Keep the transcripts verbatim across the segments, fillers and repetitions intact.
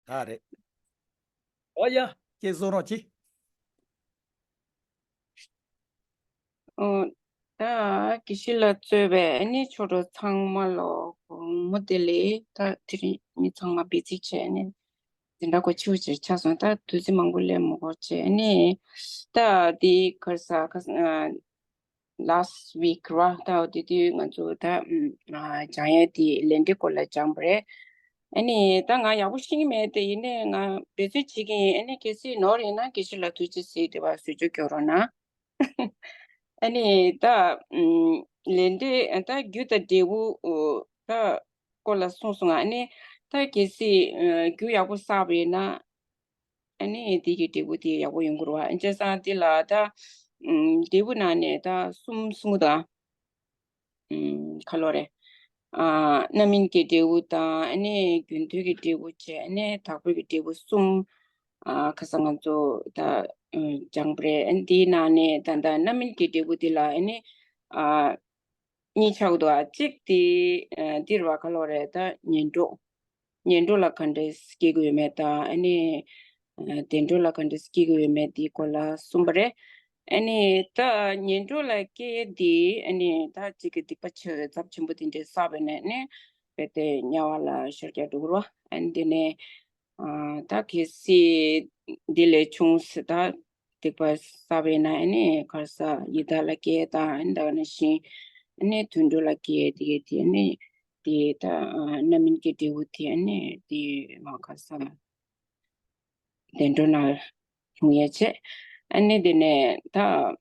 ད་རེད། ཨོ་ཡ། ཁྱེད་གསུང་རོགས་གྱིས། ཨོ། ད་དགེ་བཤེས་ལགས་གཙོས་པའི་ཨ་ནི་ཆོས་གྲོགས་ཚང་མ་ལ་དགོང་མོ་བདེ་ལེགས། ད་དེ་རིང་མི་ཚང་མ་འབད་རྩོལ་བྱས་ཨ་ནི་འཛིན་གྲྭ་འགོ་ཆེ་བོ་ཅིག་ཆགས་སོང་། ད་དུས་ཚོད་མང་པོ་སླེབས་མ་དགོས་བྱས་ཨ་ནི་ད་འདི་ག་རེ་ཟ་ག་ཨ། last week ར། ད་འོ་དེ་དུས་ང་ཚོ་ད་ཨ་སྦྱང་ཡས་དེ་ལས་འབྲས་སྐོར་ལ་སྦྱངས་པ་རེད། ཨ་ནི་ད་ང་ཡག་པོ་ཤེས་ཀྱི་མེད་དེ། ཡིན་ནའི་ང་འབད་རྩོལ་བྱེད་ཀྱི་ཡིན། ཨ་ནི་གལ་སྲིད་ནོར་ཡིན་ན་དགེ་བཤེས་ལགས་ཐུགས་རྗེ་གཟིགས་དེ་བ་བཟོ་བཅོས་སྐྱོན་རོགས་གནང་། ཨ་ནི་ད་ཨམ་ལས་འབྲས་ད་རྒྱུ་དང་འབྲས་བུ་ད་སྐོར་ལ་གསུངས་སོང་ང་། ཨ་ནི་ད་གལ་སྲིད་ཨ་རྒྱུ་ཡག་པོ་བསགས་པ་ཡིན་ན། ཨ་ནི་དེ་གི་འབྲས་བུ་དེ་ཡག་པོ་ཡོང་གི་རེད་བ། བྱས་ཙང་དེ་ལ་ད་ཨམ་འབྲས་བུ་ནང་ནས་ད་གསུམ་གསུམ་དང་། ཨམ་ཁ་ལོ་རེད། ཨ་རྣམ་སྨིན་གྱི་འབྲས་བུ་དང་། ཨ་ནི་རྒྱུ་མཐུན་གྱི་འབྲས་བུ་བྱས། ཨ་ནི་བདག་པོའི་གི་འབྲས་བུ་གསུམ། ཨ་ཁ་སང་ང་ཚོ་ད་ཨ་སྦྱངས་པ་རེད། ཨ་ནི་དེའི་ནང་ནས་ད་ད་རྣམ་སྨིན་གྱི་འབྲས་བུ་དེ་ལ་ཨ་ནི་ཨ་གཉིས་ཆགས་འདུག་ཨ་གཅིག་དེ་ཨ་འདིར་བ་ཁ་ལོ་རེད། ད་ངན་འགྲོ། ངན་འགྲོ་ལ་ག་འདྲས་སྐྱེ་དགོས་ཡོད་མེད་དང་། ཨ་ནི་ཨ་བདེ་འགྲོ་ལ་ག་འདྲས་སྐྱེ་དགོས་ཡོད་མེད་དེའི་སྐོར་ལ་གསུངས་པ་རེད། ཨ་ནི་ད་ངན་འགྲོ་ལ་སྐྱེ་དེ་ཨ་ནི་ད་གཅིག་གི་སྡིག་པ་ཆེ་བའི་ཚབས་ཆེན་པོ་དེ་འདྲས་བསགས་པ་ཡིན་ན་ཨ་ནི་རྦད་དེ་དམྱལ་བ་ལ་ཤོར་རྒྱག་འགྲོ་གི་རེད་བ། ཨ་ནི་དེ་ནས་ཨ་ད་གལ་སྲིད་འདི་ལས་ཆུང་སུ་ད་སྡིག་པ་བསགས་པ་ཡིན་ན་ཨ་ནི་ག་རེ་ཟ་ཡི་དྭགས་ལ་སྐྱེ་དང་། ཨ་ནི་ད་ག་ནང་བཞིན་ཨ་ནི་དུད་འགྲོ་ལ་སྐྱེ། དེ་གས་དེ་ཨ་ནི་དེ་ད་ཨ་རྣམ་སྨིན་གྱི་འབྲས་བུ་དེ་ཨ་ནི་དེ་མ་ག་རེ་ཟ་བདེ་འགྲོ་ནང་ལྷུང་ཡས་བྱས། ཨ་ནི་དེ་ནས་ད་ཨམ་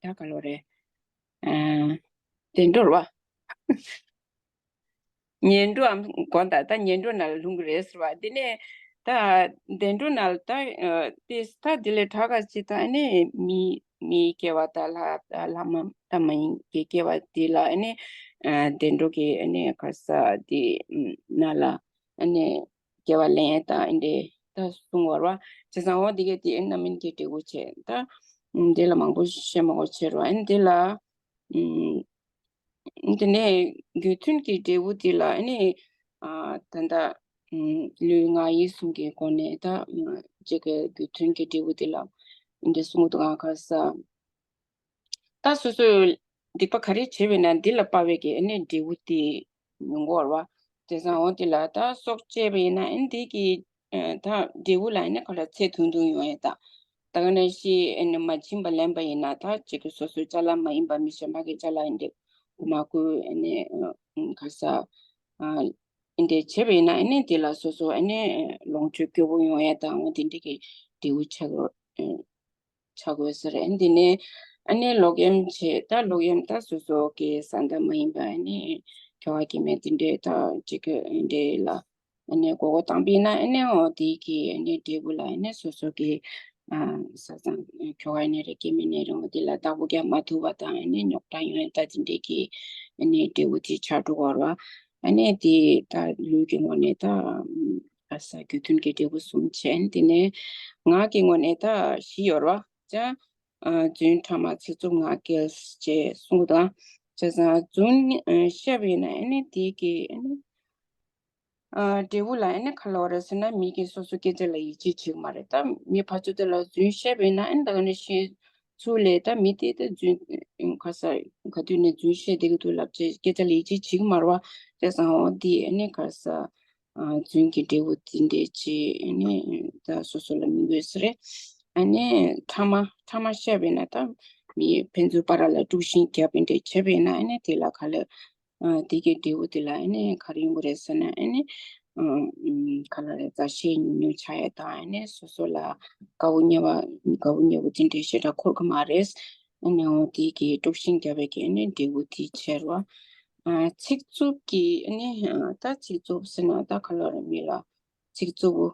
ད་ག་ལོ་རེད། ཨ་བདེ་འགྲོ་རེད་བ། ངན་འགྲོའམ་དགོངས་དག་ད་ངན་འགྲོ་ནང་ལ་ལྷུང་གི་རེད་ཟེར་བ། དེ་ནས་ད་བདེ་འགྲོ་ནང་ལ་ད་ཨ་དེ་ད་དེ་ལས་དྲག་ག་ཅིག་ད་ཨ་ནི་མི་མིའི་སྐྱེ་བ་ད་ལྷ་ལྷ་མ་ད་མ་ཡིན་གྱི་སྐྱེ་བ་དེ་ལ་ཨ་ནི་ཨ་བདེ་འགྲོ་གི་ཨ་ནི་ག་རེ་ཟ་དེ་ནང་ལ་ཨ་ནི་སྐྱེ་བ་ལེན་ཡས་ད་ཨ་འདྲས་ད་གསུངས་པ་རེད་བ། བྱས་ཙང་འོ་དེ་གས་དེ་ཨ་རྣམ་སྨིན་གྱི་འབྲས་བུ་བྱས། ད་ཨ་དེ་ལ་མང་པོ་བཤད་མ་དགོས་བྱས་རེད་བ། ཨ་ནི་དེ་ལ་ཨ། དེ་ནས་རྒྱུ་མཐུན་གྱི་འབྲས་བུ་དེ་ལ་ཨ་ནི་ཨ་ད་ལྟ་ཨ་ལུས་ངག་ཡིད་གསུམ་གྱི་སྒོ་ནས་ད་ཨ་གཅིག་གི་རྒྱུ་མཐུན་གྱི་འབྲས་བུ་དེ་ལ་འདི་གསུངས་འདུག་ག་རེ་ཟ། ད་སོ་སོས་སྡིག་པ་ག་རེ་བྱས་པ་ཡིན་ན་འདི་ལ་དཔག་པའི་གི་ཨ་ནི་འབྲས་བུ་དེ་ཡོང་གི་ཡོད་རེད་བ། དེང་སང་འོ་དེ་ལ་ད་སྲོག་བཅད་པ་ཡིན་ན་ཨ་ནི་འདི་གི་ཨ་ད་འབྲས་བུ་ལ་ཨ་ནི་ག་ལ་ཚད་ཐུང་ཐུང་ཡོང་ཡས་ད། ད་ག་ནང་བཞིན་ཨ་ནི་མ་བྱིན་པ་ལེན་པ་ཡིན་ན་ད་གཅིག་གི་སོ་སོའི་ཅ་ལག་མ་ཡིན་པ་མི་གཞན་པ་གི་ཅ་ལག་ཨ་ནི་འདི་མགུ་མ་བསྐུར་ཨ་ནི་ཨ་ག་རེ་ཟ་ཨ་ཨ་ནི་འདི་བྱས་པ་ཡིན་ན་ཨ་ནི་འདི་ལ་སོ་སོ་ཨ་ནི་ལོངས་སྤྱོད་སྐྱིད་པོ་ཡོང་ཡས་དང་འོ་དེ་འདྲ་གི་འབྲས་བུ་ཆགས་ཡོད། ཆགས་དགོས་ས་རེད། འདི་ནས་ཨ་ནི་ལོག་གཡེམ་བྱེད། ད་ལོག་གཡེམ་ད་སོ་སོ་གི་བཟའ་ཟླ་མ་ཡིན་པ་ཨ་ནི་ཁྱོ་ག་སྐྱེ་དམན་དེ་འདྲས་ད་གཅིག་གི་འདྲས་ལ་ཨ་ནི་མགོ་སྐོར་བཏང་པ་ཡིན་ན་ཨ་ནི་འོ་དེ་གི་ཨ་ནི་འབྲས་བུ་ལ་ཨ་ནི་སོ་སོ་གི་ཨ་བཟའ་ཚང་ཁྱོ་ག་ཡིན་ནའི་རེད་སྐྱེ་དམན་ཡིན་ནའི་རེད་འོ་དེ་ལ་བདག་པོ་རྒྱག་མ་ཐུབ་པ་དང་ཨ་ནི་རྙོག་དྲ་ཡོང་ཡས་ད་དེ་འདྲས་གི་ཨ་ནི་འབྲས་བུ་དེ་ཆགས་འགྲོ་གི་ཡོད་རེད་བ། ཨ་ནི་དེ་ད་ལུས་ཀྱི་ངོས་ནས་ད་ཨ་ས་རྒྱུ་མཐུན་གྱི་འབྲས་བུ་གསུམ་བྱས། དེ་ནས་ངག་གི་ངོས་ནས་ད་བཞི་ཡོད་རེད་བ། ཅ་ཨ་རྫུན་ཕྲ་མ་ཚིག་རྩུབ་ངག་འཁྱལ་ཅེས་གསུངས་དང་། བྱས་ཙང་རྫུན་ཨ་བཤད་པ་ཡིན་ན་ཨ་ནི་དེ་གི་ཨ་ནི་ཨ་འབྲས་བུ་ལ་ཨ་ནི་ག་ལབ་དགོས་རེད་ཟེར་ན་མི་གི་སོ་སོ་སྐད་ཆ་ལ་ཡིད་ཆེས་བྱེད་ཀྱི་མ་རེད། ད་མི་ཕར་ཚུར་དེ་ལ་རྫུན་བཤད་པ་ཡིན་ན་ཨ་ནི་ད་ག་ནང་བཞིན་ཚུར་ལ་ད་མི་དེ་ད་རྫུན་ག་ས་ག་དུས་ནས་རྫུན་བཤད་བསྡད་ཀྱི་འདུག་ལབ་བྱས་སྐད་ཆ་ལ་ཡིད་ཆེས་བྱེད་ཀྱི་མ་རེད་བ། བྱས་ཙང་འོ་དེ་ཨ་ནི་ག་ས་ཨ་རྫུན་གྱི་འབྲས་བུ་དེ་འདྲས་ཅིག་ཨ་ནི་ད་སོ་སོ་ལ་མི་དགོས་ས་རེད། ཨ་ནི་ཕྲ་མ་ཕྲ་མ་བཤད་པ་ཡིན་ན་ད་མི་ཕན་ཚུན་བར་ལ་དཀྲུག་ཤིང་རྒྱབ་པ་འདྲས་བྱས་པ་ཡིན་ན་ཨ་ནི་དེ་ལ་ག་ལ་ཨ་དེ་གའི་འབྲས་བུ་དེ་ལ་ཨ་ནི་ག་རེ་ཡོང་གི་རེད་ཟེར་ན་ཨ་ནི་ཨ་ག་ལ་རེད་མཛའ་བཤེས་ཉུང་ཉུང་ཆགས་ཡ་དང་ཨ་ནི་སོ་སོ་ལ་དགའ་བོ་ཉེ་བ་དགའ་བོ་ཉེ་བོ་དེ་འདྲའི་ཞེ་དྲག་འཁོར་གི་མ་རེད། ཨ་ནི་འོ་དེ་གའི་དཀྲུག་ཤིང་རྒྱབ་པའི་གི་ཨ་ནི་འབྲས་བུ་དེ་ཆེ་རུ་བ། ཨ་ཚིག་རྩུབ་ཀྱི་ཨ་ནི་ཨ་ད་ཚིག་རྩུབ་ཟེར་ན་ད་ག་ལ་རེད་མི་ལ་ཚིག་རྩུབ་པོ་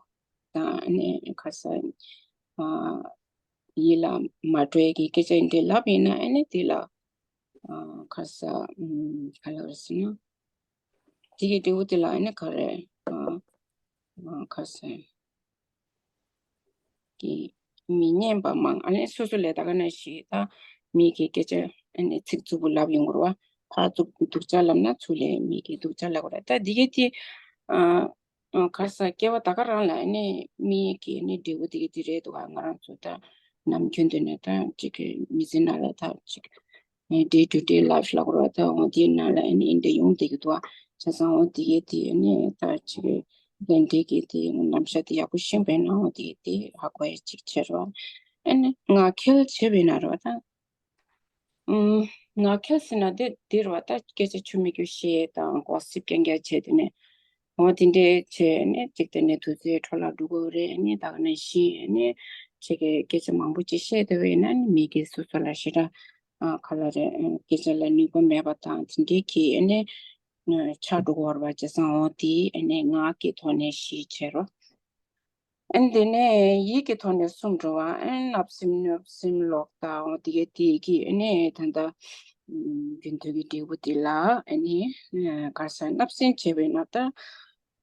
དང་ཨ་ནི་ག་ས་ཨ་ཡིད་ལ་མ་འགྲོ་ཡ་གི་སྐད་ཆ་འདི་ལབ་ཡིན་ན་ཨ་ནི་དེ་ལ་ཨ་ག་ས་ཨམ་ག་ལ་རེད་ཟེར་ན་དེ་གི་འབྲས་བུ་དེ་ལ་ཨ་ནི་ག་རེ་ཨ་ཨ་ག་ས་གི་མི་སྙན་པ་མང་ཨ་ནི་སོ་སོ་ལས་ད་ག་ནང་བཞིན་ད་མི་གི་སྐད་ཆ་ཨ་ནི་ཚིག་རྩུབ་པོ་ལབ་ཡོང་གི་རེད་བ། ཕར་ཚུར་སྡུག་ཅག་ལབ་ན་ཚུར་ལས་མི་གི་སྡུག་ཅག་ལབ་དགོས་རེད། ད་འདི་གའི་དེ་ཨ་ ཨ་ག་རེ་ཟེར། སྐྱེ་བ་ད་ག་རང་ལ་ཨ་ནི་མི་གི་ཨ་ནི་འབྲས་བུ་དེ་གི་དེ་རེད་འདུག་ག་ང་རང་ཚོ་ད་ནམ་རྒྱུན་དུ་ནས་ད་ཅིག་གི་མི་ཚེ་ནང་ལ་ད་ཅིག་day to day life ལབ་དགོས་རེད་བ། ད་འོ་དེའི་ནང་ལ་ཨ་ནི་འདི་འདྲ་ཡོང་བསྡད་ཀྱི་འདུག་ག་བྱས་ཙང་འོ་དེ་གི་དེ་ཨ་ནི་ད་ཅིག་གི་ལས་འབྲས་ཀྱི་དེ་རྣམ་གཞག་དེ་ཡག་པོ་ཤེས་པས་ན་འོ་དེ་གི་དེ་ཧ་གོ་ཡ་ཅིག་བྱེད་རོགས། ཨ་ནི་ངག་འཁྱལ་བྱས་པས་ན་རེད་བ་ད། ཨུམ། ངག་འཁྱལ་ཟེར་ན་དེ་འདི་རེད་བ། ད་སྐད་ཆ་ཆོ་མེད་རྒྱུ་བཤད་དང་gossip རྐྱང་རྐྱང་བྱས་དེ་ནས་འོ་དེ་འདྲས་བྱས་ནས་ཅིག་དེ་ནས་དུས་ཚོད་འཕྲོ་བརླག་འགྲོ་གི་རེད། ཨ་ནི་ད་ག་ནང་བཞིན་ཨ་ནི་ཅིག་གི་སྐད་ཆ་མང་པོ་ཅིག་བཤད་བསྡད་པ་ཡིན་ན་ཨ་ནི་མི་གིས་སོ་སོ་ལ་ཞེ་དྲག་ཨ་ག་ལ་རེད། ཨ་སྐད་ཆ་ལ་ནུས་པ་མེད་པ་དང་དེ་འདྲས་ཀྱིས་ཨ་ནི་ཆགས་འགྲོ་གི་ཡོད་རེད་བ། བྱས་ཙང་འོ་དེ་ཨ་ནི་ངག་གི་ཐོག་ནས་བཞི་བྱེད་རོགས། ཨ་ནི་དེ་ནས་ཡིད་ཀྱི་ཐོག་ནས་གསུམ་འགྲོ་བ། ཨ་ནི་བརྣབ་སེམས་གནོད་སེམས་ལོག་ལྟ་འོ་དེ་གའི་དེ་གི་ཨ་ནི་ད་ལྟ་རྒྱུན་མཐུད་ཀྱི་འབྲས་བུ་དེ་ལ་ཨ་ནི་ག་རེ་ཟེར། བརྣབ་སེམས་བྱས་པས་ན་ད་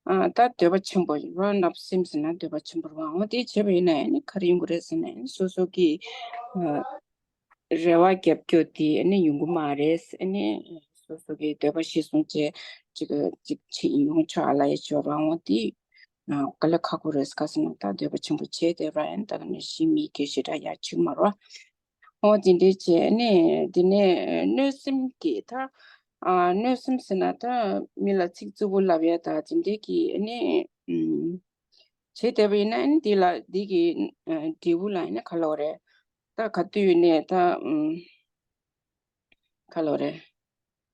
ཨ་ད་འདོད་པ་ཆེན་པོ་རེད་བ། བརྣབ་སེམས་ཟེར་ན་འདོད་པ་ཆེན་པོ་རེད་བ། འོ་དེ་བྱས་པས་ན་ཨ་ནི་ག་རེ་ཡོང་གི་རེད་ཟེར་ན་ཨ་ནི་སོ་སོ་གི་ཨ་རེ་བ་རྒྱབ་སྐྱོར་དེ་ཨ་ནི་ཡོང་གི་མ་རེད། ཨ་ནི་སོ་སོ་གི་འདོད་པ་གཞིར་བཟུང་བྱས་ཅིག་ཅིག་བྱེད་ཡོང་ཆོག་ཨ་ལ་ཡ་ཆོག་རང་འོ་དེ་ཨ་དཀའ་ལས་ཁག་པོ་རེད། ག་ཟེར་ན་ད་འདོད་པ་ཆེན་པོ་བྱས་བསྡད་པ་ཡིན། ད་ག་ནང་བཞིན་མི་སྐད་ཞེ་དྲག་ཡ་ཆིག་མ་རོ། འོ་དེ་འདྲས་བྱས་ནས་དེ་ནས་གནོད་སེམས་ཀྱི་ད་ཨ་གནོད་སེམས་ཟེར་ན་ད་མི་ལ་ཚིག་རྩུབ་པོ་ལབ་ཡ་ད་དེ་འདྲས་ཀྱི་ཨ་ནི་ཨུམ་བྱས་བསྡད་པ་ཡིན་ན་ཨ་ནི་དེ་ལ་དེ་གི་ཨ་འབྲས་བུ་ལ་ཨ་ནི་ག་ལབ་དགོས་རེད། ད་ག་དུས་ནས་ད་ཨུམ་ག་ལབ་དགོས་རེད།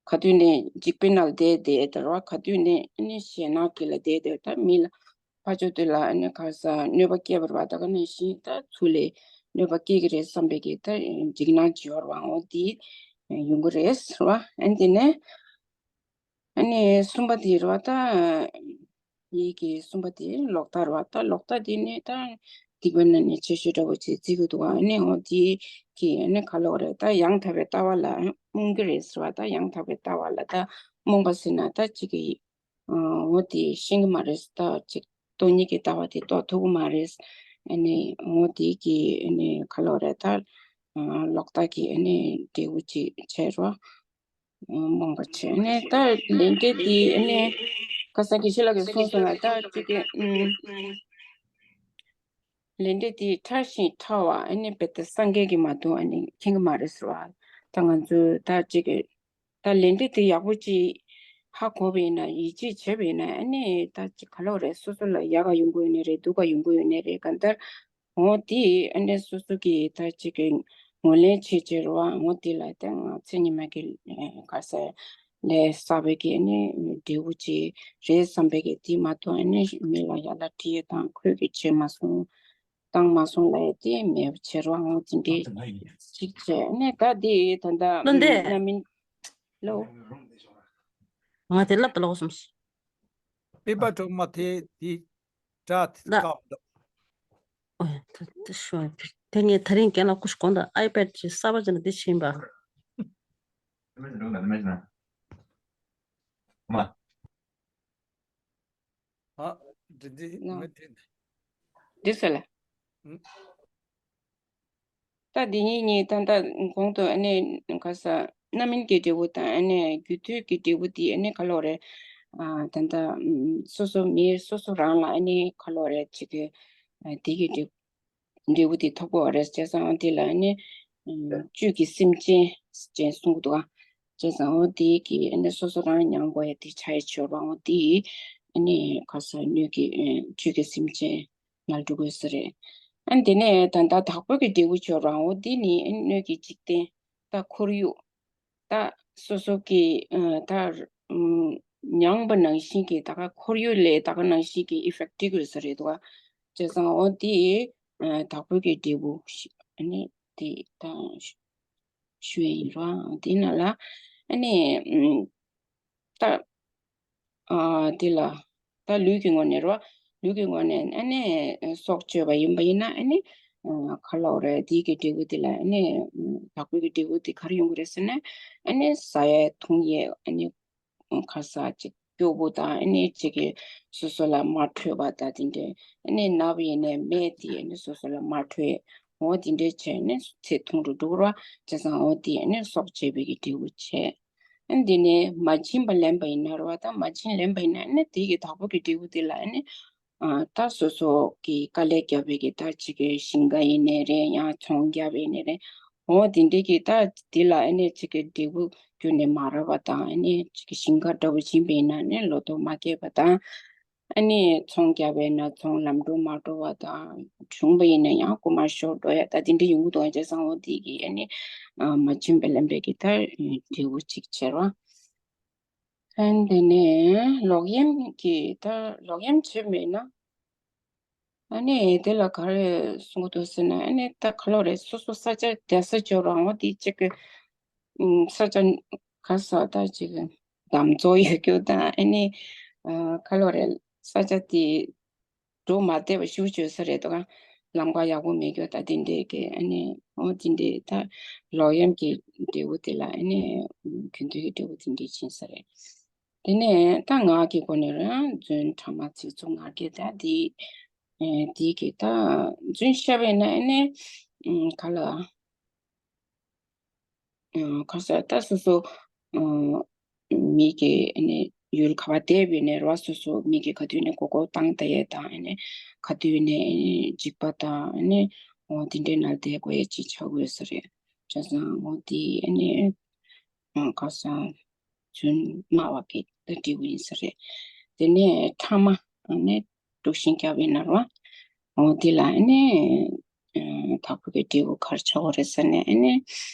ག་དུས་ནས་འཇིགས་པའི་ནང་བསྡད་བསྡད་དེ་རེད་བ། ག་དུས་ནས་ཨ་ནི་ཞེད་སྣང་གི་ལ་བསྡད་དེ་ད་མི་ལ་ཕར་ཕྱོགས་དེ་ལ་ཨ་ནི་ག་རེ་ཟེར་གནོད་པ་བསྐྱལ་བ་རེད་བ། ད་ག་ནང་བཞིན་ད་ཚུར་ལ་གནོད་པ་བསྐྱལ་གྱི་རེད་བསམ་པའི་གི་ད་འཇིགས་སྣང་ཅིག་ཡོད་རེད་བ། འོ་དེ་ཡོང་གི་རེད་ཟེར་བ། ཨ་ནི་དེ་ནས་ཨ་ནི་གསུམ་པ་དེ་རེད་བ། ད་ཡིད་ཀྱི་གསུམ་པ་དེ་ལོག་ལྟ་རེད་བ། ད་ལོག་ལྟ་དེ་ནི་ད་སྡིག་པ་ནང་ནས་ཆེ་ཤོས་འདྲ་བོ་བྱེད་རྩིས་ཀྱི་འདུག་བ། ཨ་ནི་འོ་དེ་གི་ཨ་ནི་ག་ལབ་དགོས་རེད། ད་ཡང་དག་པའི་ལྟ་བ་ལ་རྨོངས་ཀྱི་རེད་ཟེར་བ། ད་ཡང་དག་པའི་ལྟ་བ་ལ་ད་རྨོངས་པ་ཟེར་ན་ད་ཅིག་གི་ཨ་འོ་དེ་ཤེས་ཀྱི་མ་རེད། ད་ཅིག་སྟོང་ཉིད་ཀྱི་ལྟ་བ་དེ་རྟོགས་ཐུབ་ཀྱི་མ་རེད། ཨ་ནི་འོ་དེ་གི་ཨ་ནི་ག་ལབ་དགོས་རེད། ད་ཨ་ལོག་ལྟ་གི་ཨ་ནི་འབྲས་བུ་ཅིག་བྱས་རོགས། རྨོངས་པ་བྱས་ནས་ད་ལས་འབྲས་དེ་ཨ་ནི་ཁ་སང་དགེ་བཤེས་ལགས་ཀྱིས་གསུངས་སོང་ན་ད་ཅིག་གི་ཨུམ་ལས་འབྲས་དེ་ཕྲ་ཞིང་ཕྲ་བ་ཨ་ནི་རྦད་དེ་སངས་རྒྱས་ཀྱིས་མ་གཏོགས་ཨ་ནི་མཁྱེན་གྱི་མ་རེད་ཟེར་བ། ད་ང་ཚོས་ད་ཅིག་གི་ད་ལས་འབྲས་དེ་ཡག་པོ་ཅིག་ཧ་གོ་བ་ཡིན་ན་ཡིད་ཆེས་བྱས་པ་ཡིན་ན་ཨ་ནི་ད་ཅིག་ག་ལབ་དགོས་རེད། སོ་སོ་ལ་ཡག་ག་ཡོང་གི་ཡོད་ནི་རེད། སྡུག་ག་ཡོང་གི་ཡོད་ནི་རེད། གང་ལྟར་འོ་དེ་ཨ་ནི་སོ་སོ་གིས་ད་ཅིག་གི་ངོས་ལེན་བྱེད་བྱེད་རོགས། འོ་དེ་ལ་ད་ང་ཚེ་ཉི་མ་གི་ཨ་ག་ཟེར་ལས་བསགས་པའི་གི་ཨ་ནི་འབྲས་བུ་ཅིག་རེད་བསམ་པའི་གི་དེ་མ་གཏོགས་ཨ་ནི་མི་ལ་ཡ་ལ་དྲི་ཡ་དང་ཁོས་གི་བྱས་མ་སོང་བཏང་མ་སོང་ལབ་ཡ་དེ་མེད་པ་བྱེད་རོགས། འོ་དེ་འདྲས་ཅིག་བྱས་ཨ་ནི་ད་དེ་ད་ལྟ་བློ་འདས། རྣམ་སྨིན་ལོ། ང་དེ་ལབ་ཏུ་ལོག་སོང་། པི་པ་གྲོག་མ་དེ་དེ་དྲ་དེ་ལ་བཀག་འདུག་ཨོ་ད་ད་ཤོད་དེ། ངས་ད་རིང་རྒན་ལགས་ཁོ་ཞིག་དགོངས་དག་ཨའི་པེ་ཌི་ཅིག་གསར་པ་ཅིག་ན་འདི་ཕྱིན་པ། ཨ་འདི་འདི་ན་མི་དེ་འདི་ཟེར་ལ། ཨུ། ད་འདི་གཉིས་གཉིས་ད་ལྟ་གོང་དུ་ཨ་ནི་ག་ས་རྣམ་སྨིན་གྱི་འབྲས་བུ་དང་ཨ་ནི་རྒྱུ་མཐུན་གྱི་འབྲས་བུ་འདི་ཨ་ནི་ག་ལབ་རེད། ཨ་ད་ལྟ་ཨུམ་སོ་སོ་མི་སོ་སོ་རང་ལ་ཨ་ནི་ག་ལབ་རེད་ཅིག་གི་ཨ་འདི་གི་འབྲས་འབྲས་བུ་འདི་ཐོབ་དགོས་རེད། བྱས་ཙང་འདི་ལ་ཨ་ནི་ཨུམ་བཅུད་ཀྱི་སེམས་ཅན་ཅན་གསུང་གི་འདུག་ཨ། བྱས་ཙང་འོ་འདི་གི་ཨ་ནི་སོ་སོ་རང་མྱང་དགོས་ཡ་འདི་ཆ་ཡ་ཆོད་ར། འོ་འདི་ཨ་ནི་ག་ས་སྣོད་ཀྱི་ཨ་བཅུད་ཀྱི་སེམས་ཅན་ནང་འགྲོ་དགོས་ས་རེད། ཨ་དེ་ནས་ད་ལྟ་བདག་པོའི་གི་འབྲས་བུ་ཆོད་རང་འོ་འདི་ནི་སྣོད་ཀྱི་འཇིག་རྟེན་ད་ཁོར་ཡུག་ད་སོ་སོ་གི་ཨ་ད་ཨམ་མྱངས་པ་ནང་བཞིན་གྱི་ད་ག་ཁོར་ཡུག་ལས་ད་ག་ནང་བཞིན་གྱི་ཨི་ཕེག་ཊི་དགོས་ས་རེད་འདུག་ག་བྱས་ཙང་འོ་འདི་ཨ་བདག་པོའི་གི་འབྲས་བུ་ཨ་ནི་འདི་ད་ཞུ་ཡ་ཡིན་ར། འདི་ནང་ལ་ཨ་ནི་ཨམ་ད་ཨ་འདི་ལ་ད་ལུས་ཀྱི་ངོས་ནས་ར། ལུས་ཀྱི་ངོས་ནས་ཨ་ནི་སྲོག་གཅོད་པ་ཡིན་པ་ཡིན་ན་ཨ་ནི་ཨ་ག་ལབ་རེད། འདི་གི་འབྲས་བུ་འདི་ལ་ཨ་ནི་ཨམ་བདག་པོའི་གི་འབྲས་བུ་འདི་ག་རེ་ཡོང་གི་རེད་ཟེར་ན་ཨ་ནི་ཟ་ཡ་འཐུང་ཡས་ཨ་ནི་ཁ་ས་ཅིག་སྐྱོ་པོ་དང་ཨ་ནི་ཅིག་གི་སོ་སོ་ལ་མ་འཕྲོད་པ་དང་དེ་འདྲའི་ཨ་ནི་ན་བ་ཡིན་ནའི་སྨན་དེ་ཨ་ནི་སོ་སོ་ལ་མ་འཕྲོད། འོ་དེ་འདྲའི་བྱས་ནས་ཚེ་ཐུང་རུ་འགྲོ་ར། བྱས་ཙང་འོ་དེ་ཨ་ནི་སྲོག་བཅད་པའི་གི་འབྲས་བུ་བྱས། ཨ་ནི་དེ་ནས་མ་བྱིན་པ་ལེན་པ་ཡིན་ན་རེད་བ། ད་མ་བྱིན་ལེན་པ་ཡིན་ན་ཨ་ནི་དེ་གི་བདག་པོ་གི་འབྲས་བུ་དེ་ལ་ཨ་ནི་ཨ་ད་སོ་སོ་གི་དཀའ་ལས་བརྒྱབ་པའི་གི་ད་ཅིག་གི་ཞིང་ཁ་ཡིན་ནའི་རེད། ཡང་ཚོང་བརྒྱབ་པ་ཡིན་ནའི་རེད། འོ་དེ་འདྲའི་གི་ད་དེ་ལ་ཨ་ནི་ཅིག་གི་འབྲས་བུ་ཁྱོན་ནས་མ་རག་པ་དང་། ཨ་ནི་ཅིག་གི་ཞིང་ཁ་འདྲ་བོ་བྱིན་པ་ཡིན་ན་ཨ་ནི་ལོ་ཏོག་མ་སྐྱེས་པ་དང་། ཨ་ནི་ཚོང་རྒྱག་པ་ཡིན་ན་ཚོང་ལམ་འགྲོ་མ་འགྲོ་བ་དང་། བྱུང་པ་ཡིན་ན་ཡང་རྐུ་མ་ཤོར་འགྲོ་ཡ་ད་དེ་འདྲ་ཡོང་གི་འདུག་བྱས་ཙང་འོ་དེ་གི་ཨ་ནི་ཨ་མ་བྱིན་པ་ལེན་པའི་གི་ད་འབྲས་བུ་ཅིག་བྱེད་རོགས། ཨ་ནི་དེ་ནས་ལོག་གཡེམ་གྱི་ད་ལོག་གཡེམ་བྱེད་མེད་ན། ཨ་ནི་དེ་ལ་ག་རེ་གསུང་གི་འདུག་ཟེར་ན། ཨ་ནི་ད་ག་ལོ་རེད། སོ་སོ་ས་ཆ་བསྡད་ས་འབྱོར་རང་འོ་དེ་གཅིག་གི་ས་ཆ་ག་ས་ད་ཅིག་འདམ་རྫོང་ཡོད་རྒྱུ་དང་། ཨ་ནི་ག་ལོ་རེད། ས་ཆ་དེ་འགྲོ་མ་བདེ་བ་ཞེ་པོ་ཅིག་ཡོད་ས་རེད་འདུག་ག་ལམ་ཁ་ཡག་པོ་མེད་རྒྱུ་ད་དེ་འདྲས་ཀྱི། ཨ་ནི་འོ་དེ་འདྲས་ད་ལོག་གཡེམ་གྱི་འབྲས་བུ་དེ་ལ་ཨ་ནི་རྒྱུ་མཐུན་གྱི་འབྲས་བུ་དེ་འདྲས་ཕྱིན་ས་རེད། དེ་ནས་ད་ངག་གི་སྒོ་ནས་རང་རྫུན་ཕྲ་མ་ཚིག་རྩུབ་ངག་འཁྱལ་ད་དེ་ཨེ་དེ་གི་ད་རྫུན་བཤད་པས་ན་ཨ་ནི་ཨ་ག་ལ་ཨ་ག་ས་ད་སོ་སོ་ཨ་མི་གི་ཨ་ནི་ཡུལ་ག་བ་བསྡད་པའི་ནས་ར་སོ་སོ་མི་གི་ག་དུས་ནས་མགོ་སྐོར་བཏང་བསྡད་ཡས་དང་། ཨ་ནི་ག་དུས་ནས་ཨ་ནི་འཇིགས་པ་དང་། ཨ་ནི་འོ་དེ་འདྲའི་ནང་བསྡད་དགོས་ཡས་ཅིག་ཆགས་དགོས་ས་རེད། བྱས་ཙང་འོ་དེ་ཨ་ནི་ཨ་ག་ས་རྫུན་སྨྲ་བ་གི་ད་འབྲས་བུ་ཡིན་ས་རེད། དེ་ནས་ཕྲ་མ་ཨ་ནི་དཀྲུག་ཤིང་རྒྱབ་ཡིན་ན་ར། འོ་དེ་ལ་ཨ་ནི་ཨ་བདག་པོ་གི་འབྲས་བུ་ག་རེ་ཆགས་ཀྱི་རེད་ཟེར་ན། ཨ་ནི་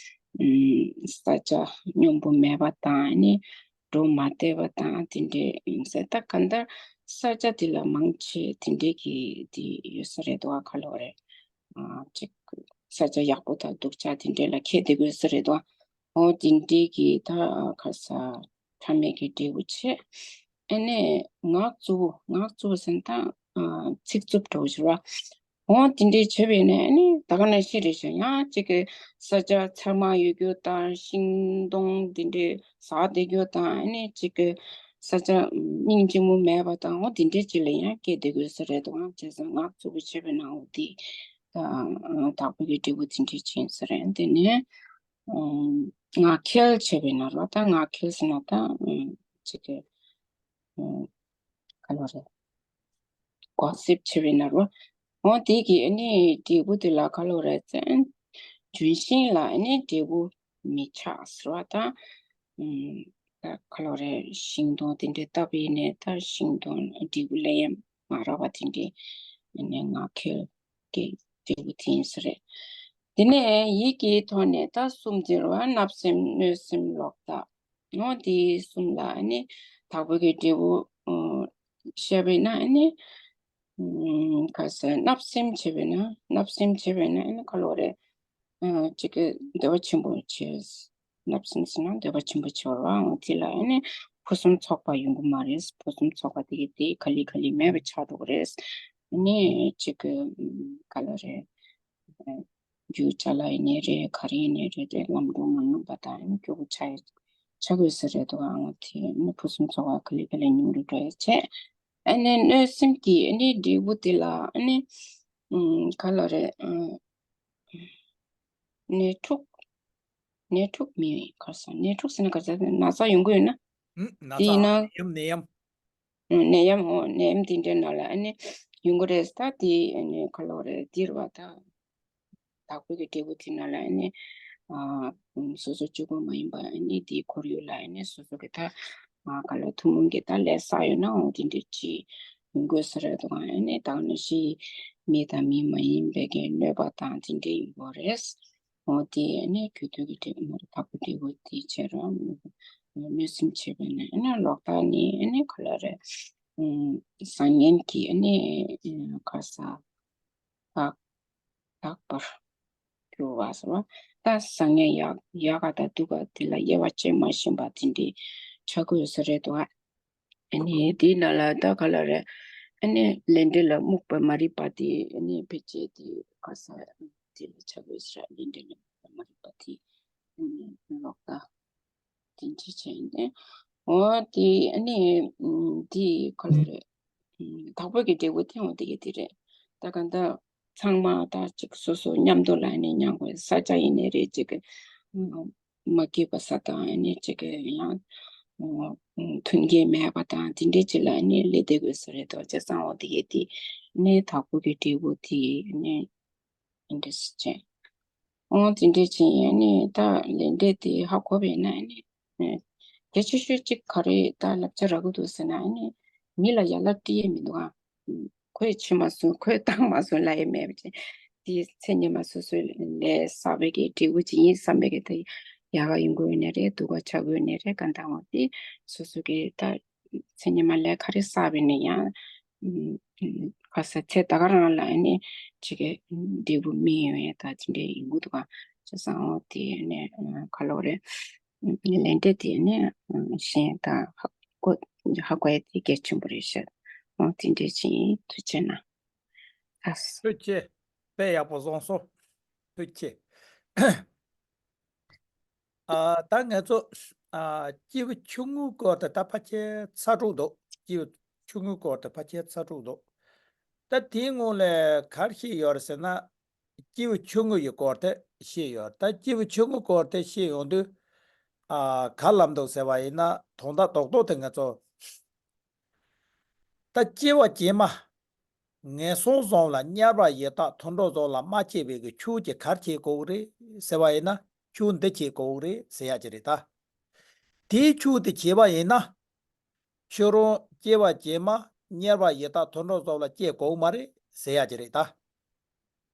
ཨ་ས་ཆ་སྙོམས་པོ་མེད་པ་དང་། ཨ་ནི་འགྲོ་མ་བདེ་བ་དང་དེ་འདྲས་ཡིན་ས། ད་གང་ལྟར་ས་ཆ་དེ་ལ་མང་ཆེ་དེ་འདྲས་ཀྱི་དེ་ཡོད་ས་རེད་འདུག་ག་ལོ་རེད། ཨ་ཅིག་ས་ཆ་ཡག་པོ་དང་སྡུག་ཅག་དེ་འདྲས་ལ་ཁྱད་དེ་དགོས་ས་རེད་འདུག་འོ་དེ་འདྲས་ཀྱི་ད་ག་ས་ཕྲ་མའི་གི་འབྲས་བུ་བྱས། ཨ་ནི་ངག་རྩུབ་པོ། ངག་རྩུབ་པོ་ཟེར་ན་ད་ཨ་ཚིག་རྩུབ་འདྲ་བོ་ཞིག་རེད་བ། འོ་དེ་འདྲས་བྱས་པས་ན་ཨ་ནི་ད་ག་ནང་བཞིན་རེད་ཤག་ཡང་ཅིག་གི་ས་ཆ་ཚེར་མ་ཡོད་རྒྱུ་དང་། ཤིང་སྡོང་དེ་འདྲས་ཟག་བསྡད་རྒྱུ་དང་། ཨ་ནི་ཅིག་གི་ས་ཆ་སྙིང་རྗེ་མོ་མེད་པ་དང་། འོ་དེ་འདྲས་ཅིག་ལ་ཡང་སྐྱེ་བསྡད་དགོས་ས་རེད་འདུག་བྱས་ཙང་ངག་རྩུབ་པོ་བྱས་པས་ན་འོ་དེ་ད་བདག་པོ་གི་འབྲས་བུ་དེ་འདྲས་ཕྱིན་ས་རེད། དེ་ནས་ངག་འཁྱལ་བྱས་པས་ན་ར། ད་ངག་འཁྱལ་ཟེར་ན་ད་ཅིག་གི་ག་ལོ་རེད། གོ་སིབ་བྱས་པས་ན་ར། འོ་དེ་གི་ཨ་ནི་འབྲས་བུ་དེ་ལ་ག་ལོ་རེད་ཟེར། ལྗོན་ཤིང་ལ་ཨ་ནི་འབྲས་བུ་མི་ཆགས་ཟེར་བ་དང་། ཨ་ད་ག་ལོ་རེད། ཤིང་སྡོང་དེ་འདྲས་བཏབ་པ་ཡིན་ནའི་ད་ཤིང་སྡོང་འབྲས་བུ་ལེན་ཡ་མ་རག་པ་དེ་འདྲས་ཨ་ནི་ངག་འཁྱལ་གྱི་འབྲས་བུ་དེ་ཡིན་ས་རེད། དེ་ནས་ཡིད་ཀྱི་ཐོག་ནས་ད་གསུམ་འདི་རེད་བ། བརྣབ་སེམས། གནོད་སེམས། ལོག་ལྟ། འོ་དེ་གསུམ་ལ་ཨ་ནི་བདག་པོ་གི་འབྲས་བུ་ཨ་བཤད་པས་ན་ཨ་ནི་ཨ་ག་ཟེར། བརྣབ་སེམས་བྱས་པས་ན། བརྣབ་སེམས་བྱས་པས་ན་ཨ་ནི་ག་ལོ་རེད། ཨ་ཅིག་གི་འདོད་པ་ཆེན་པོ་བྱས། བརྣབ་སེམས་ཟེར་ན་འདོད་པ་ཆེན་པོ་བྱས་པ་རེད་བ། འོ་དེ་ལ་ཨ་ནི་ཕུན་སུམ་ཚོགས་པ་ཡོང་གི་མ་རེད། ཕུན་སུམ་ཚོགས་པ་དེ་གི་དེ་ག་ལེ་ག་ལེ་མེད་པ་ཆགས་འགྲོ་གི་རེད། ཨ་ནི་ཅིག་གི་ཨ་ག་ལོ་རེད། རྒྱུ་ཅ་ལག་ཡིན་ནའི་རེད། ག་རེ་ཡིན་ནའི་རེད་རེད། ལམ་འགྲོ་མ་ཡོང་པ་དང་ཨ་ནི་སྐྱོ་པོ་ཆགས་ཆགས་དགོས་ས་རེད་འདུག་ཨ་ནི་དེ་ཨ་ནི་ཕུན་སུམ་ཚོགས་པ་ག་ལེ་ག་ལེ་ཉུང་རུ་འགྲོ་ཡ་བྱས། ཨ་ནི་གནོད་སེམས་ཀྱི་ཨ་ནི་འབྲས་བུ་དེ་ལ་ཨ་ནི་ཨ་ག་ལོ་རེད། ཨ་ནད་འཁྲུག་ནད་འཁྲུག་མིན། ག་རེ་ཟེར། ནད་འཁྲུག་ཟེར་ན་ག་རེ་ཟེར། ན་ཚ་ཡོང་གི་ཡོད་ན། ཨུམ། ན་དེ་ཚ། ཡིན་ན་ནད་ཡམས། ནད་ཡམས། ཨུམ། ནད་ཡམས། འོ་ནད་ཡམས་དེ་འདྲའི་ནང་ལ་ཨ་ནི་ཡོང་གི་རེད། ད་དེ་ཨ་ནི་ག་ལོ་རེད། འདི་རེད་བ། ད་བདག་པོ་གི་འབྲས་བུ་དེ་ནང་ལ་ཨ་ནི་ཨ་སོ་སོ་གཅིག་པོ་མ་ཡིན་པ་ཨ་ནི་དེའི་ཁོར་ཡུག་ལ་ཨ་ནི་སོ་སོ་གི་ད་ཨ་ག་ལོ་ཐུན་མོང་གི་ད་ལས་བསགས་ཡོད་ན་འོ་དེ་འདྲ་ཅིག་ཡོང་དགོས་ས་རེད་འདུག་ཨ་ནི་ད་ག་ནང་བཞིན་མི་དང་མི་མ་ཡིན་པའི་གི་གནོད་པ་དང་དེ་འདྲ་ཡིན་དགོས་རེད། འོ་དེ་ཨ་ནི་རྒྱུ་མཐུན་གྱི་འབྲས་བུ་མ་རེད། བདག་པོ་འབྲས་བུ་དེ་བྱས་ར་གནོད་སེམས་བྱས་པས་ན་ཨ་ནི་ལོག་ལྟ་ནི་ཨ་ནི་ག་ལ་རེད། ཨུམ། བཟང་ངན་གྱི་ཨ་ནི་ཨ་ག་ས་དག་དག་པར་གྱུར་བ་ཟེར་བ། ད་བཟང་ངན་ཡག་ཡག་ག་དང་སྡུག་ག་དེ་ལ་དབྱེ་བ་ཕྱེ་མ་ཤེས་པ་དེ་འདྲའི་ཆགས་ཀྱི་ཡོད་ས་རེད་འདུག་ཨ་ནི་དེའི་ནང་ལ་ད་ག་ལ་རེད། ཨ་ནི་ལས་འབྲས་ལ་རྨོངས་པ་མ་རིག་པ་དེ་ཨ་ནི་ཕལ་ཆེར་དེ་ག་ས་དེ་ལ་ཆགས་དགོས་ས་རེད། ལས་འབྲས་ལ་རྨོངས་པ་མ་རིག་པ་དེ་ཨ་ནི་ལོག་ལྟ་དེ་འདྲ་བྱས་ནས། འོ་དེ་ཨ་ནི་དེ་ག་ལ་རེད། བདག་པོ་གི་འབྲས་བུ་དེ་འོ་དེ་ག་དེ་རེད། ད་ག་ད་ཚང་མ་ད་ཅིག་སོ་སོ་མཉམ་དུ་ལ་ཨ་ནི་མཉམ་དུ་ས་ཆ་ཡིན་ནའི་རེད། ཅིག་གི་མ་སྐྱིད་པ་ས་དང་ཨ་ནི་ཅིག་གི་ཡང་མཐུན་རྐྱེན་མེད་པ་དང་དེ་འདྲའི་ཅིག་ལ་ཨ་ནི་སླེབས་བསྡད་དགོས་ས་རེད་དོ། བྱས་ཙང་འོ་དེ་གས་དེ་ཨ་ནི་དྭགས་པོ་གི་འབྲས་བུ་དེ་ཨ་ནི་འདི་འདྲ་ཞིག་བྱས། འོ་དེ་འདྲ་བྱས་ཨ་ནི་ད་ལས་འབྲས་དེ་ཧ་གོ་བས་ན་ཨ་ནི་གལ་ཆེ་ཤོས་གཅིག་ག་རེ་ད་བསླབ་བྱ་རག་གི་འདུག་ཟེར་ན་ཨ་ནི་མི་ལ་ཡ་ལབ་སྤྲད་ཡས་མི་འདུག་ཨ། ཁོས་བྱས་མ་སོང་ཁོས་བཏང་མ་སོང་ལབ་ཡས་མེད་པ་ཅིག་དེ་ཚེ་སྔོན་མ་སོ་སོའི་ལས་བསགས་པའི་གི་འབྲས་བུ་ཅིག་ཡིན་བསམ་པའི་གི་དེ་ཡག་ག་ཡོང་གི་ཡོད་ནའི་རེད། སྡུག་ག་ཆགས་ཀྱི་ཡོད་ནའི་རེད། གང་ལྟར་འོ་དེ་སོ་སོ་གི་ད་ཚེ་སྔོན་མ་ལས་ག་རེ་བསགས་པ་ཡིན་ན་ཡང་ཁ་ས་ཚེ་ད་ག་རང་ལ་ཨ་ནི་ཅིག་གི་འབྲས་བུ་སྨིན་ཡོང་ཡས་ད་དེ་འདྲ་ཡོང་གི་འདུག་ག་བྱས་ཙང་འོ་དེ་ནས་ག་ལབ་དགོས་རེད། ལས་འབྲས་དེ་ནས་གཞན་ད་ཧ་གོ་ཧ་གོ་ཡས་དེ་གལ་ཆེན་པོ་རེད་ཤག་འོ་དེ་འདྲ་བྱས་ཡིན། ཐུགས་རྗེ་གནང་། ལགས་སོ། ཐུགས་རྗེ་ཆེ། དཔེ་ཡག་པོ་བཟང་སོང་། ཐུགས་རྗེ་ཆེ། ཨ། ད་ང་ཚོ་ཨ། སྐྱེས་བུ་ཆུང་ངུའི་སྐོར་དེ་ད་ཕལ་ཆེར་ཚར་གྲབས་འདུག་སྐྱེས་བུ་ཆུང་ངུའི་སྐོར་དེ་ཕལ་ཆེར་ཚར་གྲབས་འདུག་ད་དེའི་སྔོན་ལ་ག་རེ་བཤད་ཡོད་རེད་ཟེར་ན། སྐྱེས་བུ་ཆུང་ངུ་ཡི་སྐོར་དེ་བཤད་ཡོད་རེད། ད་སྐྱེས་བུ་ཆུང་ངུའི་སྐོར་དེ་བཤད་ཡོང་དུས་ཨ། ག་རེ་ལབ་འདུག་ཟེར་བ་ཡིན་ན། དོན་དག་རྡོག་རྡོག་དེ་ང་ཚོ་ད་སྐྱེ་བ་རྗེས་མ་ངན་སོང་གསུམ་ལ་དམྱལ་བ་ཡི་དྭགས་དུད་འགྲོ་གསུམ་ལ་མ་སྐྱེ་བའི་གི་ཆོས་ཀྱི་ག་རེ་བྱེད་དགོས་རེད་ཟེར་བ་ཡིན་ན། ཆོས་འདི་བྱེད་དགོས་རེད་ཟེར་ཡ་ཅིག་རེད་ད། དེའི་ཆོས་དེ་བྱས་པ་ཡིན་ན། ཁྱོད་རང་སྐྱེ་བ་རྗེས་མ་དམྱལ་བ་ཡི་དྭགས་དུད་འགྲོ་གསུམ་ལ་སྐྱེ་དགོས་མ་རེད་ཟེར་ཡ་ཅིག་རེད་ད།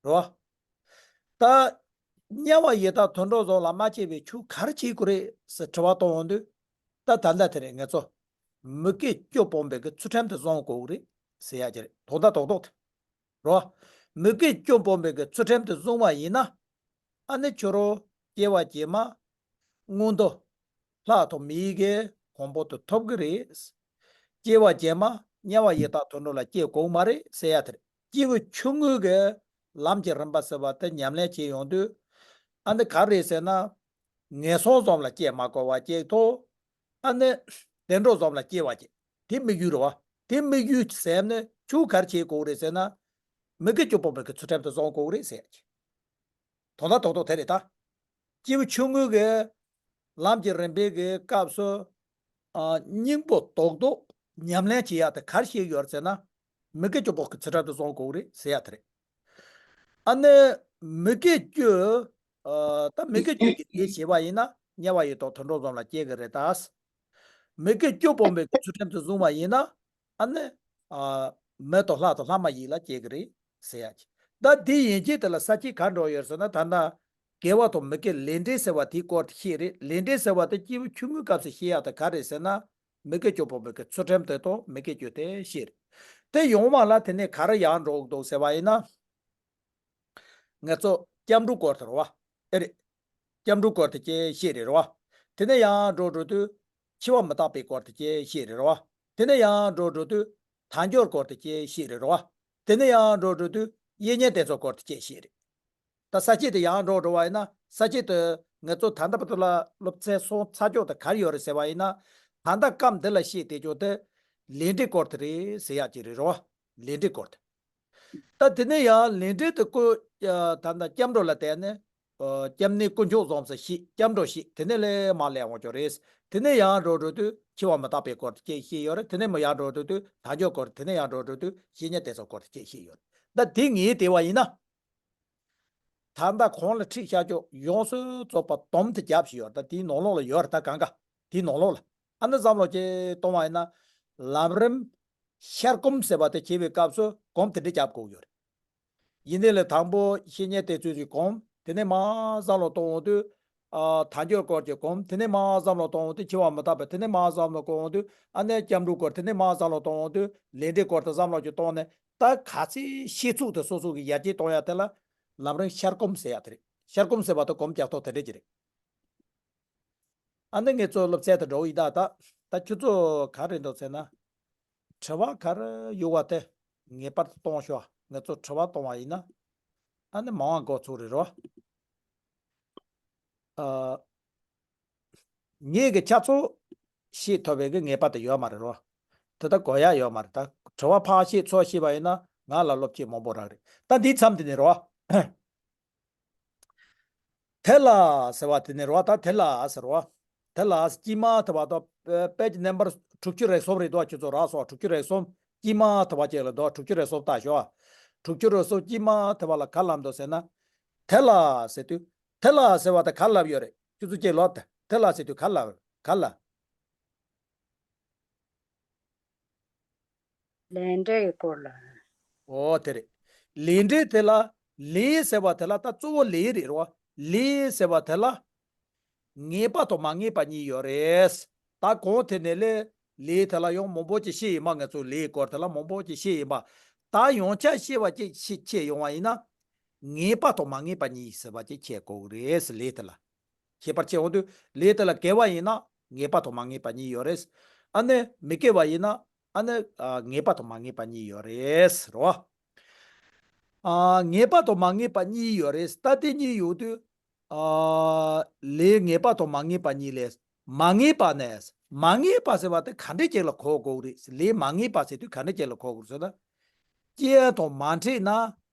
རེད་བ། ད་དམྱལ་བ་ཡི་དྭགས་དུད་འགྲོ་གསུམ་ལ་མ་སྐྱེ་བའི་ཆོས་ག་རེ་བྱེད་དགོས་རེད་ཟེར་དྲི་བ་གཏོང་ཡོང་དུས། ད་ད་ལྟ་དེ་རེད། ང་ཚོ་མི་དགེ་བཅུ་སྤོང་བའི་གི་ཚུལ་ཁྲིམས་དེ་བསྲུང་དགོས་རེད་ཟེར་ཡ་ཅིག་རེད། དོན་དག་རྡོག་རྡོག་དེ། རེད་བ། མི་དགེ་བཅུ་སྤོང་བའི་གི་ཚུལ་ཁྲིམས་དེ་བསྲུང་བ་ཡིན་ན། ཨ་ནི་ཁྱོད་རང་སྐྱེ་བ་རྗེས་མ་མངོན་མཐོ་ལྷ་དང་མིའི་གི་གོ་འཕང་དེ་ཐོབ་གི་རེད། སྐྱེ་བ་རྗེས་མ་དམྱལ་བ་ཡི་དྭགས་དུད་འགྲོ་ལ་སྐྱེ་དགོས་མ་རེད་ཟེར་ཡ་དེ་རེད། སྐྱེས་བུ་ཆུང་ངུའི་གི་ལམ་གྱི་རིམ་པ་ཟེར་བ་དེ་ཉམས་ལེན་བྱེད་ཡོང་དུས། ཨ་ནི་ག་རེ་ཟེར་ན། ངན་སོང་གསུམ་ལ་སྐྱེ་མ་དགོས་པ་ཅིག་དང་། ཨ་ནི་བདེ་འགྲོ་གསུམ་ལ་སྐྱེ་བ་ཅིག་དེ་དམིགས་ཡུལ་རེད་བ། དེ་དམིགས་ཡུལ་ཟེར་ནས་ཆོས་ག་རེ་བྱེད་དགོས་རེད་ཟེར་ན། མི་དགེ་བཅུ་སྤོང་བའི་གི་ཚུལ་ཁྲིམས་དེ་བསྲུང་དགོས་རེད་ཟེར་ཡ་ཅིག་དོན་དག་རྡོག་རྡོག་དེ་རེད་ད། སྐྱེས་བུ་ཆུང་ངུའི་གི་ལམ་གྱི་རིམ་པའི་གི་སྐབས་སུ། ཨ། སྙིང་པོ་རྡོག་རྡོག་ཉམས་ལེན་བྱེད་ཡག་དེ་ག་རེ་བྱེད་ཡོད་རེད་ཟེར་ན། མི་དགེ་བཅུ་སྤོང་གི་ཚུལ་ཁྲིམས་དེ་བསྲུང་དགོས་རེད་ཟེར་ཡག་དེ་རེད། ཨ་ནི་མི་དགེ་བཅུ། ཨ། ད་མི་དགེ་བཅུ་གི་ལས་བྱེད་པ་ཡིན་ན་དམྱལ་བ་ཡི་དྭགས་དུད་འགྲོ་གསུམ་ལ་སྐྱེ་གི་རེད་ད། མི་དགེ་བཅུ་སྤོང་བའི་གི་ཚུལ་ཁྲིམས་དེ་བསྲུང་བ་ཡིན་ན། ཨ་ནི། ཨ། མི་དང་ལྷ་དང་ལྷ་མ་ཡིན་ལ་སྐྱེ་གི་རེད་ཟེར་ཡ་ཅིག་ད་དེ་ཡན་ཆད་དེ་ལ་ས་བཅད་ག་འདྲ་ཡོད་ཟེར་ན། ད་ལྟ་དགེ་བ་དང་མི་དགེ་ལས་འབྲས་ཟེར་བ་དེའི་སྐོར་དེ་བཤད་རེད། ལས་འབྲས་ཟེར་བ་དེ་སྐྱེས་བུ་ཆུང་ངུའི་སྐབས་སུ་བཤད་ཡག་དེ་ག་རེད་ཟེར་ན། མི་དགེ་བཅུ་སྤོང་བའི་གི་ཚུལ་ཁྲིམས་དེ་དང་མི་དགེ་བཅུ་དེ་བཤད་རེད། དེ་ཡོང་བ་ལ་དེ་ནས་ག་རེ་ཡར་འགྲོ་གི་འདུག་ཟེར་བ་ཡིན་ན། ང་ཚོ་སྐྱབས་འགྲོའི་སྐོར་དེ་རེད་བ། ཨེ་རེད། སྐྱབས་འགྲོའི་སྐོར་དེ་ཅིག་བཤད་རེད་རེད་བ། དེ་ནས་ཡར་འགྲོ་འགྲོ་དུས་འཆི་བ་མི་རྟག་པའི་སྐོར་དེ་ཅིག་བཤད་རེད་རེད་བ། དེ་ནས་ཡར་འགྲོ་འགྲོ་དུས་དལ་འབྱོར་སྐོར་དེ་ཅིག་བཤད་རེད་རེད་བ། དེ་ནས་ཡར་འགྲོ་འགྲོ་དུས་གཡས་གཉེན་དེ་ཚོའི་སྐོར་དེ་ཅིག་བཤད་རེད། ད་ས་བཅད་དེ་ཡར་འགྲོ་འགྲོ་བ་ཡིན་ན། ས་བཅད་དེ་ང་ཚོ་ད་ལྟ་བར་དུ་ལ་སློབ་ཚན་སོང་ཚར་ཅོག་དེ་ག་རེ་ཡོད་རེད་ཟེར་བ་ཡིན་ན། ད་ལྟ་སྐབས་འདི་ལ་བཤད་བསྡད་ཅོག་དེ་ལས་འབྲས་སྐོར་དེ་རེད་ཟེར་ཡག་ཅིག་རེད་རེད་བ། ལས་འབྲས་སྐོར་དེ། ད་དེ་ནས་ཡང་ལས་འབྲས་དེ་ཀོ། ད་ལྟ་སྐྱབས་འགྲོ་ལ་བརྟེན་ནས། ཨ། སྐྱབས་གནས་དཀོན་མཆོག་གསུམ་ཟེར་བཤད། སྐྱབས་འགྲོ་བཤད། དེ་ནས་ལས་མར་ལས་འོང་ཅོག་རེད། དེ་ནས་ཡར་འགྲོ་འགྲོ་དུས་འཆི་བ་མི་རྟག་པའི་སྐོར་དེ་ཅིག་བཤད་ཡོད་རེད། དེ་ནས་མར་ཡར་འགྲོ་འགྲོ་དུས་དལ་འབྱོར་སྐོར། དེ་ནས་ཡར་འགྲོ་འགྲོ་དུས་གཡས་གཉེན་དེ་ཚོའི་སྐོར་དེ་ཅིག་བཤད་ཡོད་རེད། ད་དེ་ངས་བལྟས་པ་ཡིན་ན། ད་ལྟ་གོང་ལ་ཁྲིད་བཞག་ཅོག་ཡོངས་སུ་རྫོགས་པ་དོམ་དེ་བརྒྱབ་བཞག་ཡོད་རེད། ད་དེའི་ནང་ལོགས་ལ་ཡོད་རེད། ད་གང་ག་དེའི་ནང་ལོགས་ལ། ཨ་ནི་བསམ་བློ་ཅིག་གཏོང་བ་ཡིན་ན། ལམ་རིམ་ཤར་སྒོམ་ཟེར་བ་དེ་བྱེད་པའི་སྐབས་སུ་སྒོམ་དེ་འདྲ་བརྒྱབ་དགོས་ཡོད་རེད། ཡིན་ནའི་ལས་དང་པོ་གཡས་གཉེན་དེ་ཚོའི་གི་སྒོམ། དེ་ནས་མར་བསམ་བློ་གཏོང་འོང་དུས། ཨ། དལ་འབྱོར་སྐོར་གྱི་སྒོམ། དེ་ནས་མར་བསམ་བློ་གཏོང་འོང་དུས་འཆི་བ་མི་རྟག་པ། དེ་ནས་མར་བསམ་བློ་གཏོང་འོང་དུས་ཨ་ནི་སྐྱབས་འགྲོའི་སྐོར། དེ་ནས་མར་བསམ་བློ་གཏོང་འོང་དུས་ལས་འབྲས་སྐོར་དེ་བསམ་བློ་ཅིག་གཏོང་ནས། ད་ག་ཚོད་ཤེས་ཚུགས་དེ་སོ་སོ་གི་ཡར་རྒྱས་གཏོང་ཡ་དེ་ལ་ལམ་རིམ་ཤར་སྒོམ་ཟེར་ཡ་དེ་རེད། ཤར་སྒོམ་ཟེར་བ་དེ་སྒོམ་རྒྱག་ཐོག་དེ་འདྲ་ཅིག་རེད། ཨ་ནི་ངེད་ཚོ་སློབ་ཚན་དེ་འགྲོ་ཡི་ད། ད་ད་ཁྱོད་ཚོ་ག་རེ་འདུག་ཟེར་ན། དྲི་བ་ག་རེ་ཡོད་པ་དེ་ངེས་པར་དུ་གཏོང་ཤོག་ངེད་ཚོ་དྲི་བ་གཏོང་བ་ཡིན་ན། ཨ་ནི་མང་བ་འགོ་ཚུགས་རེད་རོ། ཨ། ངེད་ཀྱི་ཆ་ཚང་ཤེས་ཐུབ་པའི་གི་ངེས་པ་དེ་ཡོད་མ་རེད་རོ། དེ་ད་གོ་ཡ་ཡོད་མ་རེད། ད་དྲི་བ་ཕར་ཤེས་ཚུར་ཤེས་པ་ཡིན་ན་ང་ལ་སློབ་ཁྲིད་མང་པོ་རག་རེད། ད་འདིའི་མཚམས་འདི་ནས་རོ། དེ་ལ་ཟེར་བ་དེ་ནི་རེད་བ། ད་དེ་ལ་ཟེར་བ། དེ་ལ་དཀྱིལ་མ་དེ་བ་དང་དཔེ་དཔེ་གི་རྣམ་པར་དྲུག་ཅུ་རེ་གསུམ་རེད་དོ། ཁྱོད་ཚོ་རག་སོང་། དྲུག་ཅུ་རེ་གསུམ། དཀྱིལ་མ་དེ་བ་ཅིག་ལ་དོ། དྲུག་ཅུ་རེ་གསུམ་ལྟ་ཤོག། དྲུག་ཅུ་རེ་གསུམ་དཀྱིལ་མ་དེ་བ་ལ་ག་ལབ་འདུག་ཟེར་ན། དེ་ལ་ཟེར་དུས། དེ་ལ་ཟེར་བ་དེ་ག་ལབ་ཡོད་རེད། ཁྱོད་ཚོ་ཅིག་ལབ་དང་། དེ་ལ་ཟེར་དུས་ག་ལབ། ག་ལབ། ལས་འབྲས་ཀྱི་སྐོར་ལ། ཨོ་དེ་རེད། ལས་འབྲས་དེ་ལ། ལས་ཟེར་བ་དེ་ལ་ད་གཙོ་བོ་ལས་རེད་རོ། ལས་ཟེར་བ་དེ་ལ། ངེས་པ་དང་མ་ངེས་པ་གཉིས་ཡོད་རེད། ད་གོང་དེ་ནས་ལས། ལས་དེ་ལ་ཡང་མང་པོ་ཅིག་བཤད་ཡིན་པ། ང་ཚོ་ལས་སྐོར་དེ་ལ་མང་པོ་ཅིག་བཤད་ཡིན་པ། ད་ཡང་བསྐྱར་བཤད་པ་ཅིག་ཕྱི་ཕྱེ་ཡོང་བ་ཡིན་ན། ངེས་པ་དང་མ་ངེས་པ་གཉིས་ཟེར་བ་ཅིག་ཕྱེ་དགོས་རེད། ལས་དེ་ལ། ཁྱད་པར་ཕྱེ་འོང་དུས་ལས་དེ་ལ་དགེ་བ་ཡིན་ན་ངེས་པ་དང་མ་ངེས་པ་གཉིས་ཡོད་རེད། ཨ་ནི་མི་དགེ་བ་ཡིན་ན་ཨ་ནི་ཨ་ངེས་པ་དང་མ་ངེས་པ་གཉིས་ཡོད་རེད་རོ། ཨ་ངེས་པ་དང་མ་ངེས་པ་གཉིས་ཡོད་རེད། ད་དེ་གཉིས་ཡོད་དུས་ཨ་ལས་ངེས་པ་དང་མ་ངེས་པ་གཉིས་ལས། མ་ངེས་པ་ནས། མ་ངེས་པ་ཟེར་བ་དེ་ག་འདྲས་ཅིག་ལ་གོ་དགོས་རེད། ལས་མ་ངེས་པ་ཟེར་དུས་ག་འདྲས་ཅིག་ལ་གོ་དགོས་ཟེར་ན། རྐྱེན་དང་མ་འཕྲད་ན།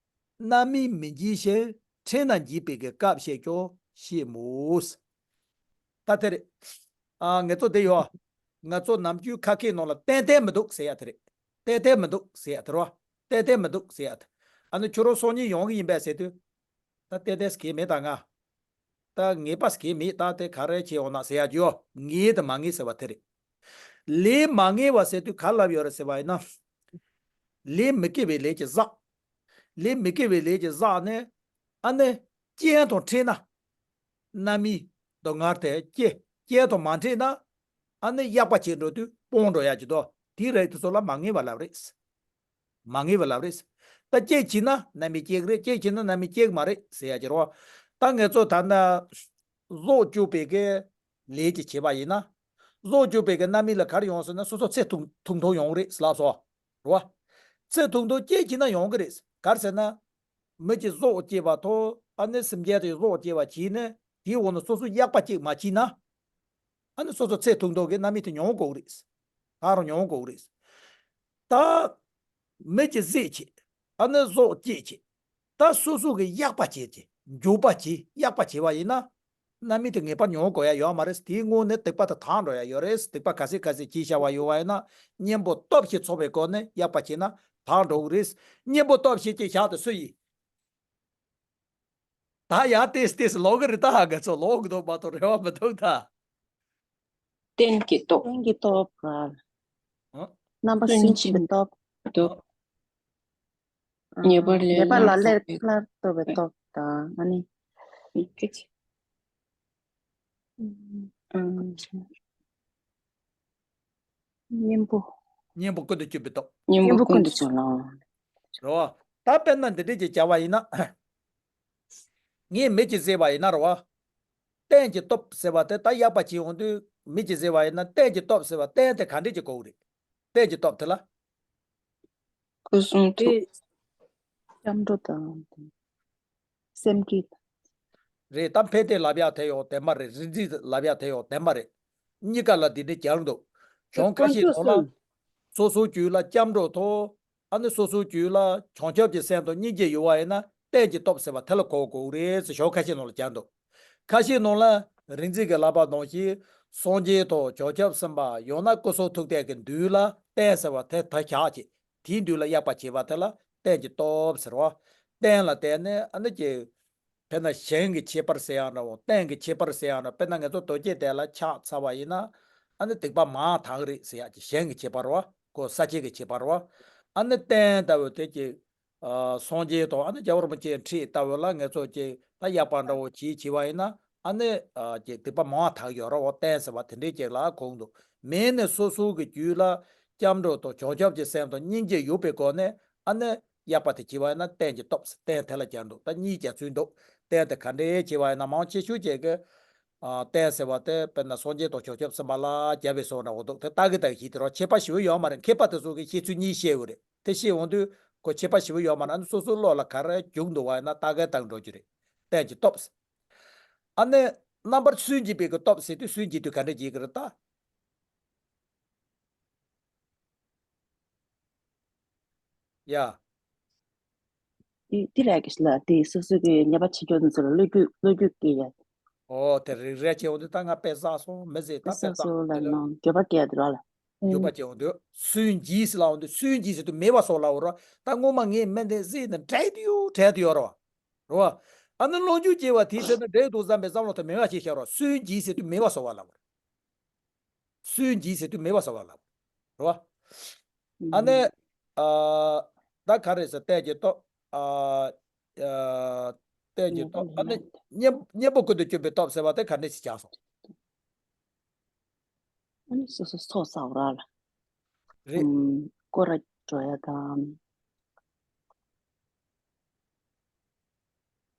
རྣམ་སྨིན་མི་འབྱིན་ཞིང་། འཕྲད་ན་འབྱིན་པའི་གི་སྐབས་ཤིག་ཀྱང་ཤེས་མོད། ད་དེ་རེད། ཨ་ངེད་ཚོ་དེ་ཡོད། ང་ཚོ་ནམ་རྒྱུན་ཁ་སྐད་ནང་ལ་ཏན་ཏན་མི་འདུག་ཟེར་ཡ་དེ་རེད། ཏན་ཏན་མི་འདུག་ཟེར་ཡ་དེ་རེད་བ། ཏན་ཏན་མི་འདུག་ཟེར་ཡ་དེ། ཨ་ནི་ཁྱོད་རང་སང་ཉིན་ཡོང་གི་ཡིན་པས་ཟེར་དུས། ད་ཏན་ཏན་ཟེར་གི་མེད་ད་ང་། ད་ངེས་པ་ཟེར་གི་མེད། ད་དེ་ག་རེ་བྱེད་འོང་ན་ཟེར་ཡ་རྒྱུ། ངེས་དང་མ་ངེས་ཟེར་བ་དེ་རེད། ལས་མ་ངེས་པ་ཟེར་དུས་ག་ལབ་ཡོད་རེད་ཟེར་བ་ཡིན་ན། ལས་མི་དགེ་བའི་ལས་ཀྱི་བསགས། ལས་མི་དགེ་བའི་ལས་ཀྱི་བསགས་ནས། ཨ་ནི་རྐྱེན་དང་འཕྲད་ན། རྣམ་སྨིན་སྡུག་བསྔལ་དེ་སྐྱེ། རྐྱེན་དང་མ་འཕྲད་ན། ཨ་ནི་གཡག་པ་བྱེད་འགྲོ་དུས་སྤོང་འགྲོ་ཡ་གྱི་དོ། དེའི་རིགས་དེ་ཚོ་ལ་མ་ངེས་པ་ལབ་རེད། མ་ངེས་པ་ལབ་རེད། ད་གཅིག་བྱས་ན་རྣམ་སྨིན་སྐྱེ་གི་རེད། གཅིག་བྱས་ན་རྣམ་སྨིན་སྐྱེ་གི་མ་རེད་ཟེར་ཡ་གྱི་རེད་བ། ད་ངེད་ཚོ་ད་ལྟ་གཟུགས་སྐྱོབ་པའི་གི་ལས་ཀྱི་བྱེད་པ་ཡིན་ན། གཟུགས་སྐྱོབ་པའི་གི་རྣམ་སྨིན་ལ་ག་རེ་ཡོང་ཟེར་ན། སོ་སོ་ཚེ་ཐུང་ཐུང་ཐུང་ཡོང་གི་རེད་ལབ་སོང་། རེད་བ། ཚེ་ཐུང་ཐུང་གཅིག་བྱས་ན་ཡོང་གི་རེད། ག་རེ་ཟེར་ན། མི་གྱི་གཟུགས་སྐྱེས་པ་དང་ཨ་ནི་སེམས་ཅན་དེ་གཟུགས་སྐྱེས་པ་བྱས་ནས་དེའི་འོག་ནས་སོ་སོ་གཡག་པ་གཅིག་མ་བྱས་ན། ཨ་ནི་སོ་སོ་ཚེ་ཐུང་ཐུང་གི་རྣམ་སྨིན་དེ་མྱོང་དགོས་རེད། ད་རུང་མྱོང་དགོས་རེད། ད་མི་གྱི་གཟུགས་བྱས། ཨ་ནི་གཟུགས་སྐྱེས་བྱས། ད་སོ་སོ་གི་གཡག་པ་བྱས་བྱས། འཇུག་པ་བྱས། གཡག་པ་བྱས་པ་ཡིན་ན། རྣམ་སྨིན་དེ་ངེས་པར་མྱོང་དགོས་ཡ་ཡོད་མ་རེད། དེའི་སྔོན་ནས་སྡིག་པ་དེ་དག་འགྲོ་ཡ་ཡོད་རེད། སྡིག་པ་ག་ཚད་ག་ཚད་བྱས་བཞག་པ་ཡོད་པ་ཡིན་ན། གཉེན་པོ་སྟོབས་ཤིག་ཚོགས་པའི་སྒོ་ནས་གཡག་པ་བྱས་ན་དག་འགྲོ་གི་རེད། གཉེན་པོ་སྟོབས་ཤིག་ཅིག་བཞག་དེ་སུ་ཡིན། ད་ཡང་ཏེས་ཏེས་ལོག་གི་རེད། ད་ང་ཚོ་ལོག་གི་འདུག་མ་གཏོགས་རེ་བ་མི་འདུག་ད། རྟེན་གྱི་སྟོབས། རྟེན་གྱི་སྟོབས་ལ། ཨ། རྣམ་པ་སུན་འབྱིན་པའི་སྟོབས། སྟོབས། ཨ། ཉེས་པ་ལས་ཉེས་པ་ལས་སླར་སླར་ཐར་པའི་སྟོབས་དང་། ཨ་ནི། ཨ། གཉེན་པོ། གཉེན་པོ་ཀུན་ཏུ་སྤྱོད་པའི་སྟོབས། གཉེན་པོ་ཀུན་ཏུ་སྤྱོད་ལ། རེད་བ། ད་དཔེར་ན་འདི་འདྲས་ཀྱི་བྱ་བ་ཡིན་ན། ངས་མི་གཅིག་བཟས་པ་ཡིན་ན་རེད་བ། རྟེན་གྱི་སྟོབས་ཟེར་བ་དེ་ད་གཡག་པ་བྱེད་འོང་དུས་མི་གཅིག་བཟས་པ་ཡིན་ན། རྟེན་གྱི་སྟོབས་ཟེར་བ་རྟེན་དེ་ག་འདྲས་ཀྱི་གོ་གི་རེད། རྟེན་གྱི་སྟོབས་དེ་ལ། སྐུ་གསུང་ཐུགས། སྐྱབས་འགྲོ་དང་། སེམས་བསྐྱེད། རེད། ད་ཕན་བདེ་ལབ་ཡག་དེ་ཡང་བདེན་པ་རེད། རིག་འཛིན་ལབ་ཡག་དེ་ཡང་བདེན་པ་རེད། གཉིས་ཀ་ལ་འདི་འདྲའི་སྦྱར་འདུག། གཞུང་ཁ་ཤས་ནང་ལ། སོ་སོའི་རྒྱུད་ལ་སྐྱབས་འགྲོ་དང་། ཨ་ནི་སོ་སོའི་རྒྱུད་ལ་བྱང་ཆུབ་ཀྱི་སེམས་དང་སྙིང་རྗེ་ཡོད་པ་ཡིན་ན་རྟེན་གྱི་སྟོབས་ཟེར་བ་དེ་ལ་གོ་དགོས་རེད་ཟེར་གཞུང་ཁ་ཤས་ནང་ལ་སྦྱར་འདུག། ཁ་ཤས་ནང་ལ་རིག་འཛིན་གྱིས་ལབ་པ་ནང་བཞིན་སངས་རྒྱས་དང་བྱང་ཆུབ་སེམས་དཔའ་ཡང་ན་སྐུ་གསུང་ཐུགས་རྟེན་གྱི་མདུན་ལ་རྟེན་ཟེར་བ་དེ་ད་བཞག་བྱས། དེའི་མདུན་ལ་གཡག་པ་བྱེད་པ་དེ་ལ་རྟེན་གྱི་སྟོབས་ཟེར་བ། རྟེན་ལ་བརྟེན་ནས་ཨ་ནི་ཀྱི། དཔེར་ན་གཞན་གྱི་ཁྱད་པར་ཟེར་ཡག་འདྲ་བོ། རྟེན་གྱི་ཁྱད་པར་ཟེར་ཡག་འདྲ། དཔེར་ན་ང་ཚོ་རྡོ་སྐྱེས་དེ་ལ་ཆགས་ཚར་བ་ཡིན་ན། ཨ་ནི་སྡིག་པ་མར་དག་གི་རེད་ཟེར་ཡག་གི་གཞན་གྱི་ཁྱད་པར་བ། ཁོ་ས་བཅད་ཀྱི་ཁྱད་པར་བ། ཨ་ནི་རྟེན་ལྟ་བུ་དེ་ཀྱི། ཨ། སངས་རྒྱས་དང་ཨ་ནི་རྒྱལ་བ་རིན་པོ་ཆེའི་ཁྲིད་ལྟ་བུ་ལ་ང་ཚོ་ཀྱི་ད་གཡག་པ་འདྲ་བོ་བྱེད་བྱེད་པ་ཡིན་ན། ཨ་ནི། ཨ། ཀྱི་སྡིག་པ་མར་དག་ཡོད་རེད་བ། རྟེན་ཟེར་བ་དེ་འདྲའི་ཅིག་ལ་གོ་གི་འདུག། མེད་ནས་སོ་སོ་གི་རྒྱུད་ལ་སྐྱབས་འགྲོ་དང་བྱང་ཆུབ་ཀྱི་སེམས་དང་སྙིང་རྗེ་ཡོད་པའི་སྒོ་ནས། ཨ་ནི་གཡག་པ་དེ་བྱེད་པ་ཡིན་ན་རྟེན་གྱི་སྟོབས། རྟེན་དེ་ལ་སྦྱར་འདུག། ད་གཉིས་སྦྱར་ཚུལ་འདུག། རྟེན་དེ་ག་འདྲས་བྱེད་པ་ཡིན་ན། མང་ཆེ་ཤོས་ཅིག་གིས། ཨ། རྟེན་ཟེར་བ་དེ་དཔེར་ན་སངས་རྒྱས་དང་བྱང་ཆུབ་སེམས་དཔའ་ལ་སྦྱར་བའི་བཟོ་འདྲ་བོ་འདུག། དེ་ལྟ་གི་ལྟ་གི་ཞིག་དེ་རུ་ཁྱད་པར་ཞེ་པོ་ཡོད་མ་རེད། མཁས་པ་དེ་ཚོ་གིས་བཤད་ཚུལ་གཉིས་བཤད་ཡོད་རེད། དེ་བཤད་འོང་དུས་ཁོ་ཁྱད་པར་ཞེ་པོ་ཡོད་མ་རེད། ཨ་ནི་སོ་སོའི་བློ་ལ་ག་རེ་རྒྱུགས་འདུག་བ་ཡིན་ན་ལྟ་གི་ལྟ་གི་འགྲོ་རྒྱུ་རེད། རྟེན་གྱི་སྟོབས། ཨ་ནི། རྣམ་པར་སུན་འབྱིན་པའི་གི་སྟོབས་ཟེར་དུས་སུན་འབྱིན་དུས་ག་འདྲ་འབྱིན་གི་རེད་ད། ཡ། དེ་དེ་ལས་ཀྱི་ལ་དེ་སོ་སོ་གི་ཉེས་པ་བྱེད་རྒྱུ་དེ་ཚོ་ལ་བློ་རྒྱུགས་བློ་རྒྱུགས་སྐྱེ་ཡ། ཨོ་དེ་རིག་རལ་བྱས་འོང་དུས་ད་ང་དཔེ་བསགས་སོང་མི་ཟེར། ད་དཔེ་བསགས་སོང་ལ་ནང་འགྱོད་པ་སྐྱེ་འདུག་ལ། འགྱོད་པ་སྐྱེ་འོང་དུས་སུན་འབྱིན་ཟེར་ལ་འོང་དུས་སུན་འབྱིན་ཟེར་དུས་མེད་པ་བཟོ་ལ་འོ་ར། ད་སྔོན་མ་ངས་མི་འདི་ཟེར་ནས་འདྲེ་དུ་ཡོད་འདྲེ་དུ་ཡོད་ར། རེད་བ། ཨ་ནི་ལོ་རྒྱུས་སྐྱེ་བ་དེའི་ཚེ་ན་འདྲེ་འདུག་བསམ་པའི་བསམ་བློ་དེ་མེད་པ་ཞིག་ཤར་ར། སུན་འབྱིན་ཟེར་དུས་མེད་པ་བཟོ་བ་ལ་འོ་ར། སུན་འབྱིན་ཟེར་དུས་མེད་པ་བཟོ་བ་ལ་འོ་ར། ཨ་ནི། ཨ། ད་ག་རེ་ཟེར་ལྟས་ཀྱི་སྟོབས། ཨ། ཨ། ལྟས་ཀྱི་སྟོབས། ཨ་ནི་གཉེན་གཉེན་པོ་ཀུན་ཏུ་སྐྱོབ་པའི་སྟོབས་ཟེར་བ་དེ་ག་འདྲ་ཞིག་ཆགས་སོང་། ཨ་ནི་སོ་སོ་སོ་ཟ་བ་ར་ལ། རེད། ཨམ། སྐོར་ར་འགྲོ་ཡ་དང་།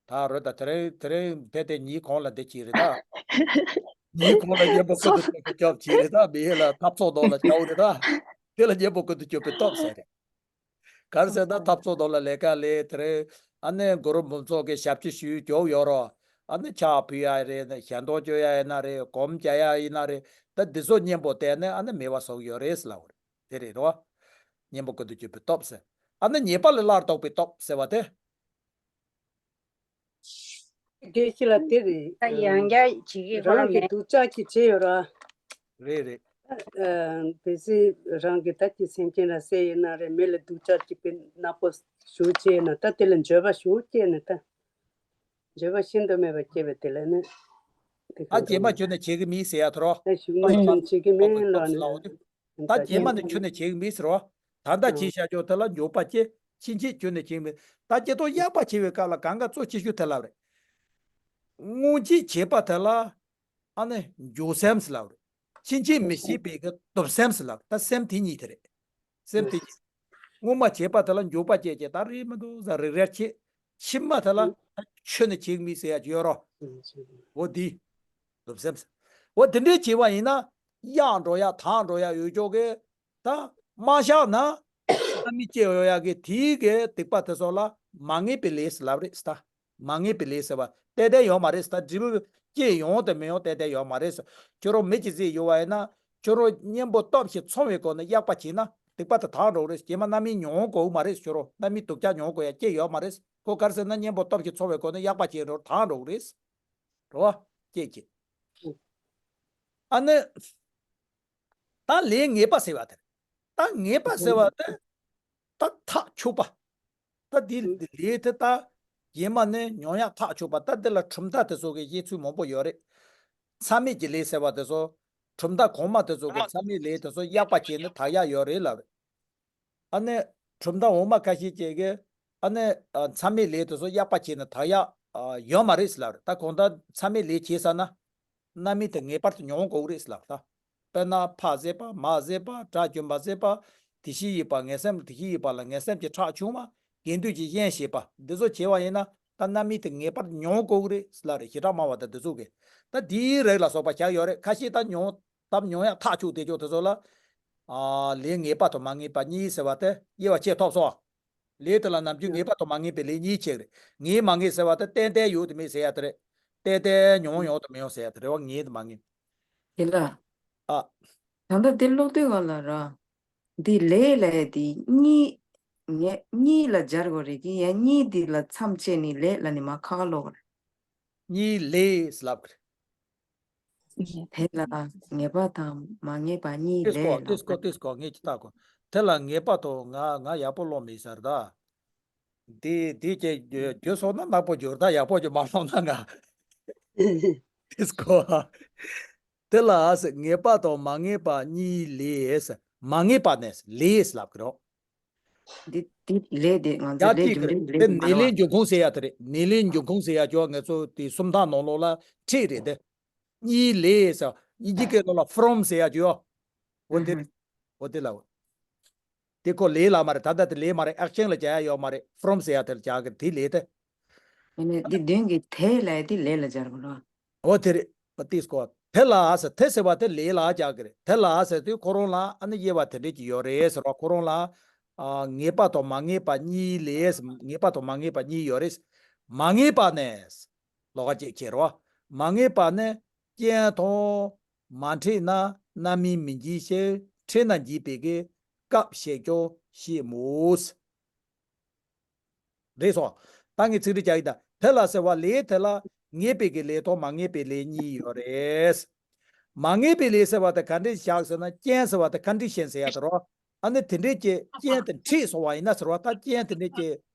ད་རོ་ད་དེ་རིང་དེ་རིང་ཕེ་ཏེ་ཉིས་གོང་ལ་འདི་གྱིས་རེད་ད། ཉིས་གོང་ལ་གཉེན་པོ་ཀུན་ཏུ་སྐྱོབ་པའི་སྐྱོབ་གྱིས་རེད་ད། མི་ཡུལ་ལ་འཐབ་རྩོད་ནང་ལ་སྐྱོབ་རེད་ད། དེ་ལ་གཉེན་པོ་ཀུན་ཏུ་སྐྱོབ་པའི་སྟོབས་ཟེར་རེད། ག་རེ་ཟེར་ན་འཐབ་རྩོད་ནང་ལ་ལས་ཀ་ལས་དེ་རིང་ཨ་ནི་གུ་རུ་འབུམ་ཚོགས་ཀྱི་ཞབས་ཕྱི་ཞུས་རྒྱོབ་ཡོད་རོགས། ཨ་ནི་ཕྱག་ཕུལ་ཡ་རེད་ན་ཞལ་འདོན་བཅོ་ཡ་ཡིན་ན་རེད། སྒོམ་རྒྱག་ཡ་ཡིན་ན་རེད། ད་འདི་ཚོ་གཉེན་པོ་བསྟེན་ནས་ཨ་ནི་མེད་པ་བཟོ་གི་ཡོད་རེད་ཟེར་ལབ་པ་རེད། དེ་རེད་རོ། གཉེན་པོ་ཀུན་ཏུ་སྐྱོབ་པའི་སྟོབས་ཟེར། ཨ་ནི་ཉེས་པ་ལས་སླར་ལྡོག་པའི་སྟོབས་ཟེར་བ་དེ། དགེ་བཤེས་ལགས་དེ་རེད། ད་ཡང་བསྐྱར་བྱེད་ཀྱི་ཁོ་རང་རང་གི་མེད། སྡུག་ཅག་གི་བྱེད་ཡོད་ར། རེད་རེད། ཨ། དེ་སྲིད་རང་གི་ད་ཀྱི་སེམས་ཅན་ལ་བསད་ཡིན་ན་རེད། མི་ལ་སྡུག་ཅག་གི་དཔེ་ནག་པོ་ཞུ་བྱས་ན་ད་དེ་ལ་འགྱོད་པ་ཞུ་སྐྱེས་ནས་ད། འགྱོད་པ་ཤིན་ཏུ་མེད་པ་སྐྱེས་པའི་དེ་ལ་ནི། དེ་ཨ་གང་རྒྱས་མ་ཁྱོན་ནས་བྱེད་ཀྱི་མིན་ཟེར་ཡ་ཐོ་རོ། ད་ཞུགས་མ་ཁྱོན་བྱེད་ཀྱི་མིན་ལོ་ནི། ད་རྒྱས་མ་ནི་ཁྱོན་ནས་བྱེད་ཀྱི་མིན་ཟེར་རོ། ད་ལྟ་བྱེད་བཞག་ཆོག་དེ་ལ་འགྱོད་པ་སྐྱེ། ཕྱིན་ཆད་ཁྱོན་ནས་བྱེད་ཀྱི་མིན། ད་སྐྱེ་སྟོབས་ཡག་པ་བྱེད་པའི་སྐབས་ལ་གང་ག་གཙོ་ཆེ་ཤོས་དེ་ལབ་རེད། སྔོན་ཆད་བྱས་པ་དེ་ལ་ཨ་ནི་འགྱོད་སེམས་ཟེར་ལབ་རེད། ཕྱིན་ཆད་མི་བྱེད་པའི་གི་སྟོབས་སེམས་ཟེར་ལབ་རེད། ད་སེམས་དེ་གཉིས་དེ་རེད། སེམས་དེ་གཉིས། སྔོན་མ་བྱས་པ་དེ་ལ་འགྱོད་པ་སྐྱེས་བྱས་ད་རེད་མི་འདུག་ཟེར་རེ་རེར་བྱེད། ཕྱི་མ་དེ་ལ་ད་ཁྱོན་ནས་བྱེད་ཀྱི་མིན་ཟེར་ཡ་ཅིག་ཡོད་རོ། འོ་དེ། སྟོབས་སེམས། འོ་དེ་འདྲའི་བྱས་པ་ཡིན་ན། གཡག་འགྲོ་ཡ་དར་འགྲོ་ཡ་ཡོད་ཅོག་གི། ད་མ་བཞག་ན། རྣམ་སྨིན་སྐྱེ་ཡོང་ཡག་གི་དེའི་གི་སྡིག་པ་དེ་ཚོ་ལ་མ་ངེས་པའི་ལས་ལབ་རེད་ད། མ་ངེས་པའི་ལས་ཟེར་བ་ཏན་ཏན་ཡོད་མ་རེད་ད། འབྲས་བུ་སྐྱེ་ཡོང་དང་མི་ཡོང་ཏན་ཏན་ཡོད་མ་རེད། ཁྱོད་རང་མི་གཅིག་ཟིག་ཡོད་པ་ཡིན་ན། ཁྱོད་རང་གཉེན་པོ་སྟོབས་ཤིག་ཚང་བའི་སྒོ་ནས་གཡག་པ་བྱས་ན་སྡིག་པ་དེ་དར་འགྲོ་གི་རེད། རྗེས་མ་རྣམ་སྨིན་མྱོང་དགོས་མ་རེད། ཁྱོད་རང་རྣམ་སྨིན་སྡུག་ཅག་མྱོང་དགོས་ཡ་སྐྱེ་ཡོད་མ་རེད། ཁོ་ག་རེ་ཟེར་ན་གཉེན་པོ་སྟོབས་ཤིག་ཚང་བའི་སྒོ་ནས་གཡག་པ་བྱས་འགྲོ་དར་འགྲོ་གི་རེད། རེད་བ། སྐྱེ་སྐྱེ། ཨ་ནི། ད་ལས་ངེས་པ་ཟེར་བ་དེ་རེད། ད་ངེས་པ་ཟེར་བ་དེ། ད་ཐག་ཆོད་པ། ད་འདི་ལས་དེ་ད། རྗེས་མ་ནས་མྱོང་ཡག་ཐག་ཆོད་པ། ད་འདི་ལ་གྲུབ་མཐའ་དེ་ཚོ་གི་བཤད་ཚུལ་མང་པོ་ཡོད་རེད། མཚམས་མེད་ཀྱི་ལས་ཟེར་བ་དེ་ཚོ། གྲུབ་མཐའ་གོང་མ་དེ་ཚོ་གི་མཚམས་མེད་ལས་དེ་ཚོ་ཡག་པ་བྱས་ནས་དག་ཡག་ཡོད་རེད་ལབ་རེད། ཨ་ནི། གྲུབ་མཐའ་འོག་མ་ཁ་ཤས་ཅིག་གིས། ཨ་ནི། ཨ། མཚམས་མེད་ལས་དེ་ཚོ་ཡག་པ་བྱས་ནས་དག་ཡག་ཨ། ཡོད་མ་རེད་ཟེར་ལབ་རེད། ད་གང་ལྟར་མཚམས་མེད་ལས་བྱས་ཚར་ན། རྣམ་སྨིན་དེ་ངེས་པར་དུ་མྱོང་དགོས་ཀྱི་རེད་ཟེར་ལབ་རེད་ད། དཔེར་ན་ཕ་བཟས་པ་མ་བཟས་པ་དགྲ་བཅོམ་པ་བཟས་པ། དེ་བཞིན་གཤེགས་པ་ངན་སེམས་དེ་བཞིན་གཤེགས་པ་ལ་ངན་སེམས་ཀྱི་ཁྲག་ཕྱུང་བ། དགེ་འདུན་གྱི་གཤེན་བཞེས་པ་འདི་ཚོ་བྱས་པ་ཡིན་ན་ད་རྣམ་སྨིན་དེ་ངེས་པར་དུ་མྱོང་དགོས་ཀྱི་རེད་ཟེར་ལབ་རེད། ཞེ་དྲག་སྨྲ་བ་དང་འདི་ཚོ་གིས། ད་དེའི་རིགས་ལ་སོགས་པ་བཞག་ཡོད་རེད། ཁ་ཤས་ད་མྱོང་། ད་མྱོང་ཡག་ཐག་ཆོད་བསྡད་ཆོག་དེ་ཚོ་ལ། ཨ། ལས་ངེས་པ་དང་མ་ངེས་པ་གཉིས་ཟེར་བ་དེ་དབྱེ་བ་ཕྱེ་ཐུབ་སོང་། ལས་དེ་ལ་ནམ་རྒྱུན་ངེས་པ་དང་མ་ངེས་པའི་ལས་གཉིས་ཕྱེ་རེད། ངེས་མ་ངེས་ཟེར་བ་དེ་ཏན་ཏན་ཡོད་དེ་མེད་ཟེར་ཡ་དེ་རེད། ཏན་ཏན་མྱོང་ཡོང་དང་མི་ཡོང་ཟེར་ཡ་དེ་རེད་བ། ངེས་དང་མ་ངེས། དེ་ལ། ཨ། ད་ལྟ་དེ་ཀློག་དུས་ག་ལ་ར། འདི་ལས་ལ་ཡ་དེ་གཉིས། ངེས་གཉིས་ལ་སྦྱར་དགོས་རེད་ཀྱི། ཡང་གཉིས་འདི་ལ་མཚམས་བཅད་ནས་ལས་ལ་ནི་མ་ཁ་ཁ་ལོག་རེད། གཉིས་ལས་ལབ་གི་རེད། དེ་ལ་ངེས་པ་དང་མ་ངེས་པ་གཉིས་ལས་ལ། ཏིས་ཀོ་ཏིས་ཀོ་ངས་ཅི་ལྟ་གོ། དེ་ལ་ངེས་པ་དང་ང་ང་ཡག་པོ་ཀློག་མེད་ཟེར་ད། འདི་འདི་ཀྱི་རྒྱུ་སོང་ན་ནག་པོ་འགྱུར་ད། ཡག་པོ་ཀྱི་མ་ཀློག་ན་ང་། ཏིས་ཀོ། དེ་ལ་ངེས་པ་དང་མ་ངེས་པ་གཉིས་ལས། མ་ངེས་པ་ནས་ལས་ལབ་གི་རོ། འདི་འདི་ལས་དེ་ང་ཚོ་ཡ་ལས་ཅིག་རྒྱུ་རེད། འབྲས་དེ་མ་ནས་རེད་ལས་བ། འབྱུང་ཁུངས་ཟེར་ཡ་དེ་རེད། ནས་ལས་འབྱུང་ཁུངས་ཟེར་ཡ་ཅོ་ང་ཚོ་དེ་སུམ་རྟགས་ནང་ལོགས་ལ་ཁྲིད་རེད་དེ། གཉིས་ལས་ཟེར་དབྱིན་ཇི་སྐད་ལོགས་ལ་ཕོ་རོམ་ཟེར་ཡ་ཅོ། འོ་དེ་རེད། འོ་དེ་ལ་འོ། དེ་ཁོ་ལས་ལ་མ་རེད། ད་ལྟ་དེ་ལས་མ་རེད། ཨེག་ཤན་ལ་བྱ་ཡ་ཡོད་མ་རེད། ཕོ་རོམ་ཟེར་ཡ་དེ་ལ་བྱ་གི་དེ་ལས་དེ། ཡིན་ནའི་འདི་མདུན་གྱི་དེ་ལ་ཡ་དེ་ལས་ལ་སྦྱར་དགོས་ལ། འོ་དེ་རེད། པ་ཏིས་ཀོ། དེ་ལ་ཟེར་དེ་ཟེར་བ་དེ་ལས་ལ་རྒྱག་གི་རེད། དེ་ལ་ཟེར་དུས་ཁོ་རང་ལ་ཨ་ནི་དབྱེ་བ་དེ་འདྲས་ཀྱི་ཡོད་རེད་ཟེར་བ། ཁོ་རང་ལ། ཨ། ངེས་པ་དང་མ་ངེས་པ་གཉིས་ལས། ངེས་པ་དང་མ་ངེས་པ་གཉིས་ཡོད་རེད། མ་ངེས་པ་ནས། ལོགས་ཀ་ཅིག་ཁྱེར་བ། མ་ངེས་པ་ནི་རྐྱེན་དང་མ་འཕྲད་ན་རྣམ་སྨིན་མི་འབྱིན་ཞིང་འཕྲད་ན་འབྱིན་པའི་གི་སྐབས་ཤིག་ཀྱང་ཤེས་མོད། རེད་སོ། ད་ངས་ཚིག་འགྲེལ་རྒྱག་གི་ད། དེ་ལ་ཟེར་བ་ལས་དེ་ལ། ངེས་པའི་གི་ལས་དང་མ་ངེས་པའི་ལས་གཉིས་ཡོད་རེད། མ་ངེས་པའི་ལས་ཟེར་བ་དེ་ག་འདྲས་བཞག་ཟེར་ན། རྐྱེན་ཟེར་བ་དེ་ཀོན་ཌི་ཤན་ཟེར་ཡ་དེ་རོ། ཨ་ནི་དེ་འདྲས་ཀྱི་རྐྱེན་དེ་འཁྲིས་སོང་བ་ཡིན་ན་ཟེར་བ། ད་རྐྱེན་དེ་འདྲས་ཀྱི་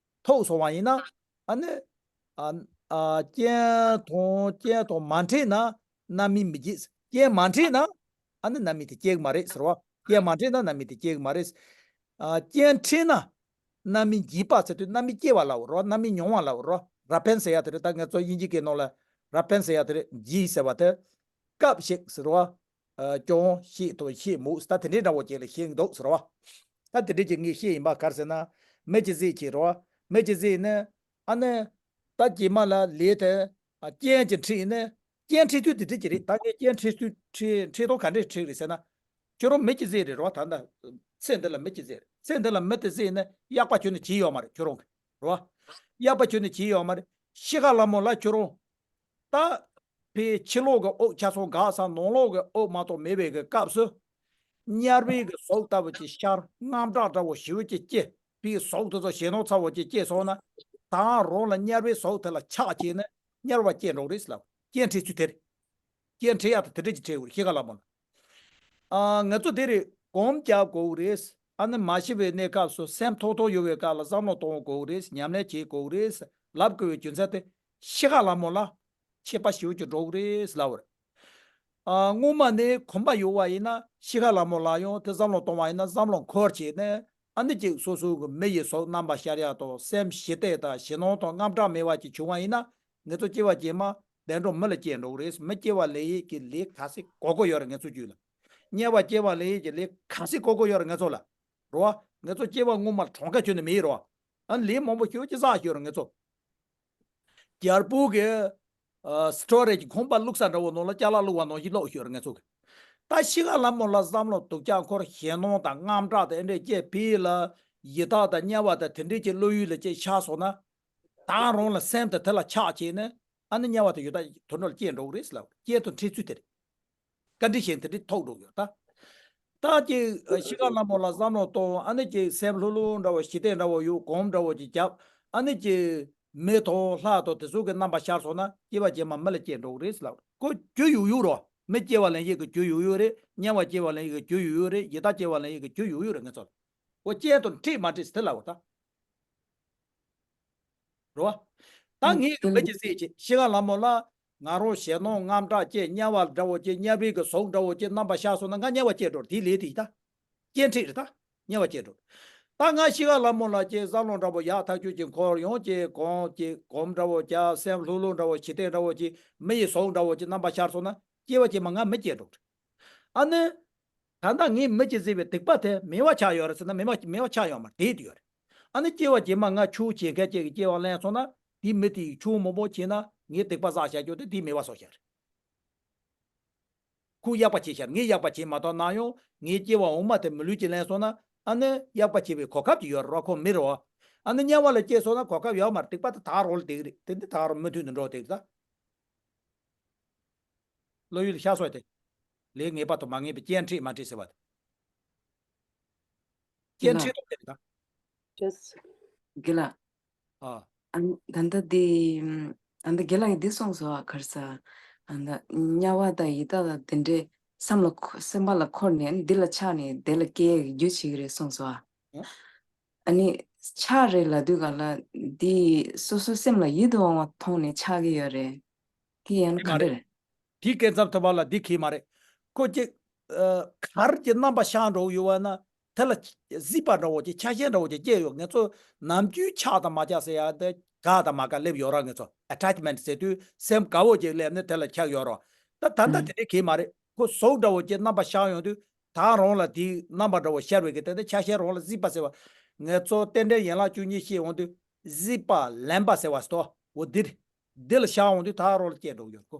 ཐོག་སོང་བ་ཡིན་ན། ཨ་ནི། ཨ། ཨ། རྐྱེན་དང་རྐྱེན་དང་མ་འཕྲད་ན་རྣམ་སྨིན་མི་སྐྱེ། རྐྱེན་མ་འཕྲད་ན་ཨ་ནི་རྣམ་སྨིན་དེ་སྐྱེ་གི་མ་རེད་ཟེར་བ། རྐྱེན་མ་འཕྲད་ན་རྣམ་སྨིན་དེ་སྐྱེ་གི་མ་རེད། ཨ། རྐྱེན་འཕྲད་ན་རྣམ་སྨིན་སྐྱེས་པ་ཟེར་དུས་རྣམ་སྨིན་སྐྱེ་བ་ལབ་རོ། རྣམ་སྨིན་མྱོང་བ་ལབ་རོ། རབ་འཕེན་ཟེར་ཡ་དེ་རེད། ད་ང་ཚོ་དབྱིན་ཇི་སྐད་ནང་ལ་རབ་འཕེན་ཟེར་ཡ་དེ་རེད། རྗེས་ཟེར་བ་དེ་སྐབས་ཤིག་ཟེར་བ། ཨ། ཀྱང་ཤེས་དང་ཤེས་མུག་ད་དེ་འདྲའི་འདྲ་བོ་ཅིག་ལ་ཤེས་འདུག་ཟེར་བ། ད་དེ་འདྲའི་ཅིག་ངས་བཤད་ཡིན་པ་ག་རེ་ཟེར་ན། མི་གཅིག་གཟིགས་བྱེད་རོ། མི་གཅིག་གཟིགས་ནི། ཨ་ནི། ད་རྗེས་མ་ལ་ལས་དེ། ཨ། རྐྱེན་གྱིས་འཁྲིད་ནི། རྐྱེན་འཁྲིད་དུས་དེ་འདྲ་ཅིག་རེད། ད་ངས་རྐྱེན་འཁྲིད་དུས་འཁྲིད་འཁྲིད་སྟངས་ག་འདྲས་འཁྲིད་རེད་ཟེར་ན། ཁྱོད་རང་མི་གཅིག་གཟིགས་རེད་རོ། ད་ལྟ་ཚེ་འདི་ལ་མི་གཅིག་གཟིགས་རེད། ཚེ་འདི་ལ་མི་དེ་གཟིགས་ནི་གཡག་པ་ཁྱོན་ནས་བྱེད་ཡོད་མ་རེད་ཁྱོད་རང་གིས་རོ། གཡག་པ་ཁྱོན་ནས་བྱེད་ཡོད་མ་རེད། ཤི་ཁ་ལ་མོ་ལ་ཁྱོད་རང་། ད་ཕའི་ཕྱི་ལོགས་ཀྱི་དབུགས་ཆ་ཚང་འགག་ས། ནང་ལོགས་ཀྱི་དབུགས་མ་གཏོགས་མེད་པའི་གི་སྐབས་སུ། དམྱལ་བའི་གི་ཟོག་ལྟ་བུ་ཅིག་ཤར། དངངས་སྐྲག་འདྲ་བོ་ཞེ་པོ་ཅིག་སྐྱེ། ཕའི་ཟོག་དེ་ཚོ་ཞེད་སྣང་ཚ་བོ་ཅིག་སྐྱེས་སོང་ན། ད་རང་ལ་དམྱལ་བའི་ཟོག་དེ་ལ་ཆགས་བྱས་ནས་དམྱལ་བ་སྐྱེ་འགྲོ་གི་རེད་ཟེར་ལབ། རྐྱེན་འཁྲིད་ཚུལ་དེ་རེད། རྐྱེན་འཁྲིད་ཡག་དེ་དེ་འདྲ་ཅིག་འཁྲིད་དགོས་རེད། ཤི་ཁ་ལ་མོ་ལ། ཨ། ང་ཚོ་དེ་རིང་སྒོམ་རྒྱག་དགོས་རེད། ཨ་ནི་མ་ཤི་བའི་གནས་སྐབས་སུ་སེམས་ཐོག་ཐོག་ཡོད་པའི་སྐབས་ལ་བསམ་བློ་གཏོང་དགོས་རེད། ཉམས་ལེན་བྱེད་དགོས་རེད། ལབ་དགོས་པའི་རྒྱུ་མཚན་དེ་ཤི་ཁ་ལ་མོ་ལ་ཁྱད་པར་ཞེ་པོ་ཅིག་འགྲོ་གི་རེད་ལབ་པ་རེད། ཨ། སྔོན་མ་ནས་གོམས་པ་ཡོད་པ་ཡིན་ན་ཤི་ཁ་ལ་མོ་ལ་ཡང་དེ་བསམ་བློ་གཏོང་བ་ཡིན་ན་བསམ་བློ་འཁོར་བྱས་ནས། ཨ་ནི་ཅིག་སོ་སོ་གི་མི་ཡི་ཟོག་རྣམ་པ་ཤར་ཡག་དང་། སེམས་ཞི་བདེ་དང་ཞེད་སྣང་དང་དངངས་སྐྲག་མེད་པ་ཅིག་བྱུང་བ་ཡིན་ན། ང་ཚོ་སྐྱེ་བ་རྗེས་མ་བདེ་འགྲོ་མི་ལ་སྐྱེ་འགྲོ་གི་རེད། མི་སྐྱེ་བ་ལེན་ཡས་ཀྱི་ལས་ག་ཚད་དགོས་ཀྱི་ཡོད་རེད་ང་ཚོ་རྒྱུད་ལ། དམྱལ་བ་སྐྱེ་བ་ལེན་ཡས་ཀྱི་ལས་ག་ཚད་དགོས་ཀྱི་ཡོད་རེད་ང་ཚོ་ལ། རེད་བ། ང་ཚོ་སྐྱེ་བ་སྔོན་མ་གྲངས་ཀ་ཁྱོན་ནས་མེད་རེད་བ། ཨ། ལས་མང་པོ་ཞེ་པོ་ཅིག་བསགས་ཡོད་རེད་ང་ཚོ། རྒྱལ་པོ་གི། ཨ། སི་ཊོ་རི་གི་ཁང་པ་བླུགས་ས་འདྲ་བོ་ནང་ལ་ཅ་ལག་བླུགས་པ་ནང་བཞིན་བླུགས་ཡོད་རེད་ང་ཚོ་གི། ད་ཤི་ཁ་ལ་མོ་ལ་བསམ་བློ་སྡུག་ཅག་འཁོར། ཞེད་སྣང་དང་དངངས་སྐྲག་དང་ཨེ་འདྲས་སྐྱེས། ཕི་ལ་ཡི་དྭགས་དང་དམྱལ་བ་དང་དེ་འདྲས་ཀྱི་བློ་ཡུལ་ལ་ཅིག་ཆགས་སོང་ན། ད་རང་ལ་སེམས་དེ་དེ་ལ་ཆགས་བྱས་ནས། ཨ་ནི་དམྱལ་བ་དང་ཡི་དྭགས་དུད་འགྲོ་ལ་སྐྱེ་འགྲོ་གི་རེད་ཟེར་ལབ། རྐྱེན་དང་འཁྲིད་ཚུལ་དེ་རེད། ཀོན་ཌི་ཤན་དེ་འདྲའི་ཐོག་འགྲོ་གི་ཡོད་ད། ད་ཅིག་ཤི་ཁ་ལ་མོ་ལ་བསམ་བློ་གཏོང་། ཨ་ནི་ཅིག་སེམས་ལྷོད་ལྷོད་འདྲ་བོ་ཞི་བདེ་འདྲ་བོ་ཡོད། སྒོམ་འདྲ་བོ་ཅིག་རྒྱབ། ཨ་ནི་ཅིག་མི་དང་ལྷ་དང་དེ་ཚོ་གི་རྣམ་པ་ཤར་སོང་ན་སྐྱེ་བ་རྗེས་མ་མི་ལ་སྐྱེ་འགྲོ་གི་རེད་ཟེར་ལབ། ཁོ་རྒྱུ་ཡོད་ཡོད་རོ། མི་སྐྱེ་བ་ལེན་ཡས་ཀྱི་རྒྱུ་ཡོད་ཡོད་རེད། དམྱལ་བ་སྐྱེ་བ་ལེན་ཡས་ཀྱི་རྒྱུ་ཡོད་ཡོད་རེད། ཡི་དྭགས་སྐྱེ་བ་ལེན་ཡས་ཀྱི་རྒྱུ་ཡོད་ཡོད་རེད་ང་ཚོ་ལ། ཁོ་རྐྱེན་དང་འཁྲིད་མ་འཁྲིད་ཟེར་དེ་ལབ་ད། རེད་བ། ད་ངས་མི་གཅིག་གཟིགས་བྱས་ཤི་ཁ་ལ་མོ་ལ་ང་རང་ཞེད་སྣང་དངངས་སྐྲག་སྐྱེས། དམྱལ་བ་འདྲ་བོ་སྐྱེས། དམྱལ་བའི་གི་ཟོག་འདྲ་བོ་སྐྱེས། རྣམ་པ་ཤར་སོང་ན་ང་དམྱལ་བ་སྐྱེ་འགྲོ། དེའི་ལས་དེ་ཡིན་ད། རྐྱེན་འཁྲིད་རེད་ད། དམྱལ་བ་སྐྱེ་འགྲོ། ད་ང་ཤི་ཁ་ལ་མོ་ལ་ཅིག་བསམ་བློ་འདྲ་བོ་ཡག་ཐག་ཆོད་ཅིག་འཁོར། ཡང་ཅིག་གོམས་ཅིག་གོམས་འདྲ་བོ་རྒྱག་སེམས་ལྷོད་ལྷོད་འདྲ་བོ་ཞི་བདེ་འདྲ་བོ་ཅིག་མི་ཡི་ཟོག་འདྲ་བོ་ཅིག་རྣམ་པ་ཤར་སོང་ན་སྐྱེ་བ་རྗེས་མ་ང་མི་སྐྱེ་འགྲོ། ཨ་ནི། ད་ལྟ་ངས་མི་གཅིག་གཟིགས་པའི་སྡིག་པ་དེ་མེད་པ་ཆགས་ཡོད་རེད་ཟེར་ན་མེད་པ་མེད་པ་ཆགས་ཡོད་མ་རེད། དེ་ཡོད་རེད། ཨ་ནི་སྐྱེ་བ་རྗེས་མ་ང་ཆོས་བྱེད་མཁན་ཅིག་གི་སྐྱེ་བ་ལེན་སོང་ན་དེ་མི་དེ་ཡིས་ཆོས་མང་པོ་བྱས་ན་ངས་སྡིག་པ་བསགས་བཞག་རྒྱུ་དེ་དེ་མེད་པ་བཟོ་བཞག་རེད། ཁོས་གཡག་པ་བྱས་བཞག་ངས་གཡག་པ་བྱས་མ་གཏོགས་ན་ཡང་ངའི་སྐྱེ་བ་འོག་མ་དེ་མི་ལུས་ཅིག་ལེན་སོང་ན་ཨ་ནི་གཡག་པ་བྱེད་པའི་གོ་སྐབས་ཅིག་ཡོད་རེད་བ། ཁོ་མི་རེད་བ། ཨ་ནི་དམྱལ་བ་ལ་སྐྱེས་སོང་ན་གོ་སྐབས་ཡོད་མ་རེད། སྡིག་པ་དེ་ད་རོལ་བསྡད་ཀྱི་རེད། དེ་འདི་ད་རོལ་མུ་མཐུད་དུ་འགྲོ་བསྡད་ཀྱི་རེད་ད། བློ་ཡུལ་ཤར་སོང་སྟེ། ལས་ངེས་པ་དང་མ་ངེས་པའི་རྐྱེན་འཁྲིད་མ་འཁྲིད་ཟེར་བ་དེ། རྐྱེན་འཁྲིད་དང་དེ་རེད་ད། ཅེས། དགེ་ལགས། ཨ། ཨ་ད་ལྟ་འདི། ཨ་ད་དགེ་ལགས་ཀྱིས་འདི་གསུངས་སོང་ཨ་ག་རེ་ཟ། ཨ་ད་དམྱལ་བ་དང་ཡི་དྭགས་དང་དེ་འདྲའི་བསམ་ལ་འཁོ་སེམས་པ་ལ་འཁོར་ནས་འདི་ལ་ཆགས་ནས་དེ་ལ་སྐྱེ་ཡག་གི་རྒྱུ་བྱེད་ཀྱི་རེད་གསུངས་སོང་ཨ། ཨ་ནི་ཆགས་རེད་ལབ་དུས་ག་ལ་འདི་སོ་སོའི་སེམས་ལ་ཡིད་དུ་འོང་བ་མཐོང་ནས་ཆགས་ཀྱི་ཡོད་རེད། དེ་ཡང་ན་ག་འདྲ་རེད། དེའི་སྐབས་མཚམས་ཐོབ་པ་ལ་འདི་གིས་མ་རེད། ཁོ་ཅིག་ཨ། གར་གྱི་རྣམ་པ་ཤར་འགྲོ་ཡོད་པ་ན་དེ་ལ་གཟིགས་པ་འདྲ་བོ་ཅིག་ཆགས་ཞེན་འདྲ་བོ་ཅིག་སྐྱེ་ཡོད། ང་ཚོ་ནམ་རྒྱུན་ཆགས་དང་མ་ཆགས་ཟེར་ཡ་དེ་དགའ་དང་མ་དགའ་སླེབས་ཡོད་ར། ང་ཚོ་ཨ་ཊེཆ་མེན་ཊི་ཟེར་དུས་སེམས་དགའ་བོ་ཅིག་སླེབས་ནས་དེ་ལ་ཆགས་ཡོད་ར། ད་ད་ལྟ་དེ་འདྲའི་གིས་མ་རེད། ཁོ་ཟོག་འདྲ་བོ་ཅིག་རྣམ་པ་ཤར་ཡོང་དུས་ད་རང་ལ་དེའི་རྣམ་པ་འདྲ་བོ་ཤར་བའི་གི་དེ་ནས་ཆགས་ཞེན་རང་ལ་གཟིགས་པ་ཟེར་བ། ང་ཚོ་རྟེན་འབྲེལ་ཡན་ལག་བཅུ་གཉིས་བཤད་ཡོང་དུས་གཟིགས་པ་ལེན་པ་ཟེར་བ་ཟེར་དོ། འོ་འདི་རེད། འདི་ལ་ཤར་འོང་དུས་ད་རོ་ལ་སྐྱེས་འགྲོ་གི་ཡོད་ཁོ།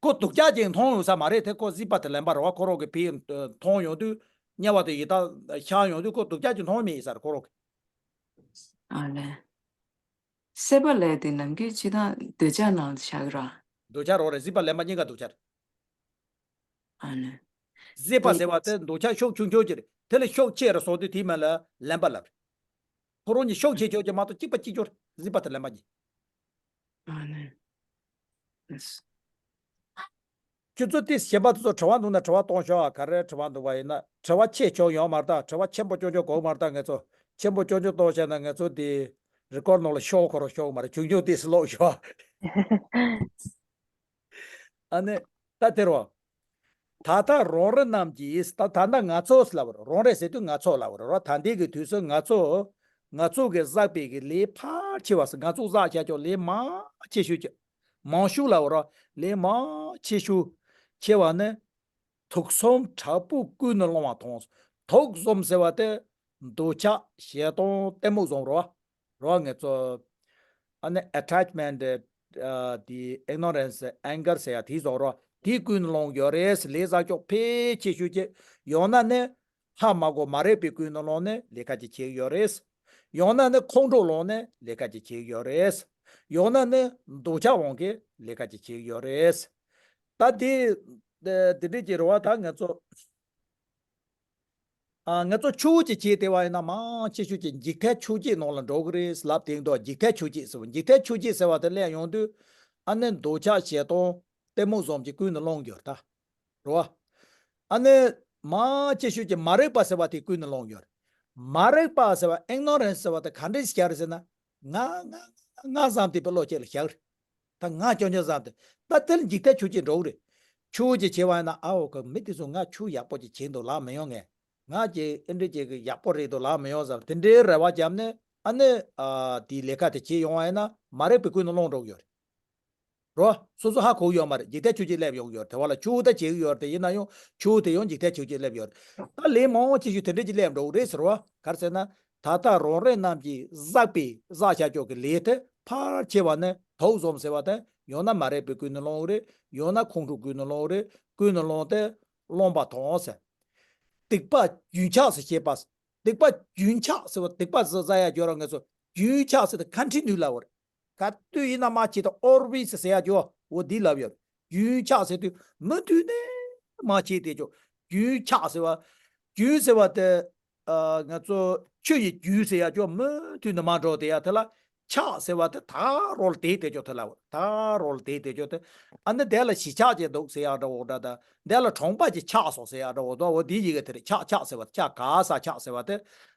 ཁོ་སྡུག་ཅག་ཅིག་མཐོང་ཡོང་ས་མ་རེད་དེ། ཁོ་གཟིགས་པ་དེ་ལེན་པ་རེད་བ། ཁོ་རོག་གི་ཕི་མཐོང་ཡོང་དུས་དམྱལ་བ་དེ་ཡི་དྭགས་ཤར་ཡོང་དུས་ཁོ་སྡུག་ཅག་ཅིག་མཐོང་མེད་ཡིན་ས་རེད་ཁོ་རོག་གི། ཨ་ལེ། སྲེད་པ་ལས་དེ་ནམ་རྒྱུན་ཅི་དང་འདོད་ཆགས་ནང་ལ་བཞག་གི་ར། འདོད་ཆགས་རོ་རེད། གཟིགས་པ་ལེན་པ་གཉིས་ཀ་འདོད་ཆགས་རེད། ཨ་ལེ། གཟིགས་པ་ཟེར་བ་དེ་འདོད་ཆགས་ཤུགས་ཆུང་ཆུང་ཅིག་རེད། དེ་ལས་ཤུགས་ཆེ་རུ་སོང་དུས་དེའི་མིང་ལ་ལེན་པ་ལབ་རེད། ཁོ་རང་གཉིས་ཤུགས་ཆེ་ཆུང་ཆེ་མ་གཏོགས་གཅིག་པ་གཅིག་གྱུར་གཟིགས་པ་དེ་ལེན་པ་གཉིས། ཨ་ནི། ཁྱོད་ཚོ་དེ་གཞན་པ་དེ་ཚོ་དྲི་བ་འདུག་ན་དྲི་བ་གཏོང་ཤོག་ཨ། ག་རེ་དྲི་བ་འདུག་པ་ཡིན་ན། དྲི་བ་ཆེ་ཆུང་ཡོད་མ་རེད་ད། དྲི་བ་ཆེན་པོ་ཆུང་ཆུང་དགོས་མ་རེད་ད། ངེད་ཚོ་ཆེན་པོ་ཆུང་ཆུང་གཏོང་བྱས་ན་ངེད་ཚོ་དེ་རི་ཀོར་ནང་ལ་ཤོག་ཁོ་རང་ཤོག་མ་རེད། ཆུང་ཆུང་དེ་སུ་ལོག་ཤོག་ཨ་ནི། ད་དེ་རོ། ད་ལྟ་རང་རེ་རྣམས་ཀྱིས། ད་ད་ལྟ་ང་ཚོ་ལབ་རོ། རང་རེ་ཟེར་དུས་ང་ཚོ་ལབ་རོ། ད་ལྟའི་གི་དུས་སུ་ང་ཚོ། ང་ཚོ་གི་བསགས་པའི་གི་ལས་ཕལ་ཆེ་བ་སི། ང་ཚོ་བསགས་བྱ་ཆོག་ལས་མང་ཆེ་ཤོས་ཀྱི། མང་ཤོས་ལབ་རོ། ལས་མང་ཆེ་ཤོས་ཆེ་བ་ནི། དུག་གསུམ་དྲག་པོས་ཀུན་ནས་སློང་བ་དང་། དུག་གསུམ་ཟེར་བ་དེ། འདོད་ཆགས་ཞེ་སྡང་གཏི་མུག་བཟུང་རོ། རོ་ངེད་ཚོ། ཨ་ནི་attachment ཨ་དེ་ignorance anger ཟེར་ཡ་དེ་བཟོ་རོ། དེ་ཀུན་སློང་ཡོད་རེད། ལས་བསགས་ཆོག་ཕལ་ཆེ་ཤོས་ཀྱི། ཡང་ན་ནི་ཧ་མ་གོ་མ་རིག་པའི་ཀུན་སློང་ནི་ལས་ཀ་ཅིག་བྱེད་ཀྱི་ཡོད་རེད། ཡང་ན་ནི་ཁོང་ཁྲོ་སློང་ནི་ལས་ཀ་ཅིག་བྱེད་ཀྱི་ཡོད་རེད། ཡང་ན་ནི་འདོད་ཆགས་དབང་གིས་ལས་ཀ་ཅིག་བྱེད་ཀྱི་ཡོད་རེད། ད་དེ་དེ་འདྲས་ཀྱི་རེད་བ། ད་ང་ཚོ། ཨ། ང་ཚོ་ཆོས་ཅིག་བྱེད་བསྡད་པ་ཡིན་ན་མང་ཆེ་ཤོས་ཀྱི་འཇིག་རྟེན་ཆོས་བརྒྱད་ནང་ལ་འགྲོ་གི་རེད་ལབ་དེ་འདུག་འཇིག་རྟེན་ཆོས་བརྒྱད་ཟེར་བ། འཇིག་རྟེན་ཆོས་བརྒྱད་ཟེར་བ་དེ་ལ་ཡོང་དུས། ཨ་ནི་འདོད་ཆགས་ཞེ་སྡང་གཏི་མུག་གསུམ་གྱིས་ཀུན་ནས་སློང་གི་ཡོད་རེད་ད། རེད་བ། ཨ་ནི་མང་ཆེ་ཤོས་ཀྱི་མ་རིག་པ་ཟེར་བ་དེ་ཀུན་ནས་སློང་གི་ཡོད་རེད། མ་རིག་པ་ཟེར་བ་ignorance ཟེར་བ་དེ་ག་འདྲས་ཤར་ཟེར་ན། ང་ང་ང་བསམ་བསྡད་པའི་བློ་སྐྱེ་ལ་ཤར། ད་ང་སྐྱོན་ཆ་བཟང་སྟེ། ད་དེ་ལ་འཇིག་རྟེན་ཆོས་བརྒྱད་འགྲོ་གི་རེད། ཆོས་ཅིག་བྱེད་པ་ཡིན་ན། ཨ་འོ་གི་མི་དེ་ཚོ་ང་ཆོས་ཡག་པོ་ཅིག་བྱེད་འདུག་ལབ་མི་ཡོང་ངས། ང་ཅིག་ཨེ་འདྲ་ཅིག་གི་ཡག་པོ་རེད་འདུག་ལབ་མི་ཡོང་ཟེར། དེ་འདྲའི་རེ་བ་བརྒྱབ་ནས། ཨ་ནི་ཨ་དེའི་ལས་ཀ་དེ་བྱེད་ཡོང་བ་ཡིན་ན། མ་རིག་པའི་ཀུན་ནས་སློང་འགྲོ་གི་ཡོད་རེད། རོ། སོ་སོ་ཧ་གོ་གི་ཡོད་མ་རེད། འཇིག་རྟེན་ཆོས་བརྒྱད་སླེབས་ཡོང་གི་ཡོད་རེད། དེ་བ་ལ་ཆོས་དེ་བྱེད་ཀྱི་ཡོད་རེད། དེ་ཡིན་ན་ཡང་ཆོས་དེ་ཡང་འཇིག་རྟེན་ཆོས་བརྒྱད་སླེབས་ཡོད་རེད། ད་ལས་མང་ཆེ་ཤོས་དེ་འདྲ་ཅིག་སླེབས་འགྲོ་གི་རེད་ཟེར་བ། ག་རེ་ཟེར་ན། ད་ལྟ་རང་རེ་རྣམས་ཀྱིས་བསགས་པའི་བསགས་བྱ་ཆོག་གི་ལས་དེ་ཕལ་ཆེ་བ་ནི་དུག་གསུམ་ཟེར་བ་དེ། ཡང་ན་མ་རིག་པའི་ཀུན་ནས་སློང་གི་རེད། ཡང་ན་ཁོང་ཁྲོ་ཀུན་ནས་སློང་གི་རེད། ཀུན་ནས་སློང་སྟེ་སློང་བ་དང་ཟེར། སྡིག་པ་རྒྱུན་ཆགས་སུ་བྱེད་པ། སྡིག་པ་རྒྱུན་ཆགས་ཟེར་བ། སྡིག་པ་ཟེར་ཟ་ཡ་སྦྱོར་བ་ངེད་ཚོ། རྒྱུན་ཆགས་ཟེར་དུས་continue ལབ་པ་རེད། ག་དུས་ཡིན་ན་མ་བྱེད་དང་always ཟེར་ཡ་ཅོ། འོ་འདི་ལབ་ཡོད། རྒྱུན་ཆགས་ཟེར་དུས་མུ་མཐུད་ནས་མ་བྱེད་དེ་ཅོ། རྒྱུན་ཆགས་ཟེར་བ། རྒྱུན་ཟེར་བ་དེ། ཨ། ང་ཚོ་ཆུ་ཡི་རྒྱུན་ཟེར་ཡ་ཅོ། མུ་མཐུད་ནས་མ་འགྲོ་དེ་ཡ་དེ་ལ། ཆགས་ཟེར་བ་དེ་ད་རོལ་དེ་དེ་ཅོ་དེ་ལབ། ད་རོལ་དེ་དེ་ཅོ་དེ། ཨ་ནི་དེ་ལ་གཞིས་ཆགས་ཀྱི་འདུག་ཟེར་ཡ་འདྲ་བོ་འདྲ་ད། དེ་ལ་གྲོང་པ་ཅིག་ཆགས་སོང་ཟེར་ཡ་འདྲ་བོ་འདུག་འོ་དེ་ཡི་གེ་དེ་རེད། ཆགས་ཆགས་ཟེར་བ། ཆགས་ག་ས་ཆགས་ཟེར་བ་དེ།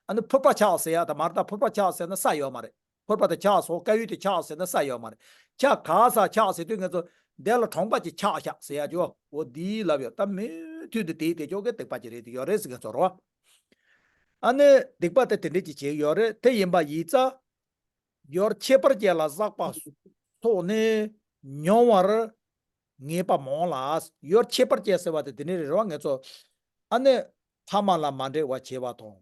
ཨ་ནི་ཕུར་པ་ཆགས་ཟེར་ཡ་དེ་མ་རེད་ད། ཕུར་པ་ཆགས་ཟེར་ན་ས་ཡོད་མ་རེད། ཕུར་པ་དེ་ཆགས་སོང་། དཀར་ཡོལ་དེ་ཆགས་ཟེར་ན་ས་ཡོད་མ་རེད། ཆགས་ག་ས་ཆགས་ཟེར་དུས་ང་ཚོ་དེ་ལ་གྲོང་པ་ཅིག་ཆགས་ཤག་ཟེར་ཡ་ཅོ། འོ་འདི་ལབ་ཡོད། ད་མུ་མཐུད་དུ་དེ་དེ་ཅོ་གི་སྡིག་པ་ཅིག་རེད་དེ་ཡོད་རེད་ཟེར་གི་ཚོར་བ། ཨ་ནི་སྡིག་པ་དེ་དེ་འདྲས་ཅིག་བྱེད་ཡོད་རེད། དེ་ཡིན་པ་ཡིན་ཙང་། ཡོར་ཁྱད་པར་ཅན་ལ་བསགས་པ་སོགས་ནི་མྱོང་བར་ངེས་པ་མང་ལ། ཡོར་ཁྱད་པར་ཅན་ཟེར་བ་དེ་དེ་ནི་རེད་བ། ངེད་ཚོ་ཨ་ནི་ཕ་མ་ལ་མ་འགྲིག་པ་བྱེད་པ་དང་།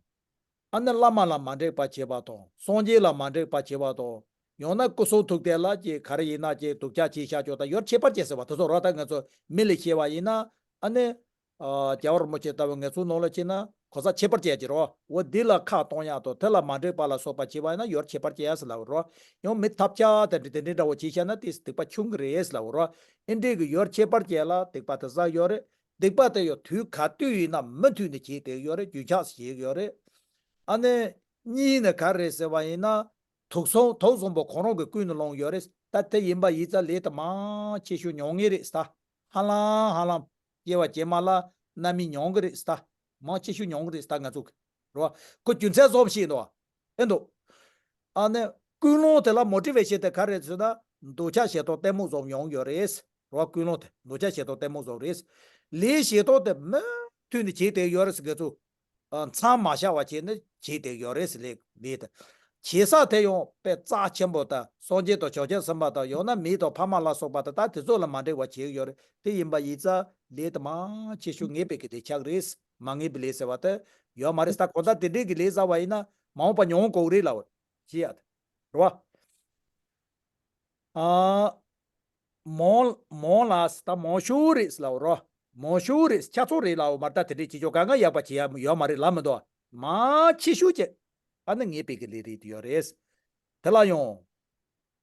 ཨ་ནི་བླ་མ་ལ་མ་འགྲིག་པ་བྱེད་པ་དང་། སངས་རྒྱས་ལ་མ་འགྲིག་པ་བྱེད་པ་དང་། ཡང་ན་སྐུ་གསུང་ཐུགས་རྟེན་ལ་ཅིག་ག་རེ་ཡིན་ན་ཅིག་སྡུག་ཅག་བྱས་བཞག་ཆོག་ད་ཡོར་ཁྱད་པར་ཅན་ཟེར་བ་དེ་ཚོ་རོ། ད་ངེད་ཚོ་མི་ལ་བཤད་པ་ཡིན་ན། ཨ་ནི། ཨ། རྒྱལ་བ་རིན་པོ་ཆེ་ལྟ་བུ་ངེད་ཚོའི་ནང་ལ་ཕྱིན་ན་གོ་ས་ཁྱད་པར་ཅན་ཅིག་རོ། འོ་འདི་ལ་ཁ་གཏོང་ཡག་དང་། དེ་ལ་མ་འགྲིག་པ་ལ་སོགས་པ་བྱས་པ་ཡིན་ན་ཡོར་ཁྱད་པར་ཅན་ཟེར་ལབ་རོ། ཡང་མི་ཐབས་ཆག་དེ་འདྲ་དེ་འདྲའི་འདྲ་བོ་བྱས་བཞག་ན་དེ་སྡིག་པ་ཆུང་གི་རེད་ཟེར་ལབ་རོ། ཨེ་འདྲའི་གི་ཡོར་ཁྱད་པར་ཅན་ལ་སྡིག་པ་དེ་བསགས་ཡོད་རེད། སྡིག་པ་དེ་ཡང་དུས་ག་དུས་ཡིན་ན་མུ་མཐུད་ནས་བྱས་བསྡད་ཡོད་རེད། རྒྱུན་ཆགས་སུ་བྱེད་ཀྱི་ཡོད་རེད། ཨ་ནི་གཉིས་ནི་ག་རེ་རེད་ཟེར་བ་ཡིན་ན། དུག་གསུམ་དུག་གསུམ་པོ་ཁོ་རང་གི་ཀུན་ནས་སློང་ཡོད་རེད། ད་དེ་ཡིན་པ་ཡིན་ཙང་ལས་དེ་མང་ཆེ་ཤོས་མྱོང་ངེས་རེད་ད། ཧ་ལམ་ཧ་ལམ་སྐྱེ་བ་རྗེས་མ་ལ་རྣམ་སྨིན་མྱོང་གི་རེད་ད། མང་ཆེ་ཤོས་མྱོང་གི་རེད་ད་ང་ཚོ་གི། རེད་བ། ཁོ་རྒྱུ་མཚན་བཟོ་བཞིན་འདུག་བ། ཨེ་འདུག་ཨ་ནི་ཀུན་སློང་དེ་ལ་མོ་ཊི་ཝེ་ཤན་དེ་ག་རེ་རེད་ཟེར་ན། འདོད་ཆགས་ཞེ་སྡང་གཏི་མུག་གསུམ་མྱོང་ཡོད་རེད། རེད་བ། ཀུན་སློང་དེ་འདོད་ཆགས་ཞེ་སྡང་གཏི་མུག་གསུམ་རེད། ལས་ཞེ་སྡང་དེ་མུ་མཐུད་ནས་བྱས་བསྡད་ཡོད་རེད་ཟེར་གི་ཚོ། ཨ། མཚམས་མ་བཞག་པ་བྱས་ནས་བྱས་བསྡད་ཡོད་རེད་ཟེར་ལས་ལས་དེ། བྱེད་ས་དེ་ཡང་དཔེ་རྩ་ཆེན་པོ་དང་། སངས་རྒྱས་དང་བྱང་ཆུབ་སེམས་དཔའ་དང་། ཡང་ན་མི་དང་ཕ་མ་ལ་སོགས་པ་དང་། ད་དེ་ཚོ་ལ་མ་འགྲིག་པ་བྱས་ཡོད་རེད། དེ་ཡིན་པ་ཡིན་ཙང་ལས་དེ་མང་ཆེ་ཤོས་ངེས་པའི་གི་དེ་ཆགས་རེད། མ་ངེས་པའི་ལས་ཟེར་བ་དེ་ཡོད་མ་རེད། ད་གང་ལྟར་དེ་འདྲའི་གི་ལས་བསགས་པ་ཡིན་ན་མ་འོངས་པ་མྱོང་དགོས་རེད་ལབ་བྱེད་ཡ་དེ། རེད་བ། ཨ། མང་མང་ལ་ད་མང་ཤོས་རེད་ལབ་རོ། མང་ཤོས་རེད། ཆ་ཚང་རེད་ལབ་མ་རེད། ད་དེ་འདྲའི་བྱེད་ཆོག་ག་ང་ཡག་པ་བྱེད་ཡ་ཡོད་མ་རེད་ལབ་མི་འདུག་མང་ཆེ་ཤོས་ཀྱི་ཨ་ནི་ངེས་པའི་གི་ལས་རེད་དེ་ཡོད་རེད། དེ་ལ་ཡང་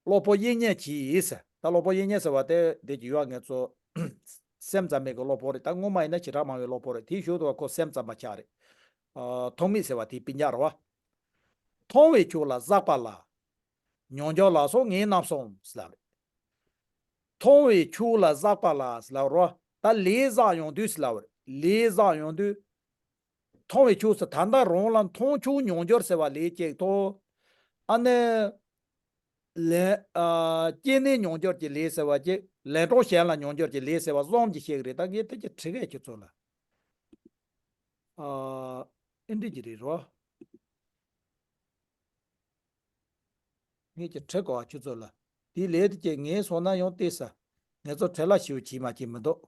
གློ་བུར་དབྱིག་གཉེན་གྱིས། ད་གློ་བུར་དབྱིག་གཉེན་ཟེར་བ་དེ་འདི་གི་ཡོད། ངེད་ཚོ་སེམས་ཙམ་པའི་གི་གློ་བུར་རེད། ད་སྔོན་མ་ཡིན་ན་བྱེ་བྲག་སྨྲ་བའི་གློ་བུར་རེད། དེའི་གཞུག་ཏུ་ཁོ་སེམས་ཙམ་པ་ཆགས་རེད། ཨ། ཐོགས་མེད་ཟེར་བ་དེའི་སྤུན་ཀྱག་རེད་བ། མཐོང་བའི་ཆོས་ལ་བསགས་པ་ལ། མྱོང་འགྱུར་ལ་སོགས་ངེས་རྣམ་གསུམ་ཟེར་ལབ་རེད། མཐོང་བའི་ཆོས་ལ་བཞག་པ་ལ་ཟེར་ལབ་རོ། ད་ལས་བཞག་ཡོང་དུས་ཟེར་ལབ་རེད། ལས་བཞག་ཡོང་དུས། མཐོང་བའི་ཆོས་སུ་ད་ལྟ་རང་ལ་མཐོང་ཆོས་མྱོང་འགྱུར་ཟེར་བ་ལས་གཅིག་ཐོག་ཨ་ནི། ལན། ཨ། སྐྱེས་ནས་མྱོང་འགྱུར་གྱི་ལས་ཟེར་བ་གཅིག་ལན་གྲངས་གཞན་ལ་མྱོང་འགྱུར་གྱི་ལས་ཟེར་བ་གསུམ་གྱི་བཤད་ཀྱི་རེད། ད་ངས་དེ་གྱི་ཁྲིད་གས་ཁྱོད་ཚོ་ལ། ཨ། ཨེ་འདྲ་གྱི་རེད་རོ། ངས་ཀྱི་ཁྲིད་གོ་བ་ཁྱོད་ཚོ་ལ། དེའི་ལས་དེ་གྱི་ངས་སོང་ན་ཡང་བལྟས་ས། ངས་ཚོ་ཁྲིད་ལ་ཞིབ་བྱས་མ་བྱས་མི་འདུག་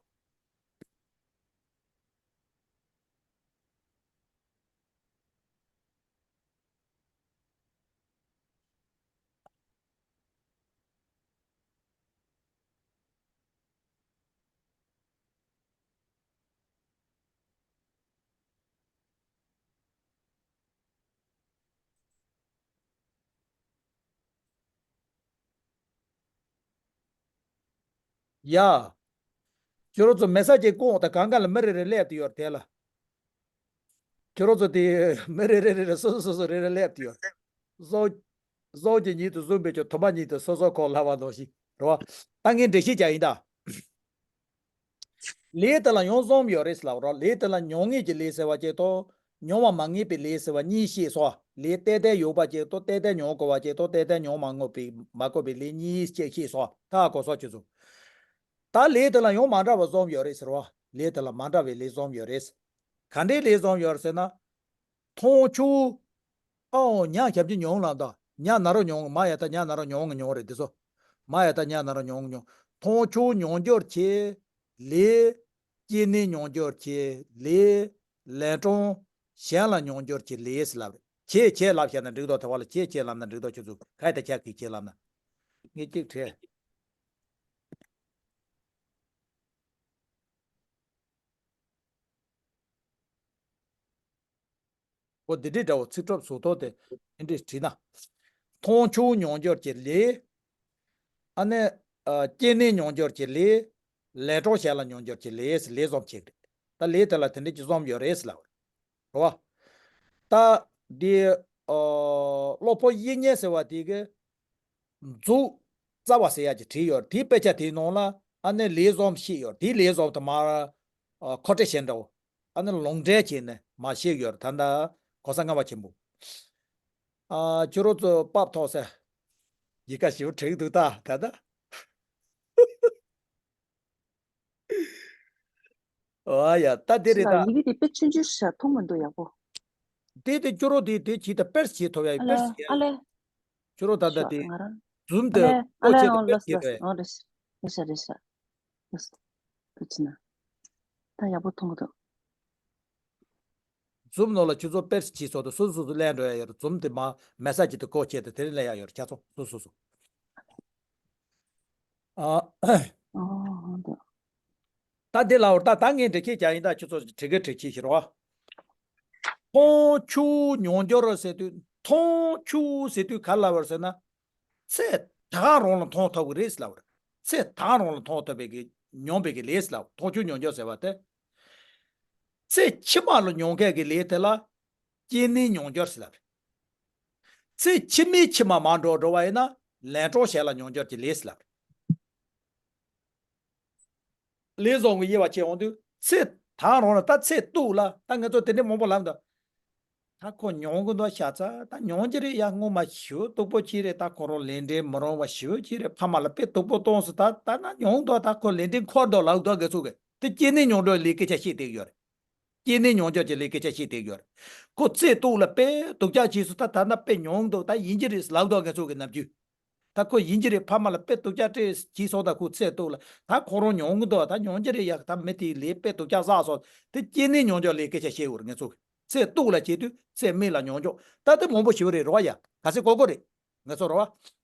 ཡ། ཁྱོད་རང་ཚོ་མེད་ས་ཅིག་བསྐོང་དང་། གང་ག་ལ་མི་རེ་རེ་སླེབས་དུ་ཡོད་དེ་ལ། ཁྱོད་རང་ཚོ་དེ་མི་རེ་རེ་རེ་རེ་སོ་སོ་སོ་སོ་རེ་རེ་སླེབས་དུ་ཡོད། བཟོ། བཟོ་གྱི་ཉིད་དུ་བཟུང་བས་ཀྱང་། དུ་མ་ཉིད་དུ་སོ་སོ་ཁོ་ལ་བ་ནོ་ཞིག་རེད་བ། ད་ངས་འགྲེལ་བཤད་རྒྱག་ཡིན་ད། ལས་དེ་ལ་ཡང་གསུམ་ཡོད་རེད་ལབ་རོ། ལས་དེ་ལ་མྱོང་ངེས་ཀྱི་ལས་ཟེར་བ་གཅིག་དང་། མྱོང་བ་མ་ངེས་པའི་ལས་ཟེར་བ་གཉིས་བཤད་སོང་། ལས་ཏན་ཏན་ཡོད་པ་གཅིག་དང་། ཏན་ཏན་མྱོང་དགོས་པ་གཅིག་དང་། ཏན་ཏན་མྱོང་མ་དགོས་པའི་མ་དགོས་པའི་ལས་གཉིས་བཤད་བཤད་སོང་། ད་གོ་སོང་ཁྱོད་ཚོ། ད་ལས་དེ་ལ་ཡང་མ་འདྲ་བ་གསུམ་ཡོད་རེད་ཟེར་བ། ལས་དེ་ལ་མ་འདྲ་བའི་ལས་གསུམ་ཡོད་རེད། ག་འདྲའི་ལས་གསུམ་ཡོད་རེད་ཟེར་ན། མཐོང་ཆོས། ཨའོ་ཉ་ཞབས་ཀྱུ་མྱོང་ལ་ད། ཉ་ན་རོ་མྱོང་། མ་ཡ་ད་ཉ་ན་རོ་མྱོང་གི་མྱོང་རེད་དེ་ཚོ། མ་ཡ་ད་ཉ་ན་རོ་མྱོང་གི་མྱོང་། མཐོང་ཆོས་མྱོང་འགྱུར་གྱི་ལས། སྐྱེས་ནས་མྱོང་འགྱུར་གྱི་ལས། ལན་གྲངས་གཞན་ལ་མྱོང་འགྱུར་གྱི་ལས་ལབ་རེད། ཁྱེད་ཁྱེད་ལབ་བཤད་ན་འགྲིག་དོ། དེ་བ་ལ་ཁྱེད་ཁྱེད་ལབ་ན་འགྲིག་དོ། ཁྱོད་ཚོ་ག་ཡ་ད་ཁྱེད་ཀྱིས་ཁྱེད་ལབ་ན། ངས་གཅིག་བྲིས། ཨོ་འདི་འདྲའི་འདྲ་བོ་ཚིག་གྲུབ་བཟོ་ཐོག་དེ་འདི་འདྲའི་བྲིས་ན། མཐོང་ཆོས་མྱོང་འགྱུར་གྱི་ལས། ཨ་ནི། ཨ། སྐྱེས་ནས་མྱོང་འགྱུར་གྱི་ལས། ལན་གྲངས་གཞན་ལ་མྱོང་འགྱུར་གྱི་ལས། ལས་གསུམ་བྱེད་ཀྱི་རེད། ད་ལས་དེ་ལ་དེ་འདྲའི་ཅིག་གསུམ་ཡོད་རེད་ལབ་རེད་བ། ད་འདི། ཨ། སློབ་དཔོན་དབྱིག་གཉེན་ཟེར་བ་དེ་གི་མཛོད་རྩ་བ་ཟེར་ཡག་ཅིག་བྲིས་ཡོད་རེད། དེའི་དཔེ་ཆ་དེའི་ནང་ལ་ཨ་ནི་ལས་གསུམ་བཤད་ཡོད་རེད། དེའི་ལས་གསུམ་དེ་མར། ཨ། མཁོ་སྤྲོད་བྱས་འདྲ་བོ། ཨ་ནི་ལུང་འདྲེན་བྱས་ནས་མར་བཤད་ཡོད་རེད། ད་ལྟ་གོང་ས་ལྔ་པ་ཆེན་པོ། ཨ། ཁྱོད་རང་ཚོ་པབ་ཐོག་ས། ཡི་ག་ཞིབ་དྲུག་འདུག་ད་ད་ད། ཨ་ཡ། ད་དེ་རེད་ད། ཡི་གེ་དེ་དཔེ་ཆུང་ཆུང་ཞིག་མཐོང་མི་འདུག་ཡག་པོ། དེ་དེ་ཁྱོད་རང་དེ་དེ་བྱེད་ད་དཔེར་བྱེད་ཐུབ་ཡ་ཡིན། ཨ་ལེ། དཔེར་བྱེད་ཨ་ཡ། ལེ། ཁྱོད་རང་ད་ད་ཤོག་དེ། ང་རང་ཛུམ་ཨ་དེ་ལེ། ཨ་ལེ། ཨོ་ལགས་སོ་ལགས་སོ། ཨོ་ལགས་སོ། ལགས་སོ་ལགས་སོ། ལགས་སོ། ད་ཕྱིན་ན། ད་ཡག་པོ་མཐོང་གི་འདུག་ཛུམ་ནང་ལ་ཁྱོད་ཚོ་དཔེར་བྱས་སོ་དེ་སོ་སོ་སོ་སླེབས་འགྲོ་ཡ་ཡོད་རེད། ཛུམ་དེ་མ་མེད་ས་ཅིག་ཏུ་བཀོལ་བྱས་ཏེ་དེ་རིང་སླེབས་ཡ་ཡོད་རེད། ཁྱེད་ཚོ་སོ་སོ་སོ། ཨ། ཨོ་འདུག་ད་འདི་ལ་འོར་ད་ད་ངས་འགྲེལ་བཤད་རྒྱག་ཡིན། ད་ཁྱོད་ཚོ་དྲི་གི་དྲི་གི་ཞིག་རོ། མཐོང་ཆོས་མྱོང་འགྱུར་ཟེར་དུས། མཐོང་ཆོས་ཟེར་དུས་ག་ལ་བར་ཟེར་ན། ཚེ་ད་ག་རང་ལ་མཐོང་ཐུབ་ཀྱི་རེད་ལབ་རེད། ཚེ་ད་ག་རང་ལ་མཐོང་ཐུབ་པའི་གི་མྱོང་པའི་གི་ལས་ལབ། མཐོང་ཆོས་མྱོང་འགྱུར་ཟེར་བ་དེ། ཚེ་ཕྱི་མ་ལ་མྱོང་མཁན་གྱི་ལས་དེ་ལ་སྐྱེས་ནས་མྱོང་འགྱུར་ཟེར་ལབ་རེད། ཚེ་ཕྱི་མའི་ཕྱི་མ་མར་འགྲོ་འགྲོ་བ་ཡིན་ན་ལན་གྲངས་གཞན་ལ་མྱོང་འགྱུར་གྱི་ལས་ཟེར་ལབ་རེད། ལས་བཟང་གི་དབྱེ་བ་ཕྱེ་འོང་དུས། ཚེ་ད་རང་ལ་ད་ཚེ་སྟོད་ལ་ད་ང་ཚོ་དེ་འདྲའི་མང་པོ་ལབ་འདུག་ད་ཁོ་མྱོང་གི་འདུག་ཤ་ཚ། ད་མྱོང་གི་རེད་ཡ། སྔོན་མ་ཞེ་པོ་སྡུག་པོ་ཅིག་རེད། ད་ཁོ་རང་ལས་འབྲས་མི་རུང་བ་ཞེ་པོ་ཅིག་རེད། ཕ་མ་ལ་དཔེ་སྡུག་པོ་གཏོང་སོང་། ད་ད་ན་མྱོང་འདུག་ད་ཁོ་ལས་འབྲས་འཁོར་འདུག་ལབ་འདུག་ང་ཚོ་གི་དེ་སྐྱེས་ནས་མྱོང་འགྱུར་ལས་སྐད་ཆ་བཤད་བསྡད་ཀྱི་ཡོད་རེད། སྐྱེས་ནས་མྱོང་འགྱུར་གྱི་ལས་སྐད་ཆ་བཤད་བསྡད་ཀྱི་ཡོད་རེད། ཁོ་ཚེ་སྟོད་ལ་དཔེ་སྡུག་ཅག་བྱས་སོང་། ད་ད་ན་དཔེ་མྱོང་འདུག་ད་ཡིན་གྱི་རེད་ལབ་འདུག་ང་ཚོ་གི་ནམ་རྒྱུན། ད་ཁོ་ཡིན་གྱི་རེད། ཕ་མ་ལ་དཔེ་སྡུག་ཅག་སྤྲད་བྱས་སོང་། ད་ཁོ་ཚེ་སྟོད་ལ་ད་ཁོ་རང་མྱོང་གི་འདུག་ད་མྱོང་གི་རེད་ཡ། ད་མི་དེའི་ལས་དཔེ་སྡུག་ཅག་བསགས་སོང་། དེ་སྐྱེས་ནས་མྱོང་འགྱུར་ལས་སྐད་ཆ་བཤད་དགོས་རེད། ང་ཚོ་གི་ཚེ་སྟོད་ལ་བྱེད་དུས་ཚེ་སྨད་ལ་མྱོང་འགྱུར། ད་དེ་མང་པོ་ཞིག་རེད་རེད་བ་ཡ། ག་ཚོད་གོ་གོ་རེད། ང་ཚོ་རེད་བ།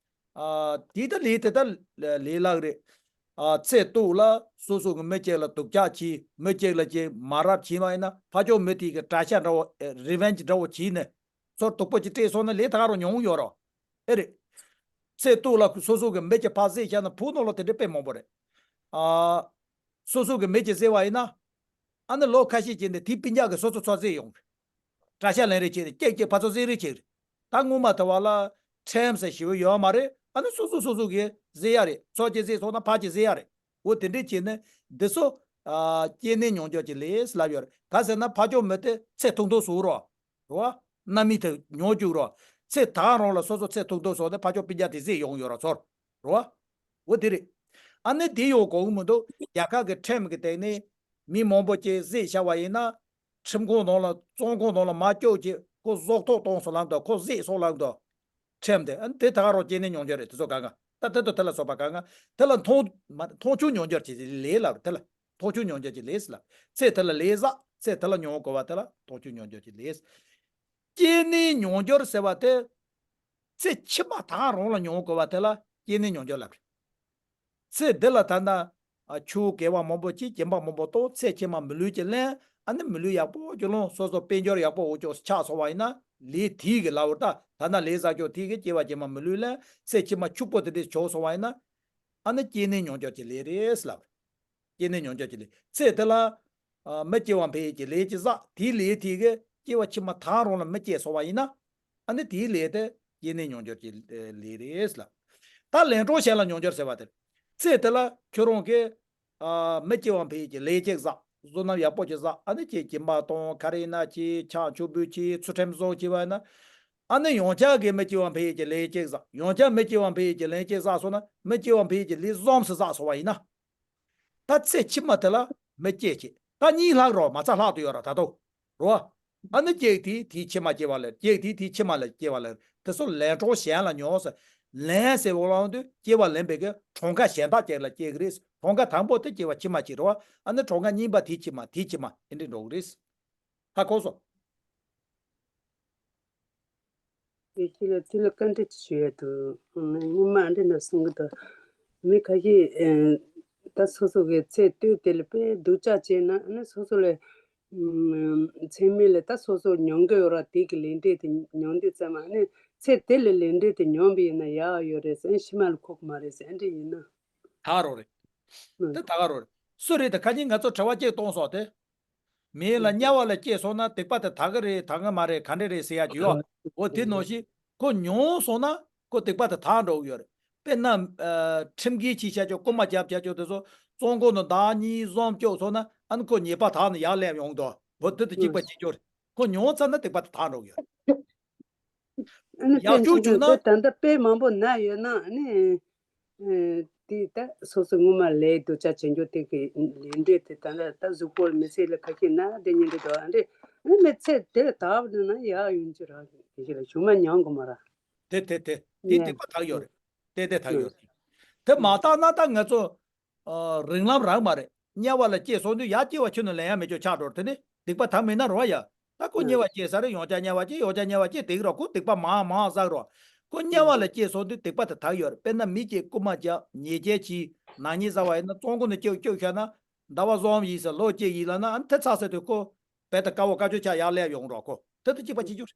ཨ། དེ་ད་ལས་དེ་ད་ལས་ལག་རེད། ཨ། ཚེ་སྟོད་ལ་སོ་སོ་གི་མི་གཅིག་ལ་སྡུག་ཅག་བྱས། མི་གཅིག་ལ་ཅིག་མ་རབས་བྱས་པ་ཡིན་ན། ཕར་ཕྱོགས་མི་དེ་གི་དགྲ་ཤ་འདྲ་བོ། ཨེ། རི་ཝེན་ཇི་འདྲ་བོ་བྱས་ནས་ཚུར་སྡུག་པོ་ཅིག་སྤྲད་སོང་ན་ལས་ད་ག་རང་མྱོང་ཡོད་རེད། ཨེ་རེད། ཚེ་སྟོད་ལ་སོ་སོ་གི་མི་གཅིག་ཕར་བསད་བཞག་ན། བོད་ནང་ལ་དེ་འདྲ་དཔེ་མང་པོ་རེད། ཨ། སོ་སོ་གི་མི་གཅིག་བསད་པ་ཡིན་ན། ཨ་ནི་ལོ་ཁ་ཤས་ཀྱི་ནས་དེའི་སྤུན་ཀྱག་གིས་སོ་སོ་ཚུར་བསད་ཡོང་རེད། གྲྭ་ཤག་ལེན་རེས་བྱས་ནས་ཀྱེ་ཀྱེ་ཕར་ཚུར་བསད་རེས་བྱས་རེད། ད་སྔོན་མ་དེ་བ་ལ་ཁྲིམས་ཟེར་ཞེ་པོ་ཡོད་མ་རེད། ཨ་ནི་སོ་སོ་སོ་སོ་གིས་བཟོད་ཡ་རེད། ཚོགས་ཀྱིས་བཟོད་སོང་ན་ཕར་གྱིས་བཟོད་ཡ་རེད། འོ་དེ་འདྲས་བྱས་ནས་འདི་ཚོ་ཨ་སྐྱེས་ནས་མྱོང་འགྱུར་གྱི་ལས་ལབ་ཡོད་རེད། ག་ཟེར་ན་ཕར་ཕྱོགས་མི་དེ་ཚེ་ཐུང་ཐུང་བཟོ་རོགས། རེད་བ། རྣམ་སྨིན་དེ་མྱོང་བཅུག་རོགས། ཚེ་ད་རང་ལ་སོ་སོ་ཚེ་ཐུང་ཐུང་བཟོ་ནས་ཕར་ཕྱོགས་སྤུན་ཀྱག་དེ་བཟོད་ཡོང་ཡོད་ར་ཚོར། རེད་བ། འོ་དེ་རེད། ཨ་ནི་དེ་ཡོང་དགོས་ཀྱི་མི་འདུག་རྒྱལ་ཁབ་ཀྱི་ཁྲིམས་ཀྱི་སྟེང་ནས་མི་མང་པོ་ཅིག་བཟོད་བཞག་པ་ཡིན་ན། ཁྲིམས་ཁང་ནང་ལ་བཙོན་ཁང་ནང་ལ་མར་བསྐྱོད་ཅིག་ཁོ་བཟོད་ཐོག་གཏོང་སོང་ལབ་འདུག་ཁོ་བཟོད་སོང་ལབ་འདུག་ཁྲིམས་དེ་ཨ་ནི་དེ་ད་ག་རང་སྐྱེས་ནས་མྱོང་འགྱུར་རེད། དེ་ཚོ་གང་ག་ད་དེ་དང་དེ་ལ་སོགས་པ་གང་ག་དེ་ལ་མཐོང་མ་མཐོང་ཆུང་མྱོང་འགྱུར་གྱི་ལས་ལབ་རེད། དེ་ལ་མཐོང་ཆུང་མྱོང་འགྱུར་གྱི་ལས་ལབ། ཚེ་དེ་ལ་ལས་བསགས། ཚེ་དེ་ལ་མྱོང་དགོས་པ་དེ་ལ་མཐོང་ཆུང་མྱོང་འགྱུར་གྱི་ལས། སྐྱེས་ནས་མྱོང་འགྱུར་ཟེར་བ་དེ། ཚེ་ཕྱི་མ་ད་རང་ལ་མྱོང་དགོས་པ་དེ་ལ་སྐྱེས་ནས་མྱོང་འགྱུར་ལབ་རེད། ཚེ་འདི་ལ་ད་ལྟ་ཨ་ཆུ་བརྒལ་བ་མང་པོ་གྱིས་སྦྱིན་པ་མང་པོ་གཏོང་། ཚེ་ཕྱི་མ་མི་ལུས་ཀྱི་ལེན། ཨ་ནི་མི་ལུས་ཡག་པོ་ཅིག་ལོངས། སོ་སོ་དཔལ་འབྱོར་ཡག་པོ་འོ་ཅོག་ཆགས་སོང་བ་ཡིན་ན་ལས་དེའི་གི་ལབ་པར་ད་ད་ལྟ་ལས་བསགས་ཀྱོག་དེའི་གི་སྐྱེ་བ་ཕྱི་མ་མི་ལུས་ལེན། ཚེ་ཕྱི་མ་ཕྱུག་པོ་དེ་འདྲ་བྱུང་སོང་བ་ཡིན་ན། ཨ་ནི་སྐྱེས་ནས་མྱོང་འགྱུར་གྱི་ལས་རེད་ལབ། སྐྱེས་ནས་མྱོང་འགྱུར་གྱི་ལས། ཚེ་དེ་ལ་ཨ་མི་སྐྱེ་བ་འཕེལ་ཡས་ཀྱི་ལས་ཅིག་བསགས། དེའི་ལས་དེ་གིས་སྐྱེ་བ་ཕྱི་མ་ད་རང་ལ་མི་སྐྱེས་སོང་བ་ཡིན་ན། ཨ་ནི་དེའི་ལས་དེ་སྐྱེས་ནས་མྱོང་འགྱུར་གྱི་ལས་རེད་ལབ། ད་ལན་གྲངས་གཞན་ལ་མྱོང་འགྱུར་ཟེར་བ་དེ། ཚེ་དེ་ལ་ཁྱོད་རང་གིས་ཨ་མི་སྐྱེ་བ་འཕེལ་ཡས་ཀྱི་ལས་ཅིག་བསགས། བསོད་ནམས་ཡག་པོ་ཅིག་བསགས། ཨ་ནི་ཁྱེད་སྦྱིན་པ་གཏོང་། ག་རེ་ཡིན་ན་ཁྱེད་ཕྱག་མཆོད་འབུལ་བྱས། ཚུལ་ཁྲིམས་བཟུང་བྱས་པ་ཡིན་ན། ཨ་ནི་ཡང་བསྐྱར་གྱི་མི་སྐྱེ་བ་འཕེལ་ཡས་ཀྱི་ལས་ཅིག་བསགས། ཡང་བསྐྱར་མི་སྐྱེ་བ་འཕེལ་ཡས་ཀྱི་ལས་ཅིག་བསགས་སོང་ན། མི་སྐྱེ་བ་འཕེལ་ཡས་ཀྱི་ལས་གསུམ་ཙམ་བསགས་སོང་བ་ཡིན་ན། ད་ཚེ་ཕྱི་མ་དེ་ལ་མི་སྐྱེ་བྱེད། ད་གཉིས་ལྷག་རོ། མ་རྩ་ལྷག་ཏུ་ཡོད་ར་ད་དོ། རོ། ཨ་ནི་སྐྱེ་དེ་དེའི་ཕྱི་མ་སྐྱེ་བ་ལ། སྐྱེ་དེ་དེའི་ཕྱི་མ་ལ་སྐྱེ་བ་ལ། དེ་ཚོ་ལན་གྲངས་གཞན་ལ་མྱོང་ཟེར། ལན་ཟེར་བ་ལ་དུས་སྐྱེ་བ་ལེན་པའི་གི་གྲངས་ཀ་གཞན་དག་ཅིག་ལ་སྐྱེ་གི་རེད། གྲངས་ཀ་དང་པོ་དེ་སྐྱེ་བ་ཕྱི་མ་ཅིག་རེད་བ། ཨ་ནི་གྲངས་ཀ་གཉིས་པ་དེའི་ཕྱི་མ། དེའི་ཕྱི་མ་དེ་འདྲ་འགྲོ་གི་རེད། ཧ་གོ་སོང་། དེ་ཁྱེད་ལ་དེ་ལ་བཀའ་འདྲི་ཅིག་ཞུ་ཡ་འདུག་སྔོན་མ་འདི་ནས་གསུང་གི་འདུག་མི་ཁ་ཤས་ཨེ་ད་སོ་སོ་གི་ཚེ་སྟོད་དེ་ལ་དཔེ་སྡུག་ཅག་བྱས་ན། ཨ་ནི་སོ་སོ་ལ་ཨམ་མཚན་མེད་ལ་ད་སོ་སོ་མྱོང་གི་ཡོད་ར། དེ་གི་ལས་འབྲས་དེ་མྱོང་དུས་ཙམ། ཨ་ནི་ཚེ་དེ་ལ་ལས་འབྲས་དེ་མྱོང་བ་ཡིན་ན་ཡག་ཡོད་རེད་ཟེར། ཕྱི་མ་ལ་ཁོག་མ་རེད་ཟེར། ཨ་འདྲ་ཡིན་ན། ད་རོ་རེད། ཨ་དེ་ད་ག་རོ་རེད། སུ་རེད་དེ། ཁ་ཉིན་ང་ཚོ་དྲི་བ་གཅིག་གཏོང་སོང་དེ། མི་ལ་དམྱལ་བ་ལ་སྐྱེས་སོང་ན་སྡིག་པ་དེ་དག་གི་རེད་དག་གི་མ་རེད་ག་འདྲ་རེད་ཟེར་ཡ་ཅིག་ཡོད། འོ་དེ་ནང་བཞིན་ཁོ་མྱོང་སོང་ན་ཁོ་སྡིག་པ་དེ་དག་འགྲོ་གི་ཡོད་རེད། དཔེར་ན་ཨ་ཁྲིམས་འགལ་བྱས་བྱས་ཀྱང་རྐུན་མ་རྒྱབ་བྱས་ཀྱང་དེ་ཚོ་བཙོན་ཁང་དུ་ཟླ་གཉིས་གསུམ་བཅུག་སོང་ན། ཨ་ནི་ཁོ་ཉེས་པ་དག་ནས་ཡར་སླེབས་ཡོང་དོ། འོ་དེ་དང་གཅིག་པ་གཅིག་རྐྱང་རེད། ཁོ་མྱོང་ཚར་ན་སྡིག་པ་དེ་དག་འགྲོ་གི་ཡོད་རེད། ཨ་ནི་ཡག་ཕན་ཆུང་ཆུང་བྱུང་ན། དེ་ད་ལྟ་དཔེ་མང་པོ་ན་ཡོད་ན། ཨ་ནི་ཨེ་དེ་ད་སོ་སོ་སྔོན་མ་ལས་སྡུག་ཅག་བྱེད་རྒྱུ་དེ་གི་ལས་འབྲས་དེ་ད་ལྟ་ད་གཟུགས་པོར་མི་ཚེ་ལ་ཁ་ཤས་ན་དེ་ཉིན་དེ་དོ། ཨ་ནི་ཨ་ནི་མི་ཚེ་དེ་དག་པ་ན་ཡག་ཡོང་རྒྱུ་ར། དེ་ཞིག་ལ་གཞུག་མ་མྱོང་དགོས་མ་ར། དེ་དེ་དེ་དེ་ནས་སྡིག་པ་དག་ཡོད་རེད། དེ་དེ་དག་ཡོད་རེད། དེ་མ་དག་ན་ད་ང་ཚོ། ཨ་རིང་ལམ་རག་མ་རེད། དམྱལ་བ་ལ་སྐྱེས་སོང་དུས་ཡར་སྐྱེ་བ་ཁྱོན་ནས་ལེན་ཡ་མེད་ཅོག་ཆགས་འགྲོ་ར། དེ་ནི་སྡིག་པ་དག་མེད་ན་རོ་ཡ། ད་ཁོ་དམྱལ་བ་སྐྱེས་ས་རེད། ཡང་བསྐྱར་དམྱལ་བ་སྐྱེས། ཡང་བསྐྱར་དམྱལ་བ་སྐྱེས། སྡིག་རོ། ཁོ་སྡིག་པ་མང་མང་བསགས་རོ། ཁོ་དམྱལ་བ་ལ་སྐྱེས་སོང་དུས་སྡིག་པ་དེ་དག་ཡོད་རེད། དཔེར་ན་མི་སྐྱེས། རྐུན་མ་རྒྱབ། ཉེས་ཆད་བྱས། ནག་ཉེས་བསགས་པ་ཡིན་ན་བཙོན་ཁང་ནས་བསྐྱབས་བསྐྱབས་བཞག་ན། ཟླ་བ་གསུམ་ཡིན་ཟེར། ལོ་གཅིག་ཡིན་ལབ་ན། ཨ་ནི་དེ་ཚར་ཚར་དུས་ཁོ་རྦད་དེ་དཀའ་བ་དཀའ་སྤྱད་ཆགས་ཡར་སླེབས་ཡོང་རོ། ཁོ་དེ་དང་གཅིག་པ་གཅིག་རྐྱང་རེད།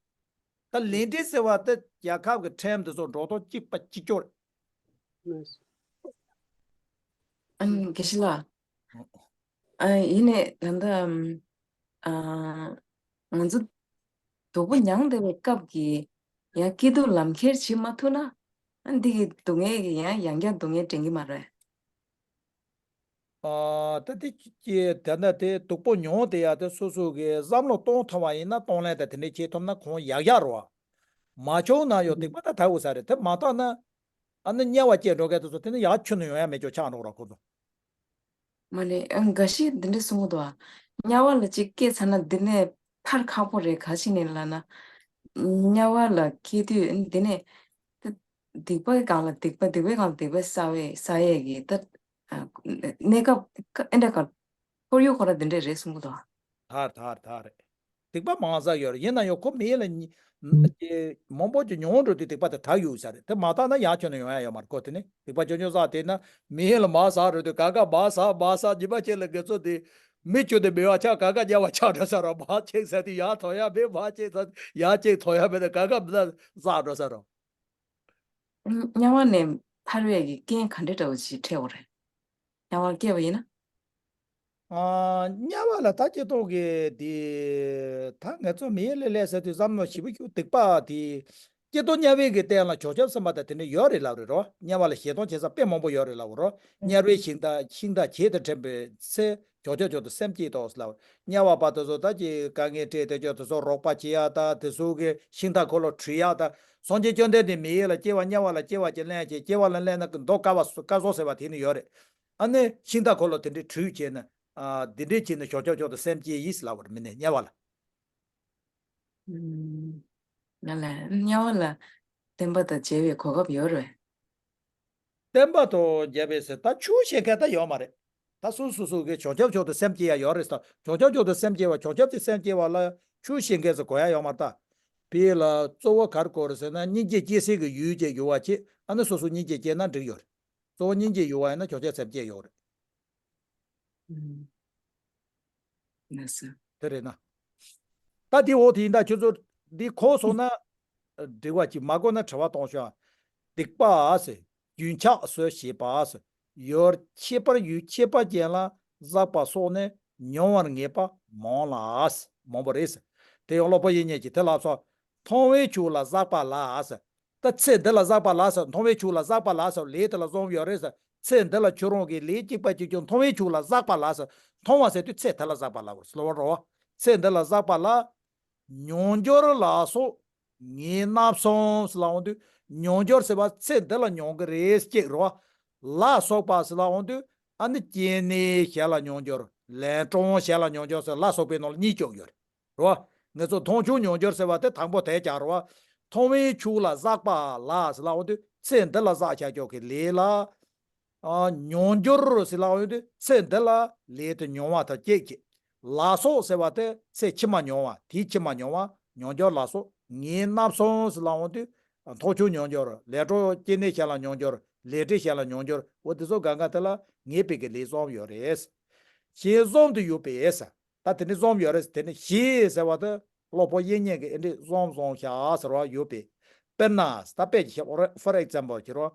ད་ལས་འབྲས་ཟེར་བ་དེ་རྒྱལ་ཁབ་ཀྱི་ཁྲིམས་དེ་ཚོ་འགྲོ་སྟངས་གཅིག་པ་གཅིག་རྐྱང་རེད། ཨ་ནི་དགེ་བཤེས་ལགས། ཨ་ཡིན་ནའི་ད་ལྟ་ཨ་ང་ཚོ་སྡུག་པོ་མྱངས་བསྡད་པའི་སྐབས་ཀྱི་ཡང་སྐྱིད་སྡུག་ལམ་ཁྱེར་བྱེད་མ་ཐུབ་ན། ཨ་འདི་གི་སྡུག་བསྔལ་གྱི་ཡང་ཡང་བསྐྱར་སྡུག་བསྔལ་དྲན་གྱི་མ་རེད། ཨ་ད་དེ་ཀྱི་ད་ལྟ་དེ་སྡུག་པོ་མྱོང་བསྡད་ཡ་དེ་སོ་སོ་གི་བསམ་བློ་གཏོང་ཐུབ་པ་ཡིན་ན། གཏོང་ལེན་དང་དེ་འདྲ་བྱེད་ཐུབ་ན་གང་ཡག་ཡག་རེད་བ། མ་བྱུང་ན་ཡང་སྡིག་པ་ད་དག་དགོས་ས་རེད། དེ་མ་དག་ན་ཨ་ནི་དམྱལ་བ་སྐྱེས་འགྲོ་མཁན་དེ་ཚོ་དེ་ནི་ཡར་ཁྱོན་ནས་ཡོང་ཡ་མེད་ཅོག་ཆགས་འགྲོ་ར་ཁོ་ཚོ། མ་ནི་ཨ་འགའ་ཞིག་འདི་འདྲ་གསུང་གི་འདུག་ཨ། དམྱལ་བ་ལ་ཅིག་སྐྱེས་ཚར་ན་འདི་ནས་ཐར་ཁག་པོ་རེད། ག་ཅི་ནས་ལབ་ན། དམྱལ་བ་ལ་སྐྱེས་དུས་འདི་ནས་སྡིག་པའི་སྒང་ལ་སྡིག་པ། སྡིག་པའི་སྒང་ལ་སྡིག་པ་བསགས་པའི་བསགས་ཡས་ཀྱི་ད་གནས་སྐབས་ཨེ་འདྲ་ག་ཁོར་ཡུག་ཁོ་ར་འདི་འདྲ་རེད་གསུང་གི་འདུག་ཨ། ཐར་ཐར་ཐར་རེད། སྡིག་པ་མང་ཙམ་ཡོད་རེད། ཡིན་ན་ཡང་ཁོ་མི་ཡུལ་ལ་ཉི་ཨེ་མང་པོ་ཅིག་མྱོང་འགྲོ་དུས་སྡིག་པ་དེ་དག་ཡོད་ས་རེད། དེ་མ་དག་ན་ཡར་ཁྱོན་ནས་ཡོང་ཡ་ཡོད་མ་རེད། ཁོ་དེ་ནི་སྡིག་པ་ཆུང་ཆུང་བསགས་དེ་ན་མི་ཡུལ་ལ་མར་ཟག་འགྲོ་དུས་གང་ག་མར་ཟག་མར་ཟག་ཉི་མ་གཅིག་ལ་དགེ་ཚོགས་དེ་མི་ཆུང་དེ་མི་བ་ཆགས། གང་ག་དམྱལ་བ་ཆགས་འགྲོ་ས་རེད། མར་ཆེག་ས་དེ་ཡར་ཐོན་ཡ་མེད། མར་ཆེག་ས་ཡར་གཅིག་ཐོན་ཡ་མེད། ད་གང་ག་མི་ན་ཟག་འགྲོ་ས་རེད། དམྱལ་བ་ནས་ཐར་བའི་གི་རྐྱེན་ག་འདྲ་འདྲ་བོ་ཞིག་འཕྲད་དགོས་རེད། དམྱལ་བར་སྐྱེས་པ་ཡིན་ན། ཨ་དམྱལ་བ་ལ་ད་སྐྱེ་སྟངས་ཀྱི་དེ་ད་ང་ཚོ་མི་ཡུལ་ལ་སླེབས་ཟེར་དུས་བསམ་བློ་ཞིབ་པོ་ཞིག་སྡིག་པ་དེ་ ཀྱེ་རྡོར་དམྱལ་བའི་གི་རྟེན་ལ་བྱང་ཆུབ་སེམས་དཔའ་དང་དེ་འདྲ་ཡོད་རེད་ལབ་རེད་རོ། དམྱལ་བ་ལ་ཞེ་སྡང་བྱེད་ས་དཔེ་མང་པོ་ཡོད་རེད་ལབ་རོ། དམྱལ་བའི་ཤིང་རྟ་ཤིང་རྟ་བྱད་དང་འགྲན་པའི་ཚེ། བྱང་ཆུབ་མཆོག་ཏུ་སེམས་བསྐྱེད་དོ་ལབ། དམྱལ་བ་པ་དེ་ཚོ་ད་ཀྱི་དཀའ་ངལ་འཕྲད་དེ་ཅོ་དེ་ཚོ་རོགས་པ་བྱེད་ཡག་ད་དེ་ཚོ་གི་ཤིང་རྟ་འཁོར་ལོ་འཁྲུད་ཡག་ད། སངས་རྒྱས་བཅོམ་ལྡན་འདས་མི་ཡུལ་ལ་སྐྱེ་བ་དམྱལ་བ་ལ་སྐྱེ་བ་ཅིག་ལེན་བྱེད། སྐྱེ་བ་ལ་ལེན་ན་མདོ་དཀའ་བ་དཀའ་ཟོ་ཟེར་བ་དེ་ནི་ཡོད་རེད། ཨ་ནི་ཤིང་རྟ་འཁོར་ལོ་དེ་འདྲའི་འཁྲུད་བྱས་ན། ཨ་དེ་འདྲའི་བྱས་ན་བྱང་ཆུབ་མཆོག་ཏུ་སེམས་བསྐྱེད་ཡིན་ལབ་པ་རེད། མི་ནི་དམྱལ་བ་ལ། ང་ལ་དམྱལ་བ་ལ་བསྟན་པ་དང་མཇལ་བའི་གོ་སྐབས་ཡོད་རེད། བསྟན་པ་དང་མཇལ་བའི་ཟེར་ད་ཆོས་བཤད་མཁན་ད་ཡོད་མ་རེད། ད་སོ་སོ་སོ་གི་བྱང་ཆུབ་མཆོག་ཏུ་སེམས་བསྐྱེད་ཡ་ཡོད་རེད་ཟེར། བྱང་ཆུབ་མཆོག་ཏུ་སེམས་བསྐྱེད་པ་བྱང་ཆུབ་ཀྱི་སེམས་བསྐྱེད་པ་ལ་ཆོས་བཤད་མཁན་ཟེར་གོ་ཡ་ཡོད་མ་རེད་ད། དེ་ལ་གཙོ་བོ་ག་རེ་དགོས་རེད་ཟེར་ན་སྙིང་རྗེ་སྐྱེ་སའི་གི་ཡུལ་ཅིག་ཡོད་པ་ཅིག་ཨ་ནི་སོ་སོ་སྙིང་རྗེ་སྐྱེ་ན་འགྲིག་ཡོད་རེད། གཙོ་བོ་སྙིང་རྗེ་ཡོད་པ་ཡིན་ན་བྱང་ཆུབ་སེམས་བསྐྱེད་ཡོད་རེད། ལགས་སོ། དེ་རེད་ན། ད་དེ་འོ་དེ་ཡིན་ད་ཁྱོད་ཚོ་འདི་གོ་སོང་ན། འགྲིག་པ་ཅིག་མ་གོ་ན་དྲི་བ་གཏོང་ཤོག་སྡིག་པ་ཟེར། རྒྱུན་ཆགས་སུ་བྱེད་པ་ཟེར། ཡུལ་ཁྱད་པར་ཡུལ་ཁྱད་པར་ཅན་ལ་བསགས་པ་སོགས་ནི་མྱོང་བར་ངེས་པ་མང་ལ་ཟེར། མང་པོ་རེད་ཟེར། དེ་ཡང་སློབ་དཔོན་དབྱིག་གཉེན་གྱིས་དེ་ལབ་སོང་། མཐོང་བའི་ཆོས་ལ་བསགས་པ་ལ་ཟེར། ད་ཚེ་འདི་ལ་བསགས་པ་ལ་ཟེར། མཐོང་བའི་ཆོས་ལ་བསགས་པ་ལ་ཟེར། ལས་དེ་ལ་བསམ་ཡོད་རེད་ཟེར། ཚེ་འདི་ལ་ཁྱོད་རང་གི་ལས་གཅིག་པ་གཅིག་རྐྱང་མཐོང་བའི་ཆོས་ལ་བསགས་པ་ལ་ཟེར། མཐོང་བ་ཟེར་དུས་ཚེ་འདི་ལ་བསགས་པ་ལ་ཟེར་བ་རེད། ཚེ་འདི་ལ་བསགས་པ་ལ། མྱོང་འགྱུར་ལ་སོགས་ངེས་ན་བསམ་ཟེར་ལབ་འོང་དུས། མྱོང་འགྱུར་ཟེར་བ་ཚེ་འདི་ལ་མྱོང་གི་རེད་ཅེས་རེད་བ། ལ་སོགས་པ་ཟེར་ལབ་འོང་དུས་ཨ་ནི་སྐྱེ་གནས་གཞན་ལ་མྱོང་འགྱུར། ལན་གྲངས་གཞན་ལ་མྱོང་འགྱུར་ཟེར་ལ་སོགས་པའི་ནང་ལ་གཉིས་བཅུག་ཡོད་རེད། རེད་བ། ངེད་ཚོ་མཐོང་ཆོས་མྱོང་འགྱུར་ཟེར་བ་དེ་དང་པོ་དེ་ཀྱང་རེད་བ། མཐོང་བའི་ཆོས་ལ་བསགས་པ་ལ་ཟེར་ལབ་འོང་དུས་ཚེ་འདི་ལ་བསགས་བྱ་ཆོག་གི་ལས་ལ། ཨ་མྱོང་འགྱུར་ཟེར་ལབ་འོང་དུས་ཚེ་འདི་ལ་ལས་དེ་མྱོང་བ་དང་སྐྱེད་ཀྱི། ལ་སོགས་ཟེར་བ་དེ་ཚེ་ཕྱི་མ་མྱོང་བ་དེའི་ཕྱི་མ་མྱོང་བ་མྱོང་འགྱུར་ལ་སོགས་ངེས་ན་བསམ་ཟེར་ལབ་འོང་དུས། མཐོང་ཆོས་མྱོང་འགྱུར་ལན་གྲངས་སྐྱེ་གནས་གཞན་ལ་མྱོང་འགྱུར་ལས་འབྲས་གཞན་ལ་མྱོང་འགྱུར་འོ་དེ་ཚོ་གང་ག་དེ་ལ་ངེས་པའི་གི་ལས་བསམ་ཡོད་རེད། ཞེས་བསམ་དུ་ཡོད་པས། ད་དེ་ནི་བསམ་ཡོད་རེད། དེ་ནི་ཞེས་ཟེར་བ་དེ་སློབ་དཔོན་དབྱིག་གཉེན་གྱིས་ཨེ་འདྲས་བསམ་བསམ་ཤག་ཟེར་བ་ཡོད་པས། དཔེར་ན་ད་དཔེ་ཅིག་བཤད། for example ཅིག་རོ།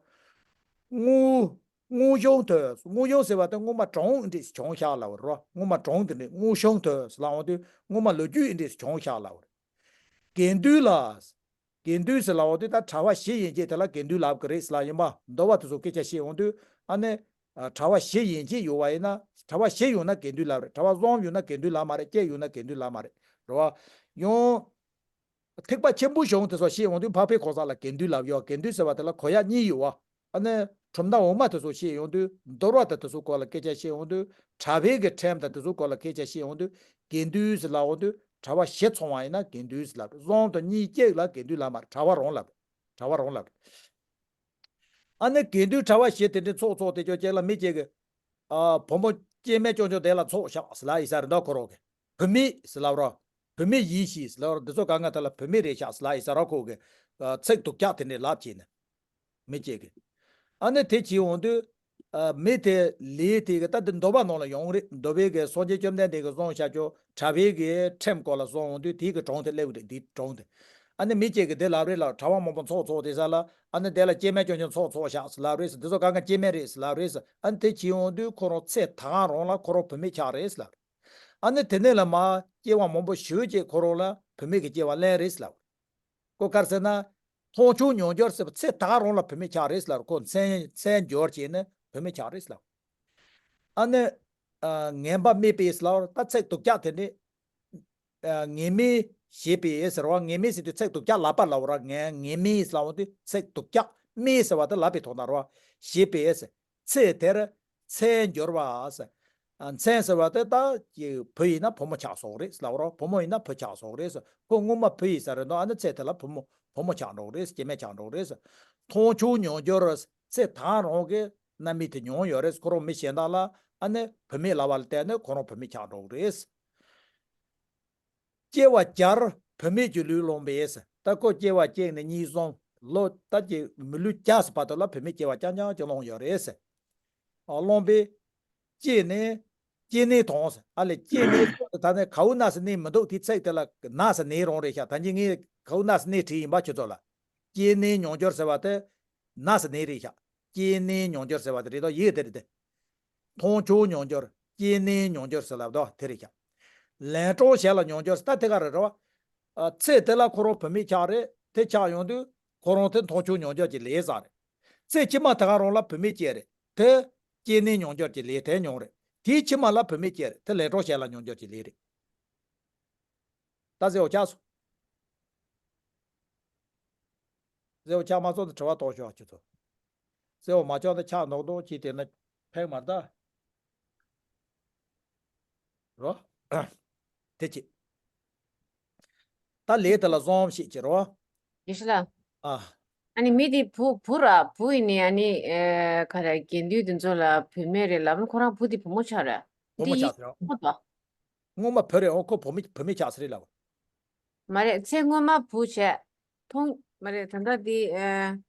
དངོས་དངོས་བྱུང་དུ། དངོས་བྱུང་ཟེར་བ་དེ་སྔོན་མ་གྲངས་ཨེ་འདྲས་བྱུང་ཤག་ལབ་རོ། སྔོན་མ་གྲངས་དེ་འདྲས་དངོས་བྱུང་དུ་ཟེར་ལབ་འོང་དུས་སྔོན་མ་ལོ་རྒྱུས་ཨེ་འདྲས་བྱུང་ཤག་ལབ་རེད། དགེ་འདུན་ལ། དགེ་འདུན་ཟེར་ལབ་འོང་དུས་ད་གྲྭ་པ་བཞི་ཡན་ཆད་དེ་ལ་དགེ་འདུན་ལབ་ཀྱི་རེད་ཟེར་ལབ་ཡིན་པ། འདུལ་བ་དེ་ཚོ་སྐད་ཆ་བཤད་འོང་དུས་ཨ་ནི། ཨ་གྲྭ་པ་བཞི་ཡན་ཆད་ཡོད་པ་ཡིན་ན་གྲྭ་པ་བཞི་ཡོད་ན་དགེ་འདུན་ལབ་རེད། གྲྭ་པ་གསུམ་ཡོད་ན་དགེ་འདུན་ལབ་མ་རེད། བརྒྱད་ཡོད་ན་དགེ་འདུན་ལབ་མ་རེད། རེད་བ། ཡང་། ཐེག་པ་ཆེན་པོའི་གཞུང་དེ་ཚོ་བཤད་འོང་དུས་འཕགས་པའི་གང་ཟག་ལ་དགེ་འདུན་ལབ་ཡོད། དགེ་འདུན་ཟེར་བ་དེ་ལ་གོ་ཡ་གཉིས་ཡོད་བ། ཨ་ནི། གྲུབ་མཐའ་འོག་མ་དེ་ཚོ་བཤད་འོང་དུས་འདུལ་བ་དང་དེ་ཚོ་སྐོར་ལ་སྐད་ཆ་བཤད་འོང་དུས་གྲྭ་པའི་གི་ཁྲིམས་དང་དེ་ཚོ་སྐོར་ལ་སྐད་ཆ་བཤད་འོང་དུས་དགེ་འདུན་ཟེར་ལབ་འོང་དུས་གྲྭ་པ་བཞི་ཚང་བ་ཡིན་ན་དགེ་འདུན་ཟེར་ལབ་རེད། གསུམ་དང་གཉིས་གཅིག་ལ་དགེ་འདུན་ལབ་མ་རེད། གྲྭ་པ་རང་ལབ་རེད། གྲྭ་པ་རང་ལབ་རེད། ཨ་ནི་དགེ་འདུན་གྲྭ་པ་བཞི་དེ་འདྲའི་ཚོགས་ཚོགས་དེ་ཅོ་ཅན་ལ་མི་གཅིག་གིས། ཨ་བུ་མོ་སྐྱེ་དམན་སྐྱོང་ཆུང་དེ་ལ་ཚོགས་བཞག་ཟེར་ལབ་ཡིན་ས་རེད་འདུག་ཁོ་རང་གིས། བུད་མེད་ཟེར་ལབ་རོགས། བུད་མེད་ཡིན་ཞིང་ཟེར་ལབ་རོགས། འདི་ཚོ་གང་ག་དེ་ལ་བུད་མེད་རེད་ཤག་ཟེར་ལབ་ཡིན་ས་རེད་ཁོ་གིས། ཨ་ཚིག་སྡུག་ཅག་དེ་འདྲས་ལབ་བྱས་ནས། མི་གཅིག་གིས། ཨ་ནི་དེ་བྱས་འོང་དུས། ཨ་མི་དེ་ལས་དེ་གི་ད་དེ་འདུལ་བ་ནང་ལ་ཡོང་རེད། འདུལ་བའི་གི་སངས་རྒྱས་བཅོམ་ལྡན་འདས་ཀྱིས་གསུངས་བཞག་ཆོག་གྲྭ་པའི་གི་ཁྲིམས་སྐོར་ལ་གསུངས་འོང་དུས་དེའི་གི་གྲངས་དེ་སླེབས་རེད། འདིའི་གྲངས་དེ། ཨ་ནི་མི་གཅིག་གིས་དེ་ལབ་རེད་ལབ། གྲྭ་པ་མང་པོ་ཚོགས་ཚོགས་དེ་ས་ལ་ཨ་ནི་དེ་ལ་སྐྱེ་དམན་སྐྱོང་ཆུང་ཚོགས་ཚོགས་བཞག་ཟེར་ལབ་རེད་ཟེར། འདི་ཚོ་གང་ག་སྐྱེ་དམན་རེད་ཟེར་ལབ་རེད་ཟེར། ཨ་ནི་དེ་བྱས་འོང་དུས་ཁོ་རང་ཚེ་ད་ག་རང་ལ་ཁོ་རང་བུད་མེད་ཆགས་རེད་ཟེར་ལབ་རེད། ཨ་ནི་དེ་ནས་ལ་མ་སྐྱེ་བ་མང་པོ་ཞེ་ཅིག་ཁོ་རང་ལ་བུད་མེད་ཀྱི་སྐྱེ་བ་ལེན་རེད་ཟེར་ལབ་རེད། ཁོ་ག་རེ་ཟེར་ན། མཐོང་ཆོས་མྱོང་འགྱུར་ཟེར་བ་ཚེ་ད་ག་རང་ལ་བུད་མེད་ཆགས་རེད་ཟེར་ལབ་རེད། ཁོ་མཚན་མཚན་སྦྱོར་བྱས་ནས་བུད་མེད་ཆགས་རེད་ཟེར་ལབ་རེད། ཨ་ནི། ཨ་ངན་པ་སྨྲས་པས་ཟེར་ལབ་རེད། ད་ཚིག་སྡུག་ཅག་དེ་འདྲས། ཨ་ངན་སྨྲས་བྱས་པས་ཟེར་བ། ངན་སྨྲས་ཟེར་དུས་ཚིག་སྡུག་ཅག་ལབ་པ་ལབ་ར། ངན་ངན་སྨྲས་ལབ་འོང་དུས་ཚིག་སྡུག་ཅག་སྨྲས་ཟེར་བ་དེ་ལབ་པའི་ཐོག་ན་ར། བྱས་པས་ཟེར། ཚེ་དེར་མཚན་སྦྱོར་བ་ཟེར། ཨ་མཚན་ཟེར་བ་དེ་ད་ཀྱི་བུ་ཡིན་ན་བུ་མོ་ཆགས་སོང་རེད་ལབ་ར། བུ་མོ་ཡིན་ན་བུ་ཆགས་སོང་རེད་ཟེར། ཁོ་སྔོན་མ་བུ་ཡིན་ས་རེད་འདུག་ཨ་ནི་ཚེ་དེ་ལ་བུ་མོ་བུ་མོ་ཆགས་འགྲོ་རེད་ཟེར། སྐྱེ་དམན་ཆགས་འགྲོ་རེད་ཟེར། མཐོང་ཆོས་མྱོང་འགྱུར་ཚེ་ད་རང་གི་རྣམ་སྨིན་དེ་མྱོང་ཡོད་རེད། ཁོ་རང་མི་གཞན་དག་ལ་ཨ་ནི་བུད་མེད་ལབ་པ་ལ་བརྟེན་ནས་ཁོ་རང་བུད་མེད་ཆགས་འགྲོ་གི་རེད། སྐྱེ་བ་བརྒྱར་བུད་མེད་ཀྱི་ལུས་བླངས་པས། ད་ཁོ་སྐྱེ་བ་གཅིག་ནས་གཉིས་གསུམ་ལོ་ལྟར་གྱི་མི་ལུས་བརྒྱ་ཙམ་བར་དུ་ལ་བུད་མེད་སྐྱེ་བ་རྐྱང་རྐྱང་ཅིག་བླངས་ཡོད་རེད། ཨ་བླངས་པས། སྐྱེས་ནས། སྐྱེས་ནས་དང་ཟེར། ཨ་ལས་སྐྱེས་ནས་ད་ནས་གའུ་ན་ཟེར་ནས་མི་འདུག་དེའི་ཚིག་དེ་ལ་ན་ཟེར་ནས་རང་རེད་ཤག་ད་གིན་ངས་གའུ་ན་ཟེར་ནས་བྲིས་ཡིན་པ་ཁྱོད་ཚོ་ལ། སྐྱེས་ནས་མྱོང་འགྱུར་ཟེར་བ་དེ། ན་ཟེར་ནས་རེད་ཤག་སྐྱེས་ནས་མྱོང་འགྱུར་ཟེར་བ་དེ་རེད་དོ། ཡིག་དེ་རེད་དེ། མཐོང་ཆོས་མྱོང་འགྱུར། སྐྱེས་ནས་མྱོང་འགྱུར་ཟེར་ལབ་དོ་དེ་རེད་ཤག་ལན་གྲངས་གཞན་ལ་མྱོང་འགྱུར་ཟེར་ད་དེ་ག་རེ་རེད་བ། ཨ་ཚེ་དེ་ལ་ཁོ་རང་བུད་མེད་ཆགས་རེད། དེ་ཆགས་ཡོང་དུས། ཁོ་རང་དེ་མཐོང་ཆོས་མྱོང་འགྱུར་གྱི་ལས་བསགས་རེད། ཚེ་ཕྱི་མ་དེ་ག་རང་ལ་བུད་མེད་སྐྱེས་རེད། དེ་སྐྱེས་ནས་མྱོང་འགྱུར་གྱི་ལས་དེ་མྱོང་རེད། དེའི་ཕྱི་མ་ལ་བུད་མེད་སྐྱེས་རེད། དེ་ལས་གྲོགས་གཞན་ལ་མྱོང་འགྱུར་གྱི་ལས་རེད། ད་ཟེར་བ་ཆགས་སོང་། ཟེར་བ་ཆགས་མ་སོང་ན་དྲི་བ་གཏོང་ཤོག་ཁྱོད་ཚོ། ཟེར་བ་མ་ཆགས་ན་ཆགས་མདོག་མདོག་ཅིག་དེ་ན་ཕན་མ་གཏོགས། རོ། དེ་ཅི། ད་ལས་དེ་ལ་བཟོམ་ཞིག་ཅི་རོ། ཡེ་ཤེས་ལགས། ཨ། ཨ་ནི་མི་དེ་བུ་བུ་ར་བུ་ཡིན་ནི་ཨ་ནི་ཨེ་ག་རེ་དགེ་འདུན་དེ་ཚོ་ལ་བུད་མེད་རེད་ལབ་ན་ཁོ་རང་བུ་དེ་བུ་མོ་ཆགས་རེད། བུ་མོ་འདི་ཆགས་ཡིན་རོ། ཁོ་ད། སྔོན་མ་བུ་རེད་འོ་ཁོ་བུ་མོ་བུད་མེད་ཆགས་ས་རེད་ལབ། མ་རེད་ཚེ་སྔོན་མ་བུ་བྱས། མཐོང་མ་རེད་ད་ལྟ་དེ་ཨེ།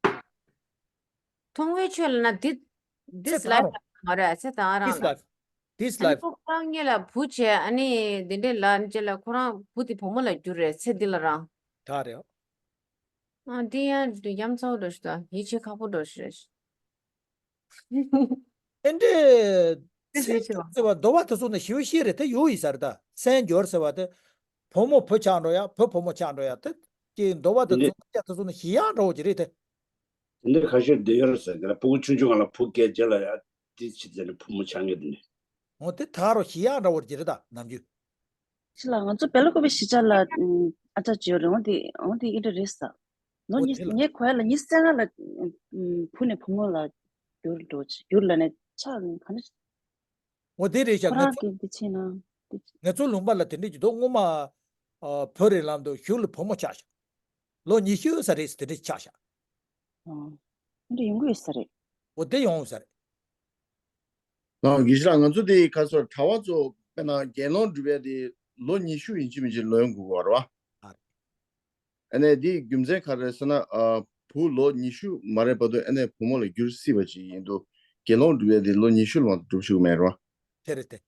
མཐོང་བའི་ཆོས་ལ་ན་འདི་འདི་ཚེ་ལ་ད་མ་རེད་ཚེ་ད་རང་this ལ། Life, this ཨ་ནི་life. ཁོ་རང་ཉིད་ལ་བུ་བྱས་ཨ་ནི་འདི་འདྲས་ལ་ཨ་ནི་ཅེ་ལ་ཁོ་རང་བུ་དེ་བུ་མོ་ལ་འགྱུར་རེད་ཚེ་འདི་ལ་རང་། ད་རེད། ཨ་འདི་ཡང་འདི་ཡ་མཚར་པོ་འདྲ་ཞིག་དང་ཡིད་ཆེས་ཁག་པོ་འདྲ་ཞིག་རེད། ཨེ་འདྲས། ཨེ་འདྲས་སེམས་ཅན་ཟེར་བ་འདོད་པ་དེ་ཚོ་ནི་ཞེ་པོ་ཤེས་རེད་དེ་ཡོད་ཡིན་ས་རེད་ད། སེམས་སྦྱོར་ཟེར་བ་དེ། བུ་མོ་བུ་ཆགས་འགྲོ་ཡ་བུ་བུ་མོ་ཆགས་འགྲོ་ཡ་དེ། ཀྱི་འདོད་པ་དེ་དེ་འདྲས། ཚོ་དེ་ཚོ་ནི་ཞེ་ཡག་འདྲ་བོ་ཅིག་རེད་དེ། དེ་འདྲས་ཁ་ཤས་བསྡད་ཡོད་རེད་ཟེར་གི་རེད། སྤུ་གུ་ཆུང་ཆུང་སྒང་ལ་བུ་སྐྱེས་རྗེས་ལ་ཡ་དེ་ཕྱི་ཚེ་ནས་བུ་མོ་ཆགས་མཁན་དེ་འདྲས། འོ་དེ་ད་རོ་ཞེ་ཡག་འདྲ་བོ་ཅིག་རེད་ད་ནམ་རྒྱུན། ཕྱི་ལ་ང་ཚོ་སྦེ་ལ་ཀོ་པའི་གཞིས་ཆགས་ལ་ཨ་ཅག་ཅིག་ཡོད་རེད། འོ་དེ་འོ་དེ་ཨེ་འདྲས་རེད་ཟེར། ལོ་འོ་ཉི་དེ་ལ། ངའི་གོ་ཡ་ལ་ཉི་ཤུ་རྩ་ལྔ་ལ་བུ་ནས་བུ་མོ་ལ་འགྱུར་འགྲོ་འགྱུར་ལ་ནས་ཆགས་ག་ནས། འོ་དེ་རེད་ཤག་ཁོ་ང་རང་ཚོ། གི་འདི་ཕྱིན་ན་འདི། ང་ཚོ་ལུང་པ་ལ་དེ་འདྲས་ཀྱི་འདུག་སྔོན་མ། ཨ། བུ་རེད་ལབ་འདུག་གཞུག་ལ་བུ་མོ་ཆགས་ཤག་ལོ་ཉི་ཤུ་ཙམ་རེད་ཟེར་དེ་འདྲས་ཆགས་ཤག་ཨ། འདི་ཡོང་གི་ཡོད་ས་རེད། འོ་དེ་ཡོང་ས་རེད། ལགས་དགེ་བཤེས་ལགས་ང་ཚོ་དེ་ག་ཚོད་གྲྭ་བ་ཚོ་དཔེར་ན་དགེ་སློང་སྒྲུབ་ཡ་དེ་ལོ་ཉི་ཤུ་ཡིན་གཅིག་མིན་གཅིག་ལོན་དགོས་པ་རེད་བ། ཨ། ཨ་ནི་འདིའི་རྒྱུ་མཚན་ག་རེ་ཟེར་ན། ཨ། བུ་ལོ་ཉི་ཤུ་མ་རེད་བར་དུ་ཨ་ནི་བུ་མོ་ལ་འགྱུར་སྲིད་པ་ཅིག་ཡིན་དུས་དགེ་སློང་སྒྲུབ་ཡས་དེ་ལོ་ཉི་ཤུ་ལོན་སྒྲུབ་ཤེས་ཀྱི་མེད་རོ། དེ་རེད་དེ།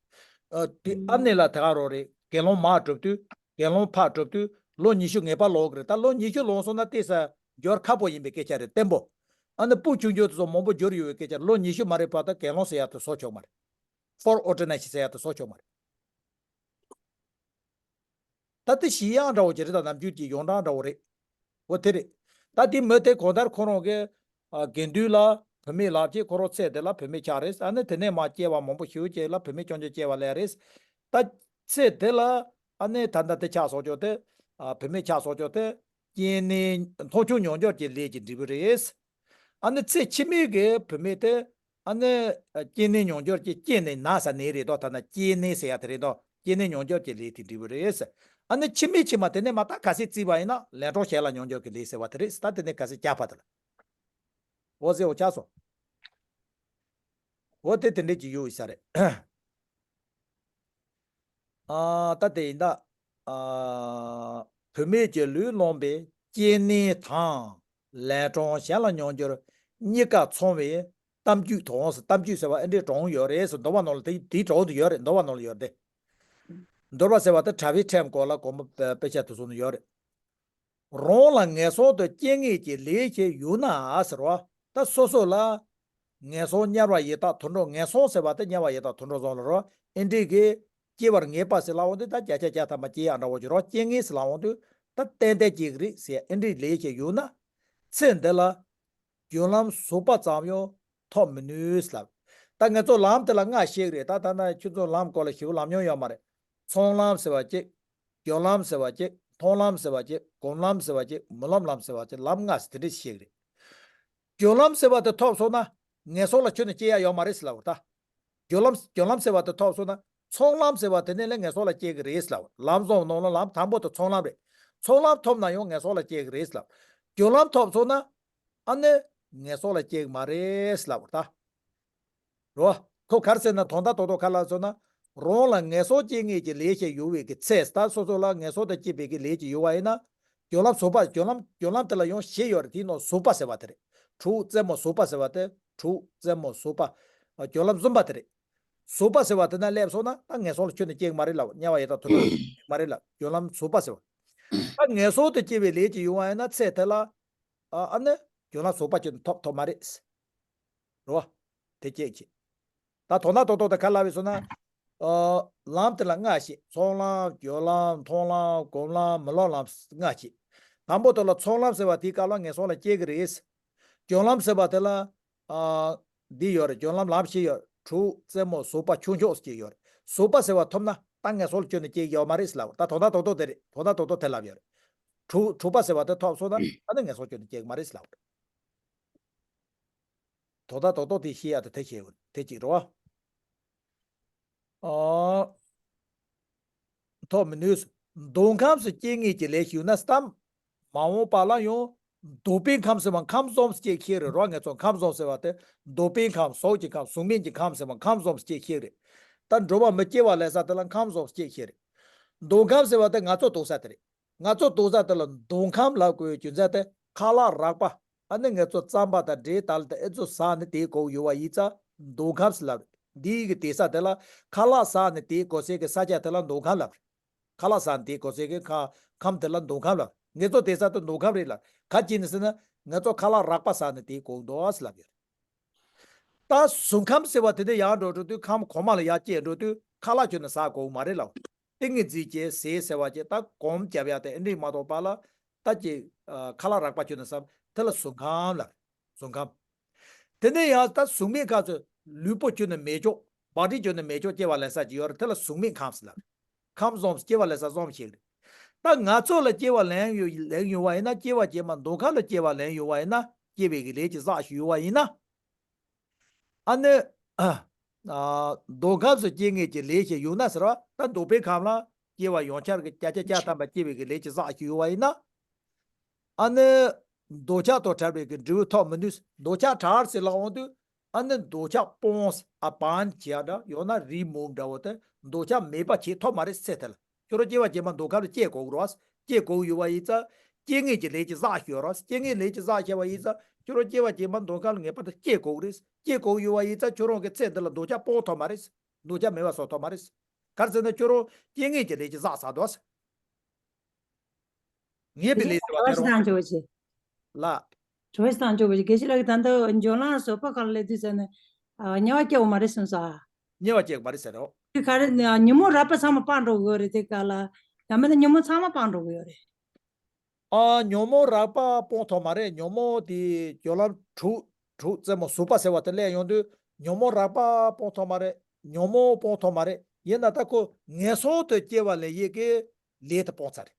ཨ། དེ་ཨ་ནི་ལ་དེ་ག་རོ་རེད། དགེ་སློང་མར་སྒྲུབ་དུས་དགེ་སློང་ཕར་སྒྲུབ་དུས་ལོ་ཉི་ཤུ་ངེས་པར་ལོན་གྱི་རེད། ད་ལོ་ཉི་ཤུ་ལོན་སོང་ན་ཏོག་ཙམ་འགྱུར་ཁག་པོ་ཡིན་པའི་སྐད་ཆ་རེད་བརྟན་པོ། ཨ་ནི་སྤུ་ཆུང་ཆུང་དེ་ཚོ་མང་པོ་འགྱུར་ཡོད་པའི་སྐད་ཆ་རེད། ལོ་ཉི་ཤུ་མ་རེད་བར་དུ་དགེ་སློང་ཟེར་ཡ་དེ་བཟོ་ཆོག་མ་རེད། ཕོར་ཨོར་ཌི་ནེ་ཤན་ཟེར་ཡ་དེ་བཟོ་ཆོག་མ་རེད། ད་དེ་ཞི་ཡང་འདྲ་བོ་ཅིག་རེད། ད་ནམ་རྒྱུན་གྱི་ཡོངས་གྲགས་འདྲ་བོ་རེད། འོ་དེ་རེད། ད་དེ་མི་དེ་གང་ལྟར་ཁོ་རང་གི། ཨ། དགེ་འདུན་ལ་བུད་མེད་ལབ་ཅིག་ཁོ་རང་ཚེ་དེ་ལ་བུད་མེད་ཆགས་རེད། ཨ་ནི་དེ་ནས་མར་སྐྱེ་བ་མང་པོ་ཞིག་སྐྱེ་ལ་བུད་མེད་རྐྱང་རྐྱང་སྐྱེ་བ་ལས་རེད། ད་ཚེ་དེ་ལ་ཨ་ནི་ད་ལྟ་དེ་ཆགས་སོང་ཅོག་དེ། ཨ། བུད་མེད་ཆགས་སོང་ཅོག་དེ། སྐྱེས་ནས་མཐོང་ཆོས་མྱོང་འགྱུར་གྱི་ལས་ཀྱི་འབྲས་བུ་རེད། ཨ་ནི་ཚེ་ཕྱི་མའི་གི་བུད་མེད་དེ། ཨ་ནི་སྐྱེས་ནས་མྱོང་འགྱུར་གྱི་སྐྱེས་ནས་ན་ཟེར་ནས་རེད་དོ། ཐ་ན་སྐྱེས་ནས་ཟེར་ཡ་དེ་རེད་དོ། སྐྱེས་ནས་མྱོང་འགྱུར་གྱི་ལས་དེ་འབྲས་བུ་རེད། ཨ་ནི་ཕྱི་མའི་ཕྱི་མ་དེ་ནས་མ་ད་ག་ཚད་བརྩིས་པ་ཡིན་ན་ལས་གྲོགས་གཞན་ལ་མྱོང་འགྱུར་གྱི་ལས་ཟེར་བ་དེ་རེད། ད་དེ་ནས་ག་ཚད་བསྐྱར་པ་དེ་ལ། འོ་ཟེར་འོ་ཆགས་སོང་། འོ་དེ་དེ་འདྲས་ཀྱི་ཡོད་ཡིན་ས་རེད། ཨ། ད་དེ་ཡིན་ད། ཨ། བུད་མེད་ཀྱི་ལུས་བླངས་པའི་སྐྱེས་ནས་དང་། ལས་གྲོགས་གཞན་ལ་མྱོང་འགྱུར་གཉིས་ཀ་ཚང་བའི་གཏམ་རྒྱུད་དང་། གཏམ་རྒྱུད་ཟེར་བ་ཨེ་འདྲའི་གྲངས་ཡོད་རེད་ཟེར། འདོད་པ་ནང་ལ་དེ་དེའི་གྲངས་དུ་ཡོད་རེད། འདོད་པ་ནང་ལ་ཡོད་རེད་དེ། འདོད་པ་ཟེར་བ་དེ་གྲྭ་པའི་ཁྲིམས་སྐོར་ལ་དགོངས་པ་དཔེ་ཆ་དེ་ཚོ་ནང་ཡོད་རེད། རང་ལ་ངན་སོང་དུ་སྐྱེ་ངེས་ཀྱི་ལས་ཤིག་ཡོད་ན་ཟེར་བ། ད་སོ་སོ་ལ་ངན་སོང་དམྱལ་བ་ཡི་དྭགས་དུད་འགྲོ། ངན་སོང་ཟེར་བ་དེ་དམྱལ་བ་ཡི་དྭགས་དུད་འགྲོ་ཚོ་ལ་རོ། ཨེ་འདྲས་ཀྱི་སྐྱེ་བར་ངེས་པ་ཟེར་ལབ་འོང་དུས་ད་བརྒྱ་ཆ་བརྒྱ་ཐམ་པ་སྐྱེ་ཡག་འདྲ་བོ་ཅིག་རོ། སྐྱེ་ངེས་ཟེར་ལབ་འོང་དུས་ད་ཏན་ཏན་སྐྱེ་གི་རེད་ཟེར། ཨེ་འདྲས་ལས་ཤིག་ཡོད་ན་ཚེ་འདི་ལ་རྒྱུ་ལམ་ཟུར་པ་ཙམ་ཡང་ཐོབ་མི་ནུས་ལབ། ད་ང་ཚོ་ལམ་དེ་ལ་ལྔ་ཤེས་ཀྱི་རེད། ད་ད་ན་ཁྱོད་ཚོ་ལམ་སྐོར་ལ་ཞིབ་ལམ་མྱོང་ཡོད་མ་རེད། ཚོང་ལམ་ཟེར་བ་གཅིག་རྒྱུ་ལམ་ཟེར་བ་གཅིག་མཐོང་ལམ་ཟེར་བ་གཅིག་སྒོམ་ལམ་ཟེར་བ་གཅིག་མུན་ལམ་ལམ་ཟེར་བ་གཅིག་ལམ་ལྔ་ཟེར་དེ་འདྲས་ཤེས་ཀྱི་རེད། རྒྱུ་ལམ་ཟེར་བ་དེ་ཐོབ་སོང་ན་ངན་སོང་ལ་ཁྱོན་ནས་སྐྱེ་ཡ་ཡོད་མ་རེད་ཟེར་ལབ་པ་རེད་ད། རྒྱུ་ལམ་རྒྱུ་ལམ་ཟེར་བ་དེ་ཐོབ་སོང་ན་ཚོང་ལམ་ཟེར་བ་དེ་ནས་ལས་ངན་སོང་ལ་སྐྱེ་གི་རེད་ཟེར་ལབ། ལམ་བཟོ་ནང་ལ་ལམ་དང་པོ་དེ་ཚོང་ལམ་རེད། ཚོང་ལམ་ཐོབ་ན་ཡང་ངན་སོང་ལ་སྐྱེ་གི་རེད་ཟེར་ལབ། རྒྱུ་ལམ་ཐོབ་སོང་ན་ཨ་ནི་ངན་སོང་ལ་སྐྱེ་གི་མ་རེད་ཟེར་ལབ་པ་རེད་ད། རོ། ཁོ་ག་རེ་ཟེར་ན་དོན་དག་རྡོག་རྡོག་ག་ལ་སོང་ན། རང་ལ་ངན་སོང་སྐྱེ་ངེས་ཀྱི་ལས་ཤིག་ཡོད་པའི་གི་ཚེ། ད་སོ་སོ་ལ་ངན་སོང་དང་སྐྱེས་པའི་གི་ལས་ཅིག་ཡོད་པ་ཡིན་ན། རྒྱུ་ལམ་ཟུར་པ་རྒྱུ་ལམ་རྒྱུ་ལམ་དེ་ལ་ཡང་བཞི་ཡོད་རེད། དེའི་ནང་ཟུར་པ་ཟེར་བ་དེ་རེད། དྲུག་རྩེ་མོ་ཟུར་པ་ཟེར་བ་དེ་དྲུག་རྩེ་མོ་ཟུར་པ། རྒྱུ་ལམ་གསུམ་པ་དེ་རེད། ཟུར་པ་ཟེར་བ་དེ་ན་སླེབས་སོང་ན་ད་ངན་སོང་ལ་ཁྱོན་ནས་སྐྱེ་གི་མ་རེད་ལབ། དམྱལ་བ་ཡི་དྭགས་དུད་འགྲོ་མ་རེད་ལབ། རྒྱུ་ལམ་ཟུར་པ་ཟེར་བ། ད་ངན་སོང་དུ་སྐྱེ་བའི་ལས་ཅིག་ཡོང་བ་ཡིན་ན་ཚེ་དེ་ལ། ཨ་ཨ་ནི་རྒྱུ་ལམ་ཟུར་པ་ཁྱོན་ནས་ཐོབ་ཐུབ་མ་རེད། རོ། དེ་སྐད་ཅིག་ད་དོན་དག་རྡོག་རྡོག་དེ་ག་ལབ་ཡོད་སོང་ན། ཨ། ལམ་དེ་ལ་ལྔ་ཤེས། ཚོང་ལམ། རྒྱུ་ལམ། མཐོང་ལམ། སྒོམ་ལམ། མུན་ལམ་ལམ་ལྔ་ཤེས། དང་པོ་དེ་ལ་ཚོགས་ལམ་ཟེར་བ་དེའི་སྐབས་ལ་ངན་སོང་ལ་སྐྱེ་གི་རེད། སྦྱོར་ལམ་ཟེར་བ་དེ་ལ། ཨ། འདི་ཡོད་རེད། སྦྱོར་ལམ་ལམ་བཞི་ཡོད། དྲུག་རྩེ་མོ་ཟུག་པ་ཁྱུ་མཆོག་ཅེས་ཡོད་རེད། ཟུག་པ་ཟེར་བ་ཐོབ་ན་ད་ངན་སོང་ལ་སྐྱོན་ནས་སྐྱེ་གི་ཡོད་མ་རེད་ཟེར་ལབ། ད་དོན་དག་རྡོག་རྡོག་དེ་རེད། དོན་དག་རྡོག་རྡོག་དེ་ལབ་ཡོད་རེད། དྲུག་དྲུག་པ་ཟེར་བ་དེ་ཐོབ་སོང་ན་ད་ནི་ངན་སོང་སྐྱོན་ནས་སྐྱེ་གི་མ་རེད་ཟེར་ལབ། དོན་དག་རྡོག་རྡོག་དེ་ཤེས་ཡ་དེ་དེ་ཤེས་དགོས། དེ་གཅིག་རེད་བ། ཨ། ཐོབ་མི་ནུས། མདོ་ཁམས་སུ་སྐྱེ་ངེས་ཀྱི་ལས་ཞུགས་ན་བསམ། མ་འོངས་པ་ལ་ཡང་། མདོ་དཔེ་ཁམས་ཟེར་བ་ཁམས་བཟུམ་སྐྱེ་ཤེས་རེད་རོ། ངས་ཚོ་ཁམས་བཟུམ་ཟེར་བ་དེ། མདོ་དཔེ་ཁམས་ཟོག་གི་ཁམས་གཟུགས་མེད་ཀྱི་ཁམས་ཟེར་བ་ཁམས་བཟུམ་སྐྱེ་ཤེས་རེད། ད་འགྲོ་བ་མི་སྐྱེ་བ་ལས་ས་དེ་ལ་ཁམས་བཟུམ་སྐྱེ་ཤེས་རེད། མདོ་ཁམས་ཟེར་བ་དེ་ང་ཚོ་འདུག་ས་དེ་རེད། ང་ཚོ་འདུག་ས་དེ་ལ་མདོ་ཁམས་ལབ་དགོས་རྒྱུ་མཚན་དེ་ཁ་ལག་རགས་པ། ཨ་ནི་ངས་ཚོ་རྩམ་པ་དང་འབྲས་དལ་དང་ཨེ་ཚོ་ཟ་ནི་དེའི་གོ་ཡོད་བ་ཡིན་ཙང་མདོ་ཁམས་ལབ་རེད། འདི་ཡི་གི་དེ་ས་དེ་ལ་ཁ་ལག་ཟ་ནི་དེའི་གོ་སའི་གི་ས་ཆ་དེ་ལ་མདོ་ཁམས་ལབ་རེད། ཁ་ལག་ཟ་ནས་དེའི་གོ་སའི་གི་ཁ་ཁམས་དེ་ལ་མདོ་ཁམས་ལབ། ངེད་ཚོ་དེ་ས་དེ་མདོ་ཁམས་རེད་ལབ། ག་ཅི་ནས་ཟེར་ན། ངེད་ཚོ་ཁ་ལག་རགས་པ་ཟ་ནས་དེའི་གོ་འདུག་ཟེར་ལབ་ཡོད། ད་གཟུགས་ཁམས་ཟེར་བ་དེ་ནས་ཡར་འགྲོ་འགྲོ་དུས་ཁམས་གོང་མ་ལ་ཡར་སྐྱེས་འགྲོ་དུས་ཁ་ལག་ཁྱོན་ནས་ཟ་དགོས་མ་རེད་ལབ། ཏིང་ངེ་འཛིན་བྱས་ཟས་ཟེར་བ་ཅིག་ད་སྒོམ་རྒྱབ་ཡ་དེ་ཨེ་འགྲིག་མ་གཏོགས་པ་ལ། ད་ཅིག་ཁ་ལག་རགས་པ་ཁྱོན་ནས་ཟ་དེ་ལ་གཟུགས་ཁམས་ལབ། གཟུགས་ཁམས། དེ་ནས་ཡང་ད་གཟུགས་མེད་ཁམས་སུ་ལུས་པོ་ཁྱོན་ནས་མེད་ཅོག་བག་ཌི་ཁྱོན་ནས་མེད་ཅོག་སྐྱེ་བ་ལེན་ས་ཅིག་ཡོད་རེད། དེ་ལ་གཟུགས་མེད་ཁམས་ལབ། ཁམས་བཟུམ་སྐྱེ་བ་ལེན་ས་བཟུམ་ཞིག་རེད། ད་ང་ཚོ་ལ་སྐྱེ་བ་ལེན་ཡོད་ལེན་ཡོད་བ་ཡིན་ན། སྐྱེ་བ་རྗེས་མ་མདོ་ཁམས་ལ་སྐྱེ་བ་ལེན་ཡོད་བ་ཡིན་ན། སྐྱེ་བའི་གི་ལས་ཀྱི་བསགས་ཞུ་ཡོད་བ་ཡིན་ན། ཨ་ནི། ཨ། མདོ་ཁམས་སུ་སྐྱེ་ངེས་ཀྱི་ལས་ཞིག་ཡོད་ན་ཟེར་བ། ད་མདོ་དཔེ་ཁམས་ལ་སྐྱེ་བ་ཡང་བསྐྱར་གྱི་བརྒྱ་ཆ་བརྒྱ་ཐམ་པ་སྐྱེ་བའི་གི་ལས་ཀྱི་བསགས་ཞུ་ཡོད་བ་ཡིན་ན། ཨ་ནི། འདོད་ཆགས་དང་བྲལ་བའི་གི་འབྲས་བུ་ཐོབ་མི་ནུས། འདོད་ཆགས་བྲལ་ཟེར་ལབ་འོང་དུས། ཨ་ནི་འདོད་ཆགས་སྤོང་ཨ་བན་བྱས་འདྲ་ཡང་ན་རི་མོ་འདྲ་བོ་དེ་འདོད་ཆགས་མེད་པ་བྱེད་ཐུབ་མ་རེད་ཟེར་ཐལ། ཁྱོད་རང་སྐྱེ་བ་རྗེས་མ་མདོ་ཁམས་ལ་སྐྱེ་དགོས་རོགས། སྐྱེ་དགོས་ཡོད་བ་ཡིན་ཙང་། སྐྱེ་ངེས་ཀྱི་ལས་ཀྱི་བསགས་ཞུ་རོགས། སྐྱེ་ངེས་ལས་ཀྱི་བསགས་བྱས་བ་ཡིན་ཙང་ཁྱོད་རང་སྐྱེ་བ་རྗེས་མ་མདོ་ཁམས་ལ་ངེས་པར་དུ་སྐྱེ་དགོས་རེད། སྐྱེ་དགོས་ཡོད་བ་ཡིན་ཙང་ཁྱོད་རང་གི་ཚེ་འདི་ལ་འདོད་ཆགས་སྤོང་ཐུབ་མ་རེད། འདོད་ཆགས་མེད་པ་བཟོ་ཐུབ་མ་རེད། ག་རེ་ཟེར་ན་ཁྱོད་རང་སྐྱེ་ངེས་ཀྱི་ལས་ཀྱི་བསགས་ཚར་འདུག་ངེས་པའི་ལས་ཟེར་བ་དེ་རེད་བ། ལ། གྲོས་དང་ཆོག་པ་ཞིག་དགེ་བཤེས་ལགས་ཀྱིས་ད་ལྟ་འཇོ་ལང་བཟོད་པ་ཁང་ལ་སླེབས་དུས་ཟེར་ནས། ཨ། དམྱལ་བ་སྐྱེ་བ་མ་རེད་གསུངས་སོ། དམྱལ་བ་སྐྱེ་བ་མ་རེད་ཟེར་རོ། དེ་ག་རེ་ཉོན་མོངས་རགས་པ་ཚང་མ་སྤངས་འགྲོ་གི་ཡོད་རེད། དེ་ག་ལ་ཡང་མིན་ན་ཉོན་མོངས་ཚང་མ་སྤངས་འགྲོ་གི་ཡོད་རེད། ཨ། ཉོན་མོངས་རགས་པ་སྤོང་ཐུབ་མ་རེད། ཉོན་མོངས་དེ་སྦྱོར་ལམ་དྲུག་དྲུག་རྩེ་མོ་ཟུག་པ་ཟེར་བ་དེ་སླེབས་ཡོང་དུས་ཉོན་མོངས་རགས་པ་སྤོང་ཐུབ་མ་རེད། ཉོན་མོངས་སྤོང་ཐུབ་མ་རེད། ཡིན་ན་ད་ཁོ་ངན་སོང་དུ་སྐྱེ་བ་ལེན་ཡས་ཀྱི་ལས་དེ་སྤོང་ཚར་རེད།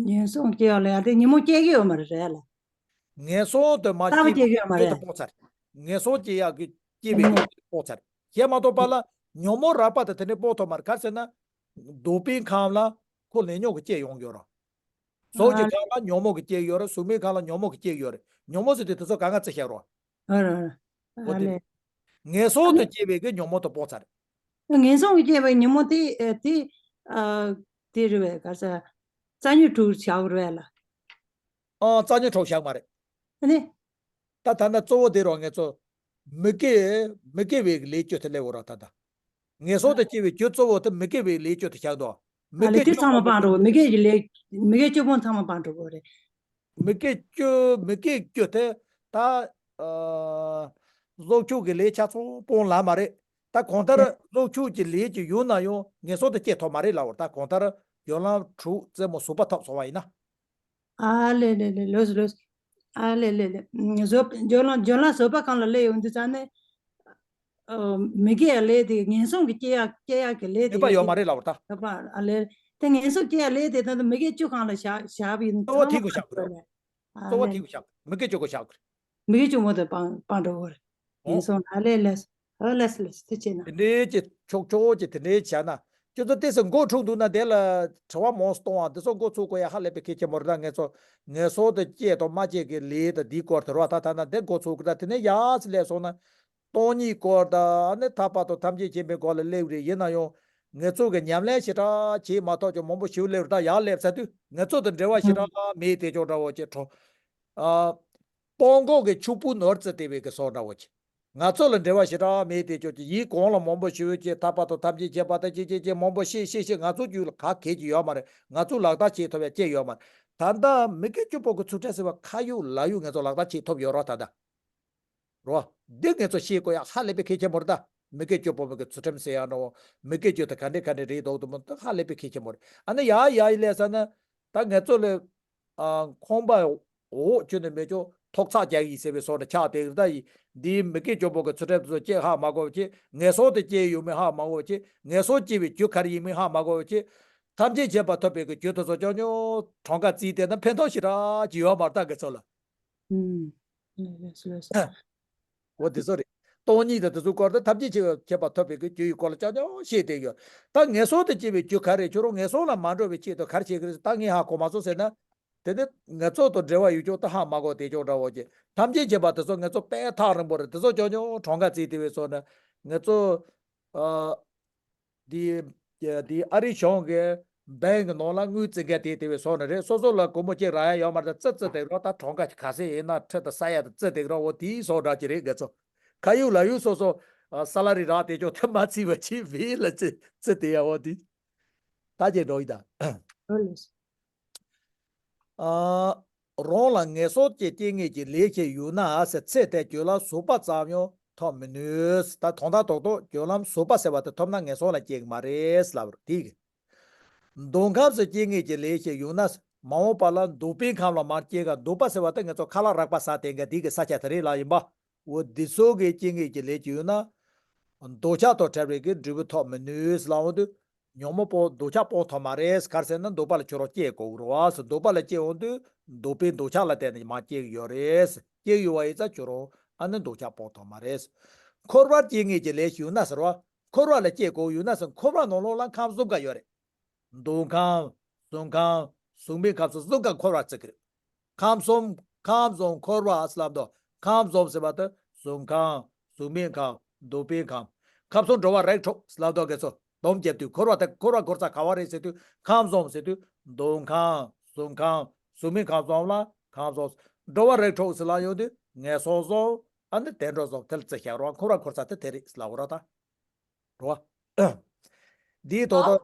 ངན་སོང་སྐྱེ་བ་ལ་ཡང་དེ་ཉོན་མོངས་སྐྱེ་གི་ཡོད་མ་རེད་རེད་ལ། ངན་སོང་དུ་མ་རྩ་བ་སྐྱེ་སྐྱེ་གི་ཡོད་མ་ལས་རེད། དུ་སྤོང་ཚར། ངན་སོང་སྐྱེ་ཡག་གི་སྐྱེ་བའི་ཉོན་མོངས་སྤོང་ཚར། ཞེས་མ་གཏོགས་པ་ལ་ཉོན་མོངས་རགས་པ་དེ་དེ་ནས་སྤོང་ཐུབ་མ་རེད། ག་རེ་ཟེར་ན། མདོ་དཔེ་ཁམས་ལ་ཁོ་ལས་ཉོན་གྱི་སྐྱེ་ཡོང་གི་ཡོད་རེད། ཟོག་གི་ཨ། ཁམས་ལ་ཉོན་མོངས་ཀྱི་སྐྱེ་ཡོད་རེད། གཟུགས་མེད་ཁམས་ལ་ཉོན་མོངས་ཀྱི་སྐྱེ་ཡོད་རེད། ཉོན་མོངས་ཟེར་དུས་དེ་ཚོ་གང་ག་རྩི་བཞག་རོགས། ཨ་ར་ར། འོ་ཨ་དེ། ལེ། ངན་ཨ་སོང་དུ་ལེ། སྐྱེ་བའི་གི་ཉོན་མོངས་དེ་སྤོང་ཚར། ངན་སོང་གི་སྐྱེ་བའི་ཉོན་མོངས་དེ་ཨེ་དེ། ཨ། དེ་རེད་བས་ག་ས། རྩ་ཉོན་དྲུག་བཞག་རེད་བས་ལ། ཨ། རྩ་ཉོན་དྲུག་བཞག་མ་རེད། ཨ་ནི། ད་ད་ནི་གཙོ་བོ་དེ་རོ། ངེད་ཚོ་མི་དགེ་མི་དགེ་བའི་ལས་བཅུ་དེ་སླེབས་འོ་ར། ད་ད་ངན་སོང་དུ་སྐྱེ་བའི་རྒྱུ་གཙོ་བོ་དེ་མི་དགེ་བའི་ལས་བཅུ་དེ་བཞག་འདུག་མི་ཨ་ལེ་དགེ་དེ་བཅུ་ཚང་མ་སྤོང་སྤངས་འགྲོ། མི་དགེ་ཀྱི་ལས། མི་དགེ་བཅུ་སྤོང་ཚང་མ་སྤངས་འགྲོ་གི་རེད། མི་དགེ་བཅུ་མི་དགེ་བཅུ་དེ་ད། ཨ། བཟོ་བཅོས་ཀྱི་ལས་ཆ་ཚང་སྤོང་ལ་མ་རེད། ད་གང་ལྟར་ཨེ། བཟོ་བཅོས་ཀྱི་ལས་ཀྱི་ཡུལ་ན་ཡང་ངན་སོང་དུ་སྐྱེ་ཐུབ་མ་རེད་ལབ་འོ། ད་གང་ལྟར་སྦྱོར་ལམ་དྲུག་རྩེ་མོ་ཟུག་པ་ཐོབ་སོང་བ་ཡིན་ན། ཨ་ལེ་ལེ་ལེ་ལོས་ལོས། ཨ་ལེ་ལེ་ལེ། བཟོད་སྦྱོར་ལམ་སྦྱོར་ལམ་བཟོད་པ་ཁང་ལ་སླེབས་ཡོང་དུས་ཙང་ནས། ཨ། མི་དགེ་ཡ་ལས་དེ་ངན་སོང་གི་སྐྱེ་ཡ་སྐྱེ་ཡ་གི་ལས་དེ་མེད་པ་ཡོད་མ་རེད་ལབ་པ་ད། ཡོད་པ་ཨ་ལེ། དེ་ངན་སོང་སྐྱེ་ཡ་ལས་དེ་ད་དུང་མི་དགེ་བཅུ་ཁང་ལ་བཞག་བཞག་པ་ཡིན་ན་གཙོ་བོ་ཚང་མ་དེ་གོ་བཞག་དགོས་རེད། ཨ་གཙོ་བོ་ལེ། དེ་གོ་བཞག་མི་དགེ་བཅུ་གོ་བཞག་དགོས་རེད། མི་དགེ་བཅུ་མོ་དེ་སྤང་སྤང་འགྲོ་གི་རེད། ཨོ། ངན་སོང་ཨ་ལེ་ལེ། ཨོ་ལེ་ལེ་དེ་བྱས་ན། དེ་འདྲའི་ཅིག་ཕྱོགས་ཕྱོགས་ཅིག་དེ་འདྲའི་བྱས་ན། ཁྱོད་ཚོ་ཏོག་ཙམ་མགོ་འཁྲུགས་འདུག་ན་དེ་ལ་དྲི་བ་མང་སྟོང་བ་འདི་ཚོ་མགོ་ཚོས་དགོས་ཡ་ཧ་ལས་པའི་གལ་ཆེན་པོ་རེད། ད་ངེད་ཚོ་ངན་སོང་དུ་སྐྱེ་དང་མ་སྐྱེ་གི་ལས་དང་འདིའི་སྐོར་དུ་རོ། ད་ད་ན་འདི་མགོ་ཚོས་དགོས། ད་དེ་ནས་ཡར་སླེབས་སོང་ན། སྟོང་ཉིད་སྐོར་དང་ཨ་ནི་ཐར་པ་དང་ཐམས་ཅད་མཁྱེན་པའི་སྐོར་ལ་སླེབས་རེད། ཡིན་ན་ཡང་ངེད་ཚོ་གི་ཉམས་ལེན་ཞེ་དྲག་བྱེད་མ་ཐུབ་ཀྱང་མང་པོ་ཞིག་སླེབས་རེད། ད་ཡར་སླེབས་ཚར་དུས་ངེད་ཚོ་དང་འབྲེལ་བ་ཞེ་དྲག་མེད་དེ་ཅོག་འདྲ་བོ་ཅིག་འགྲོ། ཨ། སྤང་སྒོ་གི་ཕྱུག་པོ་ནོར་རྩི་སྟེར་བའི་གི་སོགས་འདྲ་བོ་ཅིག་ང་ཚོ་ལ་འབྲེལ་བ་ཞེ་དྲག་མེད་དེ་ཅོག་ཅིག་ཡིན། གོང་ལ་མང་པོ་ཞིག་ཅིག་ཐར་པ་དང་ཐམས་ཅད་མཁྱེན་པ་དང་ཅི་ཅི་ཅི་མང་པོ་ཤེས་ཤེས་ཤེས། ང་ཚོ་རྒྱུད་ལ་ག་གེ་ཅིག་ཡོད་མ་རེད། ང་ཚོ་ལག་བསྟར་བྱེད་ཐུབ་ཡ་ཅི་ཡོད་མ་རེད། ད་ལྟ་མི་དགེ་བཅུ་པོ་གི་ཚུལ་ཁྲིམས་ཟེར་བ་ཁ་ཡོད་ལག་ཡོད་ངེད་ཚོ་ལག་བསྟར་བྱེད་ཐུབ་ཡོད་རོགས་ད་ལྟ། རོ། འདི་ངེད་ཚོ་ཤེས་དགོས་ཡ་ཧ་ལས་པའི་གལ་ཆེན་པོ་རེད་ད། མི་དགེ་བཅུ་པོ་མི་དགེ་ཚུལ་ཁྲིམས་ཟེར་ཡ་འདྲ་བོ། མི་དགེ་བཅུ་དེ་ག་འདྲས་ག་འདྲས་རེད་འདུག་འདུག་མོ་ད་ཧ་ལས་པའི་གལ་ཆེན་པོ་རེད། ཨ་ནི་ཡ་ཡ་ཡི་ལས་ས་ན། ད་ངེད་ཚོ་ལ་ ཨ་ཁང་པ་འོག་ཁྱོན་ནས་མེད་ཆོག་ཐོག་ཚགས་རྒྱག་གི་ཡིན་ཟེར་བའི་བཟོ་འདྲ་ཆགས་བསྡད་ཀྱི་རེད། ད་ཡིན་འདིའི་མི་དགེ་བཅུ་པོ་གི་ཚུལ་ཁྲིམས་དེ་ཚོ་བཅད་ཧ་མ་གོ་བ་བྱེད། ངན་སོང་དུ་སྐྱེས་ཡོད་མེད་ཧ་མ་གོ་བ་བྱེད། ངན་སོང་སྐྱེ་བའི་རྒྱུ་ག་རེ་ཡིན་མིན་ཧ་མ་གོ་བ་བྱེད། ཐམས་ཅད་མཁྱེན་པ་ཐོབ་པའི་གི་རྒྱུ་དེ་ཚོ་རྐྱང་རྐྱང་གྲངས་ཀ་བརྩིས་བསྡད་ན་ཕན་ཐོགས་ཞེ་དྲག་ཅིག་ཡོད་མ་རེད་ད་དགེ་ཚོ་ལ། ཨུམ། ལགས་སོ་ལགས་སོ། འོ་དེ་ཚོ་རེད། སྟོང་ཉིད་དང་དེ་ཚོའི་སྐོར་དེ་ཐམས་ཅད་མཁྱེན་པ་ཐོབ་པའི་གི་རྒྱུ་ཡི་སྐོར་ལ་རྐྱང་རྐྱང་བཤད་བསྡད་ཡོད། ད་ངན་སོང་དུ་སྐྱེ་བའི་རྒྱུ་ག་རེ། ཁྱོད་རང་ངན་སོང་ལ་མ་འགྲོ་བའི་ཆེད་དུ་ག་རེ་བྱེད་ཀྱི་རེད། ད་ངས་ཧ་གོ་མ་སོང་ཟེར་ན། དེ་ནི་ང་ཚོ་དང་འབྲེལ་བ་ཡོད་ཀྱང་ད་ཧ་མ་གོ་བསྡད་ཀྱང་འདྲ་བོ་ཅིག་ཐམས་ཅད་མཁྱེན་པ་དེ་ཚོ་ང་ཚོ་དཔེ་ཐག་རིང་པོ་རེད། དེ་ཚོ་རྐྱང་རྐྱང་གྲངས་ཀ་བརྩིས་བསྡད་པའི་བཟོ་ནི་ང་ཚོ། ཨ། འདི་འདི་ཨ་རི་གཞུང་གི་བེང་གི་ནང་ལ་དངུལ་བཙུགས་མཁན་དེ་དེ་བས་བཟོ་ནི་རེད། སོ་སོ་ལ་སྒོར་མོ་གཅིག་རག་ཡ་ཡོད་མ་རེད། ཙི་ཙི་དེ་རོ་ད་གྲངས་ཀ་ག་ཚད་ཡིན་ན་ཁྲི་དང་ས་ཡ་དང་ཙི་དེ་རོ་འོ་དེའི་བཟོ་འདྲ་ཅིག་རེད། དགེ་ཚོ་ཁ་ཡུག་ལ་ཡུག་སོ་སོ་ཨ་སཱ་ལ་རི་རག་དེ་ཅོག་ཐེ་མ་ཚིག་པ་ཅིག་བེད་ལ་ཙི་ཙི་དེ་ཡ་འོ་དེ་ད་ཅེ་འགྲོ་ཡི་ད། ཨ། རང་ལ་ངན་སོང་གི་རྐྱེན་ངན་གྱི་ལས་ཤིག་ཡོད་ན་ཟེར། ཚེ་འདིར་རྒྱུ་ལམ་ཟུར་པ་ཙམ་ཡང་ཐོབ་མི་ནུས། ད་དོན་དག་རྡོག་རྡོག་རྒྱུ་ལམ་ཟུར་པ་ཟེར་བ་དེ་ཐོབ་ན་ངན་སོང་ལ་སྐྱེ་གི་མ་རེད་ལབ་རེད་དེ་གི། འདོད་ཁམས་སུ་རྐྱེན་ངན་གྱི་ལས་ཤིག་ཡོད་ན། མ་འོངས་པ་ལ་འདོད་པའི་ཁམས་ལ་མར་སྐྱེ་ག་འདོད་པ་ཟེར་བ་དེ་ང་ཚོ་ཁ་ལག་རག་པ་ཟ་དེ་འགའ་དེ་གི་ས་ཆ་དེ་རེད་ལ་ཡིན་པ། འོ་འདི་ཚོ་གི་རྐྱེན་ངན་གྱི་ལས་ཤིག་ཡོད་ན། འདོད་ཆགས་དང་བྲལ་བའི་གི་འབྲས་བུ་ཐོབ་མི་ནུས་ལབ་འོང་དུས། ཉོན་མོངས་པོ་འདོད་ཆགས་སྤོང་ཐུབ་མ་རེད། ག་རེ་ཟེར་ན་འདོད་པ་ལ་ཁྱོད་རང་སྐྱེ་དགོས་རེད་བ། འདོད་པ་ལ་སྐྱེ་འོང་དུས་འདོད་པའི་འདོད་ཆགས་ལ་བརྟེན་ནས་མར་སྐྱེ་གི་ཡོད་རེད། སྐྱེ་གི་ཡོད་པ་ཡིན་ཙང་ཁྱོད་རང་ཨ་ནི་འདོད་ཆགས་སྤོང་ཐུབ་མ་རེད། འཁོར་བར་རྐྱེན་ངན་གྱི་ལས་ཤིག་ཡོད་ན་ཟེར་བ། འཁོར་བ་ལ་སྐྱེ་དགོས་ཡོད་ན་ཟེར། འཁོར་བ་ནང་ལོགས་ལ་ཁམས་གསུམ་ཀ་ཡོད་རེད། འདོད་ཁམས། གཟུགས་ཁམས། གཟུགས་མེད་ཁམས་སུ་གསུམ་ཀ་འཁོར་བར་བརྩི་གི་རེད། ཁམས་གསུམ། ཁམས་གསུམ་འཁོར་བ་ལབ་དོ། ཁམས་གསུམ་ཟེར་བ་དེ་གཟུགས་ཁམས། གཟུགས་མེད་ཁམས། འདོད་པའི་ཁམས། ཁམས་གསུམ་འགྲོ་བ་རིགས་དྲུག་ལབ་དོ་དགེ་ཚོ། སྡོམ་བརྒྱབ་དུས་འཁོར་བ་དེ་འཁོར་བ་འཁོར་ས་ག་བ་རེད་ཟེར་དུས་ཁམས་གསུམ་ཟེར་དུས་འདོད་ཁམས། གཟུགས་ཁམས། གཟུགས་མེད་ཁམས་གསུམ་ལ་ཁམས་གསུམ། འགྲོ་བ་རིགས་དྲུག་ཟེར་ལ་ཡོང་དུས་ངན་སོང་གསུམ། ཨ་ནི་བདེ་འགྲོ་གསུམ་དེ་ལ་བརྩི་བཞག་རོགས། འཁོར་བ་འཁོར་ས་དེ་དེ་རེད་ལབ་རོགས་ད། རོ། འདིའི་དོན་དག་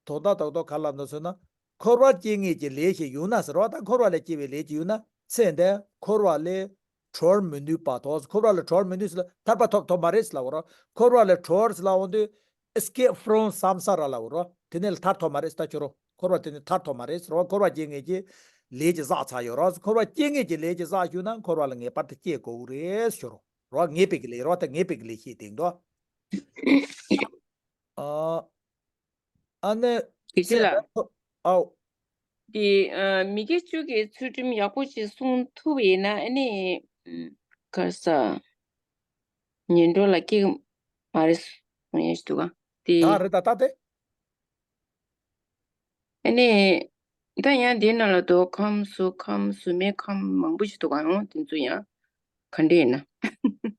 དོན་དག་རྡོག་རྡོག་ག་ལ་འདུག་ཟེར་ན། འཁོར་བར་རྐྱེན་ངན་གྱི་ལས་ཤིག་ཡོད་ན་ཟེར་བ་དང་འཁོར་བ་ལ་སྐྱེ་བའི་ལས་ཅིག་ཡོད་ན་ཚེ་འདི་འཁོར་བ་ལས་གྲོལ་མི་ནུས་པ་དང་། འཁོར་བ་ལས་གྲོལ་མི་ནུས་ཟེར་ལ་ཐར་པ་ཐོབ་ཐོབ་མ་རེད་ཟེར་ལབ་རོ། འཁོར་བ་ལས་གྲོལ་ཟེར་ལབ་འོང་དུས་escape from samsara ལབ་རོ། དེ་ནས་ལ་ཐར་ཐོབ་མ་རེད་ཟེར། ད་ཁྱོད་རང་འཁོར་བ་དེ་ནས་ཐར་ཐོབ་མ་རེད་ཟེར་བ། འཁོར་བ་རྐྱེན་ངན་གྱི་ལས་ཀྱི་བསགས་ཚར་ཡོད་རོ། འཁོར་བ་རྐྱེན་ངན་གྱི་ལས་ཀྱི་བསགས་ཞུ་ན་འཁོར་བ་ལ་ངེས་པར་དུ་སྐྱེ་དགོས་རེད་ཞུ་རོ། རོ། ངེས་པའི་གི་ལས་རོ། ད་ངེས་པའི་གི་ལས་ཤེས་དེང་དོ། ཨ་ཨ་ནི་དགེ་བཤེས་ལགས། ཨའོ། དེ་ཨ་མི་དགེ་བཅུ་གི་ཚུལ་ཁྲིམས་ཡག་པོ་ཅིག་སྲུང་ཐུབ་ཡིན་ན་ཨ་ནི་ཨམ་ག་རེ་ཟ། ངན་འགྲོ་ལ་སྐྱེ་གི་མ་རེད་གསུང་ཡས་ཞིག་འདུག་ག་དེ། ད་རེད་ད་ད་དེ། ཨ་ནི། ད་ཡང་འདི་ནང་ལ་འདོད་ཁམས་གཟུགས་ཁམས་གཟུགས་མེད་ཁམས་མང་པོ་ཞིག་འདུག་ག་ཡང་དེ་ཚོ་ཡང་ག་འདྲ་ཡིན་ན།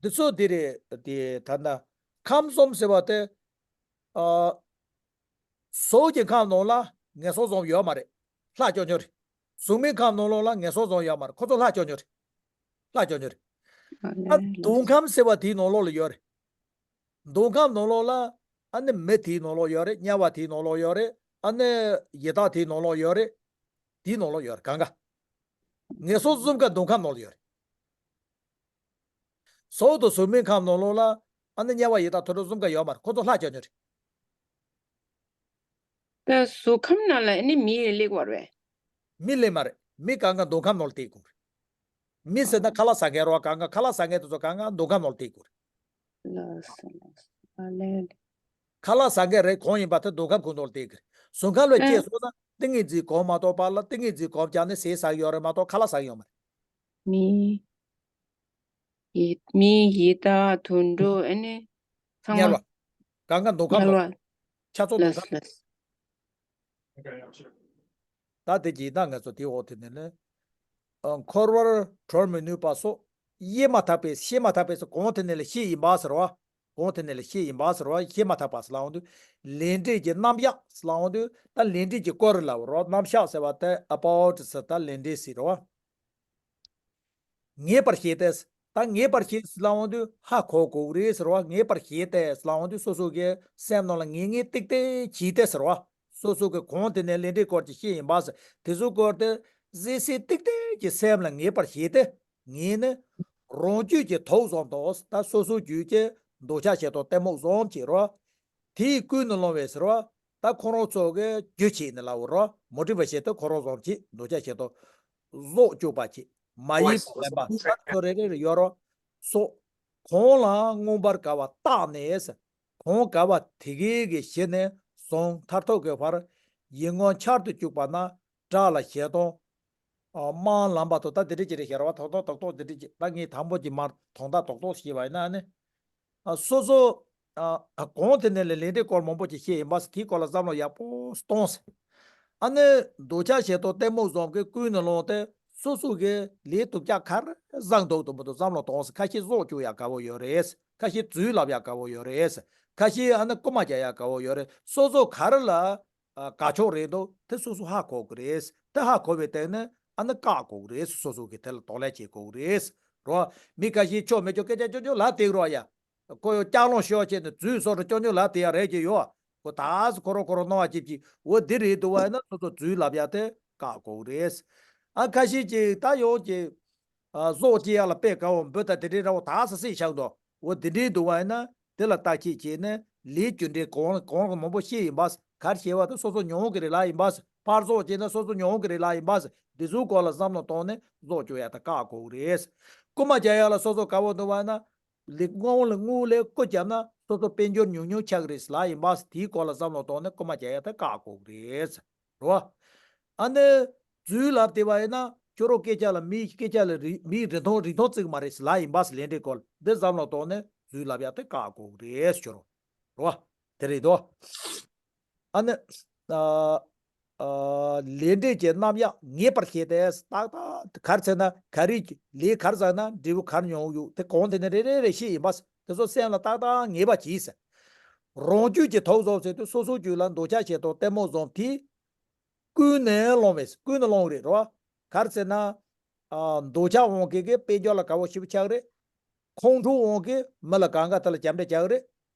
འདི་ཚོ་འདི་རེད་དེ་ད་ན། ཁམས་གསུམ་ཟེར་བ་དེ། ཨ། གཟུགས་ཀྱི་ཁམས་ནང་ལ་ངན་སོང་གསུམ་ཡོད་མ་རེད། ལྷག་ཀྱང་ཉོ་རེད། གཟུགས་མེད་ཁམས་ནང་ལོགས་ལ་ངན་སོང་གསུམ་ཡོད་མ་རེད། ཁོ་ཚོ་ལྷག་ཀྱང་ཉོ་རེད། ལྷག་ཀྱང་ཉོ་རེད། ཨ་འདོད་ཁམས་ཟེར་བ་དེའི་ནང་ལོགས་ལ་ཡོད་རེད། འདོད་ཁམས་ནང་ལོགས་ལ་ཨ་ནི་མེ་དེའི་ནང་ལོགས་ཡོད་རེད། དམྱལ་བ་དེའི་ནང་ལོགས་ཡོད་རེད། ཨ་ནི་ཡི་དྭགས་དེའི་ནང་ལོགས་ཡོད་རེད། དེའི་ནང་ལོགས་ཡོད་རེད་གང་ག་ངན་སོང་གསུམ་ཀ་འདོད་ཁམས་ནང་ལ་ཡོད་རེད། གཟུགས་དང་གཟུགས་མེད་ཁམས་ནང་ལོགས་ལ་ཨ་ནི་དམྱལ་བ་ཡི་དྭགས་དུད་འགྲོ་གསུམ་ཀ་ཡོད་མ་རེད། ཁོ་ཚོ་ལྷག་ཀྱང་ཉོ་རེད། ད་གཟུགས་ཁམས་ནང་ལ་ཨ་ནི་མི་སླེབས་པ་རེད། མི་སླེབས་མ་རེད། མི་གང་ག་འདོད་ཁམས་ནང་ལ་སླེབས་དགོས་རེད། མི་ཟེར་ན་ཁ་ལག་ཟ་མཁན་རོ། གང་ག་ཁ་ལག་ཟ་མཁན་དེ་ཚོ་གང་ག་འདོད་ཁམས་ནང་ལ་སླེབས་དགོས་རེད། ལགས་སོ་ལགས་སོ། ཨ་ལས། ཁ་ལག་ཟ་མཁན་རེད་གང་ཡིན་པ་དེ་འདོད་ཁམས་ཁོ་ནང་ལ་སླེབས་ཀྱི་རེད། གཟུགས་ཁམས་ལ་ཨ་སྐྱེས་སོང་ན་ཏིང་ངེ་འཛིན་གོམས་མ་གཏོགས་པ་ལ། ཏིང་ངེ་འཛིན་གོམས་བྱས་ནས་ཟས་ཟ་གི་ཡོད་རེད་མ་གཏོགས་ཁ་ལག་ཟ་གི་ཡོད་མ་རེད། མི། ཡི་མི་ཡི་དྭགས་དུད་འགྲོ་ཨ་ནི་ཚང་དམྱལ་མ། བ། གང་ག་འདོད་ཁམས་དམྱལ་ལ། བ། ཆ་ཚང་འདོད་ལགས་ཁམས། ལགས། ད་དེ་གྱིས་ན་ང་ཚོ་དེའི་འོག་དེ་ནས་ནི། ཨ། འཁོར་བར་གྲོལ་མི་ནུས་པ་སོགས་དབྱེ་མ་ཐག་པའི་ཤེས་མ་ཐག་པའི་སོགས་གང་དེ་ནས་ལ་ཤེས་ཡིན་པ་ཟེར་བ། གང་དེ་ནས་ལ་ཤེས་ཡིན་པ་ཟེར་བ། ཤེས་མ་ཐག་པ་ཟེར་ལབ་འོང་དུས། ལས་འབྲས་ཀྱི་རྣམ་གཞག་ཟེར་ལབ་འོང་དུས་ད་ལས་འབྲས་ཀྱི་སྐོར་ལབ་རོ། རྣམ་གཞག་ཟེར་བ་དེ་about ཟེར་ད་ལས་འབྲས་ཟེར་རོ། ངེས་པར་ཤེས་ཏེ། ད་ངེས་པར་ཤེས་ལབ་འོང་དུས་ཧ་གོ་དགོས་རེད་ཟེར་བ། ངེས་པར་ཤེས་ཏེ་ལབ་འོང་དུས་སོ་སོ་གི་སེམས་ནང་ལ་ངེས་ངེས་ཏིག་ཏིག་བྱས་ཏེ་ཟེར་བ། སོ་སོ་གི་གང་དེ་ནས་ལས་འབྲས་སྐོར་གྱི་ཤེས་ཡིན་པ་ཟེར་དེ་ཚོའི་སྐོར་དེ་གཟིགས་གཟིགས་ཏིག་ཏིག་གི་སེམས་ལ་ངེས་པར་ཤེས་ཏེ། ངས་ནི་རང་རྒྱུད་ཀྱི་དུག་བཟུམ་དང་ད་སོ་སོའི་རྒྱུད་ཀྱི་འདོད་ཆགས་ཞེ་སྡང་གཏི་མུག་བཟུམ་གྱི་རོ། དེས་ཀུན་ནས་བསླངས་པའི་ཟེར་བ། ད་ཁོ་རང་ཚོ་གི་རྒྱུ་བྱས་ནས་ལབ་རོ། མོ་ཊི་བ་བྱེད་དུ་ཁོ་རང་བཟོ་བྱེད། འདོད་ཆགས་བྱེད་དུ་ཟོག་བཅུག་པ་བྱེད། མ་ཡིན་པ་ལེན་པ་ད་ཚོ་རེ་རེ་རེ་ཡོད་རོ། སོགས། གང་ལ་མངོན་པར་དགའ་བ་བརྟགས་ནས། གང་དགའ་བ་དེ་གའི་གི་གཞི་ནས་བཟུང་མཐར་ཐུག་གི་བར། ཡིད་ངོར་འཆར་དུ་བཅུག་པ་ན། སྒྲ་ལ་ཞེ་སྡང་། ཨ། དམའ་ལམ་པ་དང་ད་དེ་འདྲ་ཅིག་རེད་ཤར་བ། ཐོག་ཐོག་ཐོག་ཐོག་དེ་འདྲ་ཅིག་ད་ངས་དང་པོ་ཅིག་མར་དོན་དག་རྡོག་རྡོག་ཞིག་བཤད་པ་ཡིན་ན་ནི། ཨ། སོ་སོ། ཨ། གང་དེ་ནས་ལས་ལས་འབྲས་སྐོར་མང་པོ་ཅིག་བཤད་ཡིན་པ། དེའི་སྐོར་ལ་བསམ་བློ་ཡག་པོ་གཏོང་ཟེར། ཨ་ནི་འདོད་ཆགས་ཞེ་སྡང་གཏི་མུག་གསུམ་གྱིས་ཀུན་ནས་བསླངས་ཏེ་སོ་སོ་གི་ལས་སྡུག་ཅག་ག་རེ་བཟང་འདུག་འདུག་མི་འདུག་བསམ་བློ་གཏོང་ཟེར། ཁ་ཤས་ཟོག་བཅུག་ཡག་དགའ་བོ་ཡོད་རེད། ཁ་ཤས་རྫུན་ལབ་ཡག་དགའ་བོ་ཡོད་རེད། ཁ་ཤས་ཨ་ནི་རྐུ་མ་རྒྱག་ཡག་དགའ་བོ་ཡོད་རེད། སོ་སོ་ག་རེ་ལ་ཨ། དགའ་ཕྱོགས་རེད་འདུག་དེ་སོ་སོ་ཧ་གོ་གི་རེད། དེ་ཧ་གོ་བའི་སྟེང་ནས་ཨ་ནི་བཀག་དགོས་ཀྱི་རེད། སོ་སོ་གིས་དེ་ལ་གདོང་ལེན་བྱེད་དགོས་ཀྱི་རེད། རོ། མི་ཁ་ཤས་ཆོ་མེད་ཆོ་སྐད་ཆ་ཅོ་ཅོ་ལབ་བསྡད་རོ་ཡ། ཁོ་ཡོ་ལྕགས་ལོང་ཤོར་བྱས་ནས་རྫུན་བཟོ་འདྲ་ཅོ་ཅོ་ལབ་བསྡད་ཡ་རེད་ཀྱི་ཡོད། ཁོ་ད་སུ་ཁོ་རོ་ཁོ་རོ་གནང་བ་ཅིག་ཅིག་འོ་འདི་རེད་འདུག་བ་ཡིན་ན་སོ་སོ་རྫུན་ལབ་ཡ་དེ་བཀག་དགོས་ཀྱི་རེད། ཨ། ཁ་ཤས་ཀྱིས་ད་ཡོང་ཀྱི། ཨ། ཟོག་བཅད་ཡ་ལ་དཔེ་དགའ་བོ་འབུ་དང་དེ་འདྲའི་འདྲ་བོ་ད་སུ་སྲིད་ཤག་འདུག་འོ་འདི་འདྲའི་འདུག་བ་ཡིན་ན། དེ་ལ་བརྟག་དཔྱད་བྱས་ནས་ལས་རྒྱུ་འབྲས་གང་གང་གི་མང་པོ་ཤེས་ཡིན་པ། གར་ཤེས་པ་དེ་སོ་སོ་མྱོང་གི་རེད་ལབ་ཡིན་པ། ཕར་ཟོག་བཅད་ན་སོ་སོ་མྱོང་གི་རེད་ལབ་ཡིན་པ། འདི་ཚོའི་སྐོར་ལ་བསམ་བློ་བཏང་ནས་ཟོག་བཅད་ཡ་དེ་བཀག་དགོས་ཀྱི་རེད། རྐུ་མ་རྒྱག་ཡ་ལ་སོ་སོ་དགའ་བོ་འདུག་བ་ན། ལས་དངུལ་ལ་དངུལ་ལས་རྐུ་བརྒྱབ་ན་སོ་སོ་དཔལ་འབྱོར་ཉུང་ཉུང་ཆགས་ཀྱི་རེད་ལབ་ཡིན་པ། དེའི་སྐོར་ལ་བསམ་བློ་བཏང་ནས་རྐུ་མ་རྒྱག་ཡ་དེ་བཀག་དགོས་ཀྱི་རེད། རོ། ཨ་ནི། རྫུན་ལབ་བསྡད་པ་ཡིན་ན་ཁྱོད་རང་སྐད་ཆ་ལ་མིའི་སྐད་ཆ་ལ་རིག་མིའི་རིན་ཐང་རིན་ཐང་བརྩི་གི་མ་རེད་ལབ་ཡིན་པ། ལས་འབྲས་སྐོར་འདི་བསམ་བློ་གཏོང་ནས་རྫུན་ལབ་ཡ་དེ་བཀག་དགོས་རེད་ཁྱོད་རང་། རོ། དེ་རེད་དོ། ཨ་ནི། ཨ། ཨ། ལས་འབྲས་ཀྱི་རྣམ་གཡེང་ངེས་པར་བྱས་ཏེ། ཏག་ཏག་གར་ཚེ་ན་ག་རེ་ལས་གར་བཟང་ན་འབྲས་བུ་གར་མྱོང་ཡོད་དེ་གང་དེ་ནི་རེ་རེ་རེ་ཤེས་ཡིན་པ། དེ་ཚོ་སེམས་ལ་ཏག་ཏག་ངེས་པ་གྱིས། རང་རྒྱུད་ཀྱི་ཐོག་སོགས་ཟེར་དུས་སོ་སོའི་རྒྱུད་ལ་འདོད་ཆགས་ཞེ་སྡང་གཏི་མུག་གསུམ་དེ། ཀུན་ནས་བསླངས་པས། ཀུན་ནས་བསླངས་རེད་རོ། ག་རེ་ཟེར་ན། ཨ། འདོད་ཆགས་དབང་གིས་གི་དཔལ་འབྱོར་ལ་དགའ་བོ་ཞེ་པོ་ཆགས་རེད། ཁོང་ཁྲོ་དབང་གིས་མི་ལ་གང་ག་དེ་ལ་རྒྱབ་འདྲེ་རྒྱག་རེད།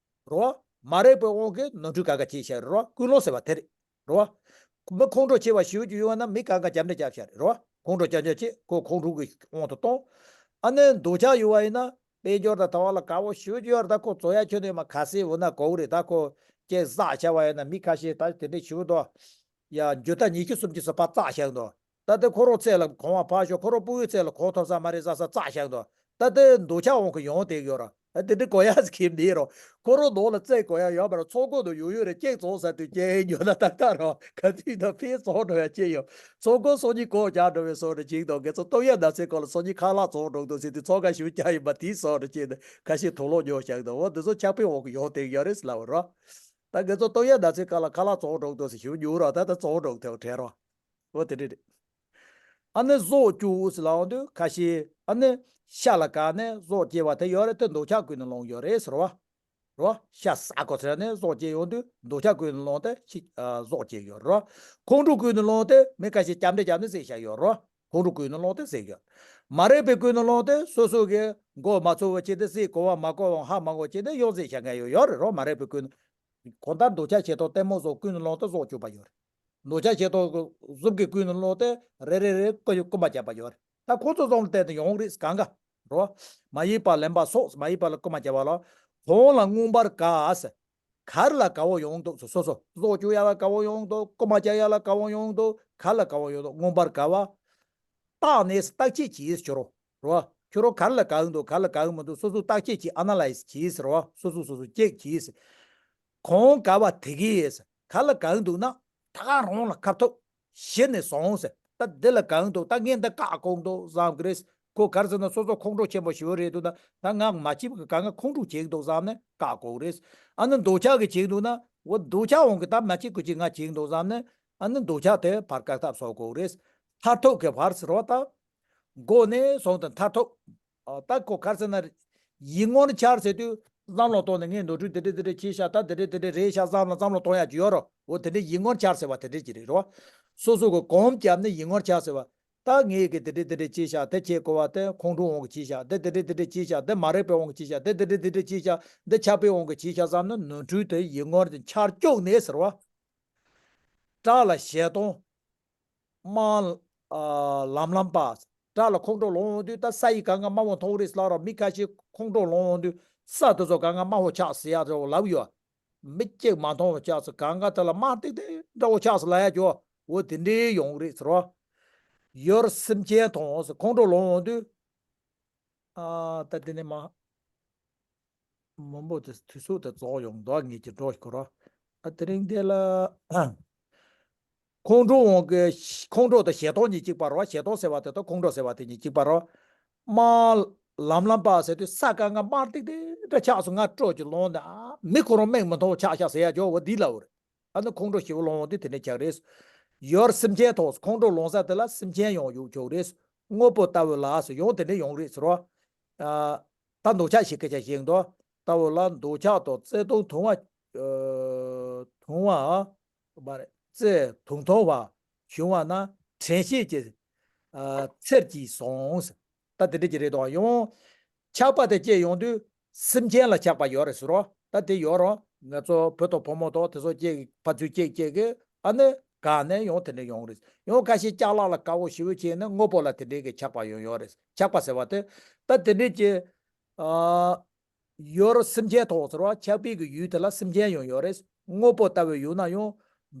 རོ། མ་རིག་པའི་དབང་གིས་ནོར་འཁྲུལ་གང་ག་བྱས་བཞག་རེད་རོ། ཀུན་སློང་ཟེར་བ་དེ་རེད། རོ། མི་ཁོང་ཁྲོ་ཆེ་བ་ཞེ་པོ་ཅིག་ཡོང་བ་ན་མི་གང་ག་རྒྱབ་འདྲེ་རྒྱབ་བཞག་རེད་རོ། ཁོང་ཁྲོ་རྒྱབ་འདྲེ་བྱེད་ཁོ་ཁོང་ཁྲོ་གི་དབང་དུ་གཏོང་། ཨ་ནི་འདོད་ཆགས་ཡོད་བ་ཡིན་ན། དཔལ་འབྱོར་དང་དང་བ་ལ་དགའ་བོ་ཞེ་པོ་ཅིག་ཡོད་རེད། ད་ཁོ་བཙོང་ཡ་ཁྱོན་ནས་མ་ག་སེ་འོ་ན་གོ་གི་རེད། ད་ཁོ་ཅིག་བསགས་བྱ་བ་ཡིན་ན་མི་ཁ་ཤས་ད་དེ་འདྲ་ཞུ་འདུག་ཡ། འགྱོད་ད་ཉི་ཤུ་སུམ་ཅུ་སོ་ཕར་བཙགས་བཞག་འདུག་ད་དེ་ཁོ་རང་ཚེ་ལ་གོང་བ་ཕར་ཞོག་ཁོ་རང་སྤུ་གུའི་ཚེ་ལ་གོང་ཐོབ་ས་མ་རེད་བསམ་ས་བཙགས་བཞག་འདུག་ད་དེ་འདོད་ཆགས་དབང་གིས་ཡོང་བསྡད་ཡོད་རེད། ད་དེ་འདྲ་གོ་ཡ་ཟིག་གིས་མི་རོ། ཁོ་རང་ནང་ལ་བཙལ་དགོས་ཡ་ཡོད་མ་རེད། ཚོང་ཁང་དུ་ཡོད་ཡོད་རེད། ཅིག་བཙོང་ས་དུས་ཅིག་ཉོ་ན་ཏག་ཏག་རོ། ག་དུས་ད་ཕར་བཙོང་འགྲོ་ཡ་ཅིག་ཡོད། ཚོང་ཁང་སང་ཉིན་གོང་རྒྱག་འགྲོ་བའི་བཟོ་འདྲ་ཅིག་དང་། ངེད་ཚོ་སྟོབས་ཡག་ན་ཚའི་སྐོར་ལ་སང་ཉིན་ཁ་ལག་བཙོང་འགྲོ་འདུག་ཟེར་དུས་ཚོང་ཁང་ཞིག་རྒྱག་ཡིན་པ་དེའི་བཟོ་འདྲ་ཅིག་ནས་ཁ་ཤས་དུག་ལོག་ཉོ་བཞག་འདུག་འོ་འདི་ཚོ་ཆགས་པའི་འོག་གི་ཡོང་བསྡད་ཡོད་རེད་ལབ་རོ། ད་ངེད་ཚོ་སྟོབས་ཡག་ན་ཚའི་སྐོར་ལ་ཁ་ལག་བཙོང་འགྲོ་འདུག་ཟེར་ཞིག་ཉོ་རོགས། ད་ད་བཙོང་འགྲོ་དེ་དྲན་རོགས། འོ་དེ་འདྲ་རེད། ཨ་ནི་ཟོག་བཅུག་ཟེར་ལབ་འོང་དུས་ཁ་ཤས་ཨ་ནི་ཤ་ལ་དགའ་ནས་ཟོག་བཅད་པ་དེ་ཡོད་རེད། དེ་འདོད་ཆགས་ཀུན་ནས་བསླངས་ཡོད་རེད་ཟེར་བ། རོ། ཤ་ཟ་དགོས་ཟེར་ནས་ཟོག་བཅད་ཡོང་དུས་འདོད་ཆགས་ཀུན་ནས་བསླངས་ཏེ་ཤི། ཨ། ཟོག་བཅད་ཡོད་རོ། ཁོང་ཁྲོ་ཀུན་ནས་བསླངས་ཏེ་མི་ཁ་ཤས་རྒྱབ་འདྲེ་རྒྱབ་ནས་བསད་བཞག་ཡོད་རོ། ཁོང་ཁྲོ་ཀུན་ནས་བསླངས་ཏེ་བསད་ཡོད། མ་རིག་པའི་ཀུན་ནས་བསླངས་ཏེ་སོ་སོ་གི་མགོ་མ་ཚོས་པ་བྱས་ཏེ་བསད། གོ་བ་མ་གོ་བ་ཧ་མ་གོ་བྱས་ཏེ་ཡང་བསད་བཞག་མཁན་ཡོད་ཡོད་རེད་རོ། མ་རིག་པའི་ཀུན། གང་ལྟར་འདོད་ཆགས་ཞེ་སྡང་གཏི་མུག་སོགས་ཀུན་ནས་བསླངས་ཏེ་ཟོག་བཅུག་པ་ཡོད་རེད། འདོད་ཆགས་ཞེ་སྡང་གི་གཟུགས་ཀྱི་ཀུན་ནས་བསླངས་ཏེ་རེ་རེ་རེ་རྐུ་རྐུ་མ་བརྒྱབ་པ་ཡོད་རེད། ད་ཁོ་ཚོ་ཚང་མ་བལྟས་ཏེ་ཡོང་རེད་གང་ག་རོ། མ་ཡིན་པ་ལེན་པ་སོགས་མ་ཡིན་པ་ལ་རྐུ་མ་བརྒྱབ་པ་ལ། གང་ལ་མངོན་པར་དགའ་ཟེར། ག་རེ་ལ་དགའ་བོ་ཡོང་འདུག་སོ་སོ་ཟོག་བཅུག་ཡ་ལ་དགའ་བོ་ཡོང་འདུག་རྐུ་མ་རྒྱག་ཡ་ལ་དགའ་བོ་ཡོང་འདུག་ག་ལ་དགའ་བོ་ཡོང་འདུག་མངོན་པར་དགའ་བ། བརྟགས་ནས་བརྟག་དཔྱད་གྱིས་ཟེར་རོ། རོ། ཁྱོད་རང་ག་རེ་ལ་དགའ་འདུག་ག་རེ་ལ་དགའ་མི་འདུག་སོ་སོ་བརྟག་དཔྱད་གྱིས། ཨ་ན་ལའི་སི་གྱིས་ཟེར་རོ། སོ་སོ་སོ་སོ་ཅེག་གྱིས་ཟེར། གང་དགའ་བ་དེ་གས་ག་ལ་དགའ་འདུག་ན་ད་ག་རང་ལ་ཁ་ཐུག་གཞི་ནས་བཟུང་ཟེར། ད་འདི་ལ་དགའ་འདུག་ད་ངས་འདི་བཀག་དགོས་འདུག་བསམ་གི་རེད། ཁོ་ག་རེ་ཟེར་ན་སོ་སོ་ཁོང་ཁྲོ་ཆེན་པོ་ཞེ་པོ་རེད་འདུག་ན་ད་ང་མ་བྱེད་པ་གི་གང་ང་ཁོང་ཁྲོ་བྱེད་ཀྱི་འདུག་བསམ་ནས་བཀག་དགོས་གི་རེད། ཨ་ནི་འདོད་ཆགས་ཀྱིས་བྱེད་ཀྱི་འདུག་ན་འོ་འདོད་ཆགས་དབང་གིས་ད་མ་བྱེད་དགོས་ཀྱི་ང་བྱེད་ཀྱི་འདུག་བསམ་ནས། ཨ་ནི་འདོད་ཆགས་དེ་ཕར་བཀག་ཐབས་བཟོ་དགོས་རེད། མཐར་ཐུག་གི་བར་ཟེར་བ་ད། འགོ་ནས་བཟུང་སྟེ་མཐར་ཐུག་ཨ། ད་ཁོ་ག་རེ་ཟེར་ན། ཡིད་ངོར་འཆར་ཟེར་དུས་བསམ་བློ་གཏོང་ནས་ངས་ནོར་འཁྲུལ་དེ་འདྲ་དེ་འདྲ་བྱས་ཤག་ད་དེ་འདྲ་དེ་འདྲ་རེད་ཤག་བསམ་ལ་བསམ་བློ་གཏོང་ཡག་ཅིག་ཡོད་རོ། འོ་དེ་འདྲ་ཡིད་ངོར་འཆར་ཟེར་བ་དེ་འདྲ་ཅིག་རེད་རོ། སོ་སོ་གི་གོམ་བརྒྱབ་ནས་ཡིད་ངོར་འཆར་ཟེར་བ། ད་ངས་གི་དེ་འདྲ་དེ་འདྲ་བྱས་ཤག་དེ་བྱེད་དགོས་པ་དེ་ཁོང་ཁྲོའི་དབང་གིས་བྱས་ཤག་དེ་དེ་འདྲ་དེ་འདྲ་བྱས་ཤག་དེ་མ་རིག་པའི་དབང་གིས་བྱས་ཤག་དེ་དེ་འདྲ་དེ་འདྲ་བྱས་ཤག་འདི་ཆགས་པའི་དབང་གིས་བྱས་ཤག་བསམ་ན་ནོར་འཁྲུལ་དེ་ཡིད་ངོར་དེ་འཆར་བཅུག་ནས་ཟེར་བ། སྐྲག་ལ་ཞེ་སྡང་། དམའ། ཨ། ལམ་ལམ་པ། སྐྲག་ལ་ཁོང་ཁྲོ་ལངས་ཡོང་དུས་ད་ས་ཡི་གང་ག་དམའ་བོ་མཐོང་རེད་ལབ་རོ། མི་ཁ་ཤས་ཁོང་ཁྲོ་ལངས་ཡོང་དུས་ས་དེ་ཚོ་གང་ག་དམའ་བོ་ཆགས་ཟེར་ཡ་རེད་ལབ་ཡོད། མི་གཅིག་མ་མཐོང་བ་ཆགས་སོང་། གང་ག་དེ་ལ་དམར་ཏིག་ཏིག་འདྲ་བོ་ཆགས་སོང་ལབ་ཡ་ཅོ། འོ་དེ་འདྲའི་ཡོང་གི་རེད་ཟེར་བ། ཡོར་སེམས་ཅན་མཐོང་ཟེར། ཁོང་ཁྲོ་ལངས་ཡོང་དུས། ཨ་ད་དེ་ནས་མ། མང་པོ་དེ་དུས་ཚོད་དེ་རྫོགས་ཡོང་འདུག་ངེད་ཀྱི་འགྲོ་ཤོར་ར། ཨ་དེ་རིང་དེ་ལ། ཁོང་ཁྲོ་འོང་གི། ཁོང་ཁྲོ་དང་ཞེ་སྡང་གཉིས་གཅིག་པ་རེད་བ། ཞེ་སྡང་ཟེར་བ་དེ་དང་ཁོང་ཁྲོ་ཟེར་བ་དེ་གཉིས་གཅིག་པ་རེད་བ། དམར་ལམ་ལམ་པ་ཟེར་དུས་ས་གང་ག་དམར་ཏིག་ཏིག་འདྲ་ཆགས་སོང་། ང་སྤྲོ་གི་ལོང་ནས་ཨ་མི་ཁོ་རང་མིག་མི་མཐོང་ཆགས་ཤག་ཟེར་ཡ་ཅོ། འོ་འདི་ལབ་རེད། ཨ་ནི་ཁོང་ཁྲོ་ཞེ་པོ་ལོང་དུས་དེ་འདྲ་ཆགས་རེད། ཡོར་སེམས་ཅན་མཐོང་། ཁོང་ཁྲོ་ལོང་ས་དེ་ལ་སེམས་ཅན་ཡང་ཡོང་ཆོག་རེད། དངོས་པོ་ལྟ་བུ་ལ་སོགས་ཡང་དེ་འདྲ་ཡོང་རེད་ཟེར་བ། ཨ། ད་འདོད་ཆགས་ཞེས་སྐད་ཆ་བཤད་འདུག་ལྟ་བུ་ལ་འདོད་ཆགས་དང་བརྩེ་གདུང་དུང་བ། ཨ། དུང་བ། མ་རེད། བརྩེ་དུང་དུང་བ་བྱུང་བ་ན་དྲན་ཤེས་ཀྱི། ཨ། ཚེར་གྱིས་ཟུངས། ད་དེ་འདྲ་ཅིག་རེད་དོ། ཡང་ཆགས་པ་དེ་སྐྱེས་ཡོང་དུས་སེམས་ཅན་ལ་ཆགས་པ་ཡོད་རེད་ཟེར་རོ། ད་དེ་ཡོད་རོ། ང་ཚོ་བུ་དང་བུ་མོ་དང་དེ་ཚོ་སྐྱེས་ཕར་ཚུར་སྐྱེས་སྐྱེས་གི་ཨ་ནི་གང་ནས་ཡང་དེ་འདྲ་ཡོང་རེད། ཡང་ཁ་ཤས་ཅ་ལག་ལ་དགའ་བོ་ཞེ་པོ་བྱས་ནས་དངོས་པོ་ལ་དེ་འདྲའི་གི་ཆགས་པ་ཡོང་ཡོད་རེད། ཆགས་པ་ཟེར་བ་དེ་ད་དེ་འདྲའི་གི། ཨ། ཡོར་སེམས་ཅན་མཐོང་ཟེར་བ། ཆགས་པའི་གི་ཡུལ་དེ་ལ་སེམས་ཅན་ཡང་ཡོད་རེད། དངོས་པོ་ལྟ་བུའི་ཡུལ་ན་ཡང་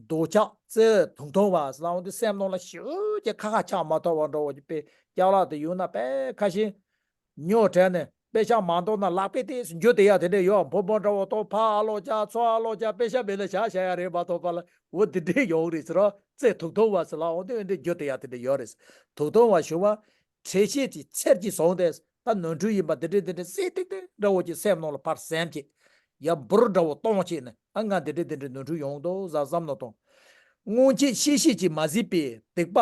འདོད་ཆགས་བརྩེ་དུང་དུང་བ་ཟེར་ལ་འོང་དུས་སེམས་ནང་ལ་ཞེ་པོ་ཅིག་ཁ་ཁ་ཆགས་མ་ཐུབ་པ་འདྲ་བོ་ཅིག་པའི་ཅ་ལག་དེ་ཡོད་ན་དཔེ་ཁ་ཤས་ཉོ་དྲན་ནས་དཔེ་ཤག་མ་འདོར་ན་ལག་པས་ཏོག་ཙམ་འཇུ་བསྡད་ཡ་དེ་འདྲ་ཡོད། བུ་མོ་འདྲ་བོ་དང་ཕ་ཨ་ལོ་ཅག་ཚོ་ཨ་ལོ་ཅག་དཔེ་ཤག་མེད་ན་བཞག་བཞག་ཡ་རེད་མ་གཏོགས་པ་ལ་འོ་དེ་འདྲ་ཡོང་རེད་ཟེར་རོ། བརྩེ་དུང་དུང་བ་ཟེར་ལ་འོང་དུས་འདི་འཇུ་བསྡད་ཡ་དེ་འདྲ་ཡོད་རེད། དུང་དུང་བ་བྱུང་བ། དྲན་ཤེས་ཀྱི་ཚེར་གྱིས་ཟུངས་ཏེ། ད་ནོར་འཁྲུལ་ཡིན་པ་འདི་འདྲ་འདི་འདྲ་གསལ་ཏིག་ཏིག་འདྲ་བོ་ཅིག་སེམས་ནང་ལ་ཕར་སེམས་བྱེད། ཡ་འབུར་འདྲ་བོ་གཏོང་བྱེད་ནས་ཨ་ང་འདི་འདྲ་འདི་འདྲ་ནོར་འཁྲུལ་ཡོང་འདུག་ཟ་བསམ་བློ་གཏོང་། སྔོན་ཆད་ཤེས་བྱས་ཀྱིས་མ་གཟིགས་པའི་སྡིག་པ།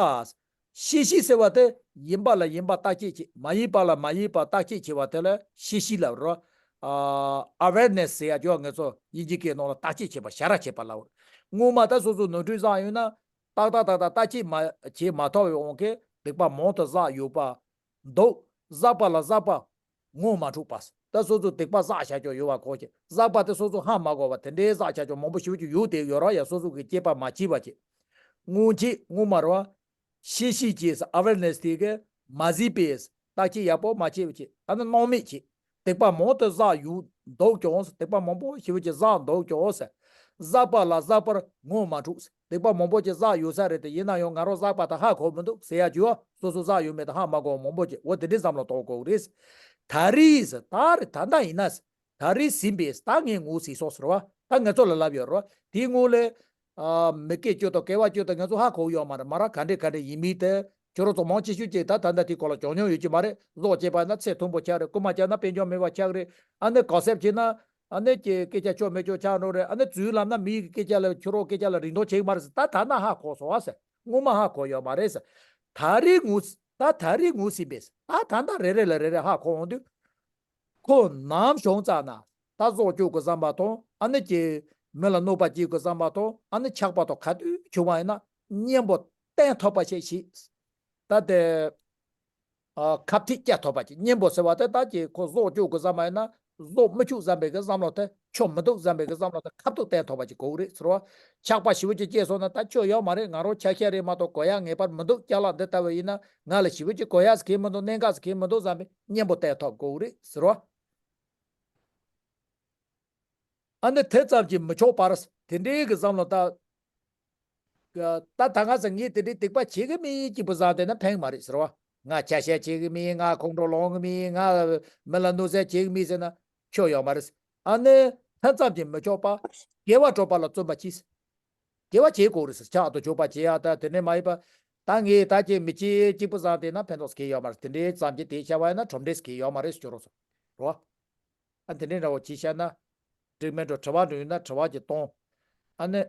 ཤེས་བྱས་ཟེར་བ་དེ་ཡིན་པ་ལ་ཡིན་པ་བརྟག་དཔྱད་བྱེད། མ་ཡིན་པ་ལ་མ་ཡིན་པ་བརྟག་དཔྱད་བྱེད་པ་དེ་ལ་ཤེས་བྱས་ལབ་རོ། ཨ་ཨ་ཝེར་ནེ་སི་ཟེར་ཡ་ཅོ་ང་ཚོ་དབྱིན་ཇིའི་སྐད་ནང་ལ་བརྟག་དཔྱད་བྱེད་པ་ཞ་ར་བྱེད་པ་ལབ། སྔོན་མ་ད་སོ་སོ་ནོར་འཁྲུལ་བསགས་ཡོད་ན། ཏག་ཏག་ཏག་ཏག་བརྟག་དཔྱད་མ་བྱས་མ་ཐུབ་པའི་དབང་གིས་སྡིག་པ་མང་དུ་བསགས་ཡོད་པ་འདུག་བསགས་པ་ལ་བསགས་པ་ངོ་མ་འཕྲོད་པ། ད་སོ་སོ་སྡིག་པ་བསགས་བྱ་ཆོག་ཡོད་པ་གོ་ཆེ། བསགས་པ་དེ་སོ་སོ་ཧ་མ་གོ་བ་དེ་འདྲའི་བསགས་བྱ་ཆོག་མང་པོ་ཞེ་པོ་ཅིག་ཡོད་དེ་ཡོད་ར་ཡ་སོ་སོ་གི་དཔྱད་པ་མ་བྱས་པ་ཆེ། སྔོན་ཆད་སྔོན་མ་ར་བ། ཤེས་བྱས་ཀྱིས་ཨ་ཝེར་ནེ་སི་དེ་གི་མ་གཟིགས་པས་བརྟག་དཔྱད་ཡག་པོ་མ་བྱས་པ་ཆེ། ཨ་ནི་སྣང་མེད་ཆེ། སྡིག་པ་མང་དུ་བསགས་ཡོད་འདུག་ཀྱང་། སྡིག་པ་མང་པོ་ཞེ་པོ་ཅིག་བསགས་འདུག་ཀྱང་ཟེར། བསགས་པ་ལ་བསགས་པར་ངོ་མ་འཕྲོད་ཟེར། སྡིག་པ་མང་པོ་ཅིག་བསགས་ཡོད་ས་རེད་དེ་ཡིན་ན་ཡང་ང་རང་བསགས་པ་དེ་ཧ་གོ་མི་འདུག་ཟེར་ཡ་ཅིག་ཡོད། སོ་སོ་བསགས་ཡོད་མེད་དེ་ཧ་མ་གོ་བ་མང་པོ་ཅིག་འོ་དེ་འདྲའི་བསམ་བློ་གཏོང་དགོས་རེད། ད་རེས་ཟེར་ད་རེས་ད་ལྟ་ཡིན་ན་ཟེར། ད་རེས་ཟིན་པས་ད་ངས་ངོ་ཟིན་སོང་ཟེར་བ། ད་ང་ཚོ་ལ་ལབ་ཡོད་རེད་བ། དེའི་སྔོན་ལ། ཨ་མི་སྐད་སྤྱོད་དང་སྐྱེ་བ་སྤྱོད་དང་ང་ཚོ་ཧ་གོ་ཡོད་མ་རེད། མ་ར་ག་འདྲས་ག་འདྲས་ཡིན་མིན་དེ། ཁྱོད་རང་ཚོ་མང་ཆེ་ཤོས་ཅིག་ད་ད་ལྟ་དེའི་སྐོར་ལ་བྱང་མྱོང་ཡོད་ཀྱི་མ་རེད། གཟུགས་བྱས་པ་ན་ཚེ་ཐུང་པོ་ཆགས་རེད། རྐུན་མ་བྱས་ན་དཔལ་འབྱོར་མེད་པ་ཆགས་རེད། ཨ་ནི་གོ་སེབ་བྱས་ན་ཨ་ནི་ཀྱི་སྐད་ཆ་ཆོ་མེད་ཆོ་ཆགས་འགྲོ་རེད། ཨ་ནི་རྫུན་ལབ་ན་མི་ཡི་སྐད་ཆ་ལ་ཁྱོད་རང་སྐད་ཆ་ལ་རིན་ཐང་ཆེ་གི་མ་རེད་ཟེར། ད་ད་ན་ཧ་གོ་སོང་བ་ཟེར། སྔོན་མ་ཧ་གོ་ཡོད་མ་རེད་ཟེར། ད་རེས་ངོ་ད་ད་རེས་ངོ་ཟིན་པས་ད་ད་ད་རེ་རེ་ལ་རེ་རེ་ཧ་གོ་འོང་དུས། ཁོ་ནམ་བྱུང་ཙ་ན་ད་གཟུགས་སྐྱོ་དགོས་བསམ་པ་དང་ཨ་ནི་ཀྱི་མི་ལ་གནོད་པ་སྐྱེལ་དགོས་བསམ་པ་དང་ཨ་ནི་ཆགས་པ་དང་ག་དུས་བྱུང་བ་ཡིན་ན་གཉེན་པོ་བསྟེན་ཐུབ་པ་ཞིག་བྱེད། ད་དེ་ཨ་ཁ་ཐིག་བཀྱག་ཐུབ་པ་ཅིག་གཉེན་པོ་ཟེར་བ་དེ་ད་ཀྱི་ཁོ་གཟུགས་སྐྱོ་དགོས་བསམ་པ་ཡིན་ན་གཟུགས་མི་སྐྱོ་བསམ་པའི་གི་བསམ་བློ་དེ་ཆོ་མི་འདུག་བསམ་པའི་གི་བསམ་བློ་དེ་ཁ་ཐུག་བསྟེན་ཐུབ་པ་ཅིག་དགོས་རེད་ཟེར་བ། ཆགས་པ་ཞེ་པོ་ཅིག་སྐྱེས་སོང་ན་ད་ཆོ་ཡོད་མ་རེད། ང་རང་ཆ་ཤས་རེད་མ་གཏོགས་གོ་ཡ་ངེས་པར་མི་འདུག་ཅ་ལག་འདི་ལྟ་བུ་ཡིན་ན་ང་ལ་ཞེ་པོ་ཅིག་གོ་ཡ་ཟེར་གི་མི་འདུག་གནད་འགག་ཟེར་གི་མི་འདུག་བསམ་པའི་གཉེན་པོ་བསྟེན་ཐུབ་དགོས་རེད་ཟེར་བ། ཨ་ནི་དེ་ཙམ་གྱིས་མི་ཆོག་པར་དེ་འདྲའི་གི་བསམ་བློ་ད། ད་ད་ག་ས་ངས་དེ་འདྲའི་སྡིག་པ་བྱེད་གི་མིན་གཅིག་པུ་བཟང་དེ་ན་ཕན་མ་རེད་ཟེར་བ། ང་ཆ་ཤས་བྱེད་གི་མིན། ང་ཁོང་ཁྲོ་ལངས་གི་མིན། ང་མི་ལ་གནོད་འཚེ་བྱེད་གི་མིན་ཟེར་ན་ཆོ་ཡོད་མ་རེད། ཨ་ནི་ད་ཙམ་གྱིས་མི་ཆོག་པ། དགེ་བ་སྒྲུབ་པ་ལ་བརྩོན་པ་གྱིས། དགེ་བ་བྱེད་དགོས་རེད་ཟེར། ཕྱག་ཏུ་འཇུག་པ་བྱེད་ཡ་ད་དེ་ནས་མ་ཡིན་པ། ད་ངས་ད་ཅིག་མི་བྱེད་གཅིག་པུ་བཟང་དེ་ན་ཕན་ཐོགས་གི་ཡོད་མ་རེད། དེ་འདྲའི་ཙམ་གྱིས་དེ་བྱ་བ་ཡིན་ན་གྲུབ་འབྲས་གི་ཡོད་མ་རེད་ཟེར་རོ། རོ། ཨ་དེ་འདྲའི་འདྲ་བོ་བྱས་བཤད་ན། འགྲིག་མེད་འགྲོ་དྲི་བ་འདྲ་ཡོད་ན་དྲི་བ་ཅིག་གཏོང་། ཨ་ནི།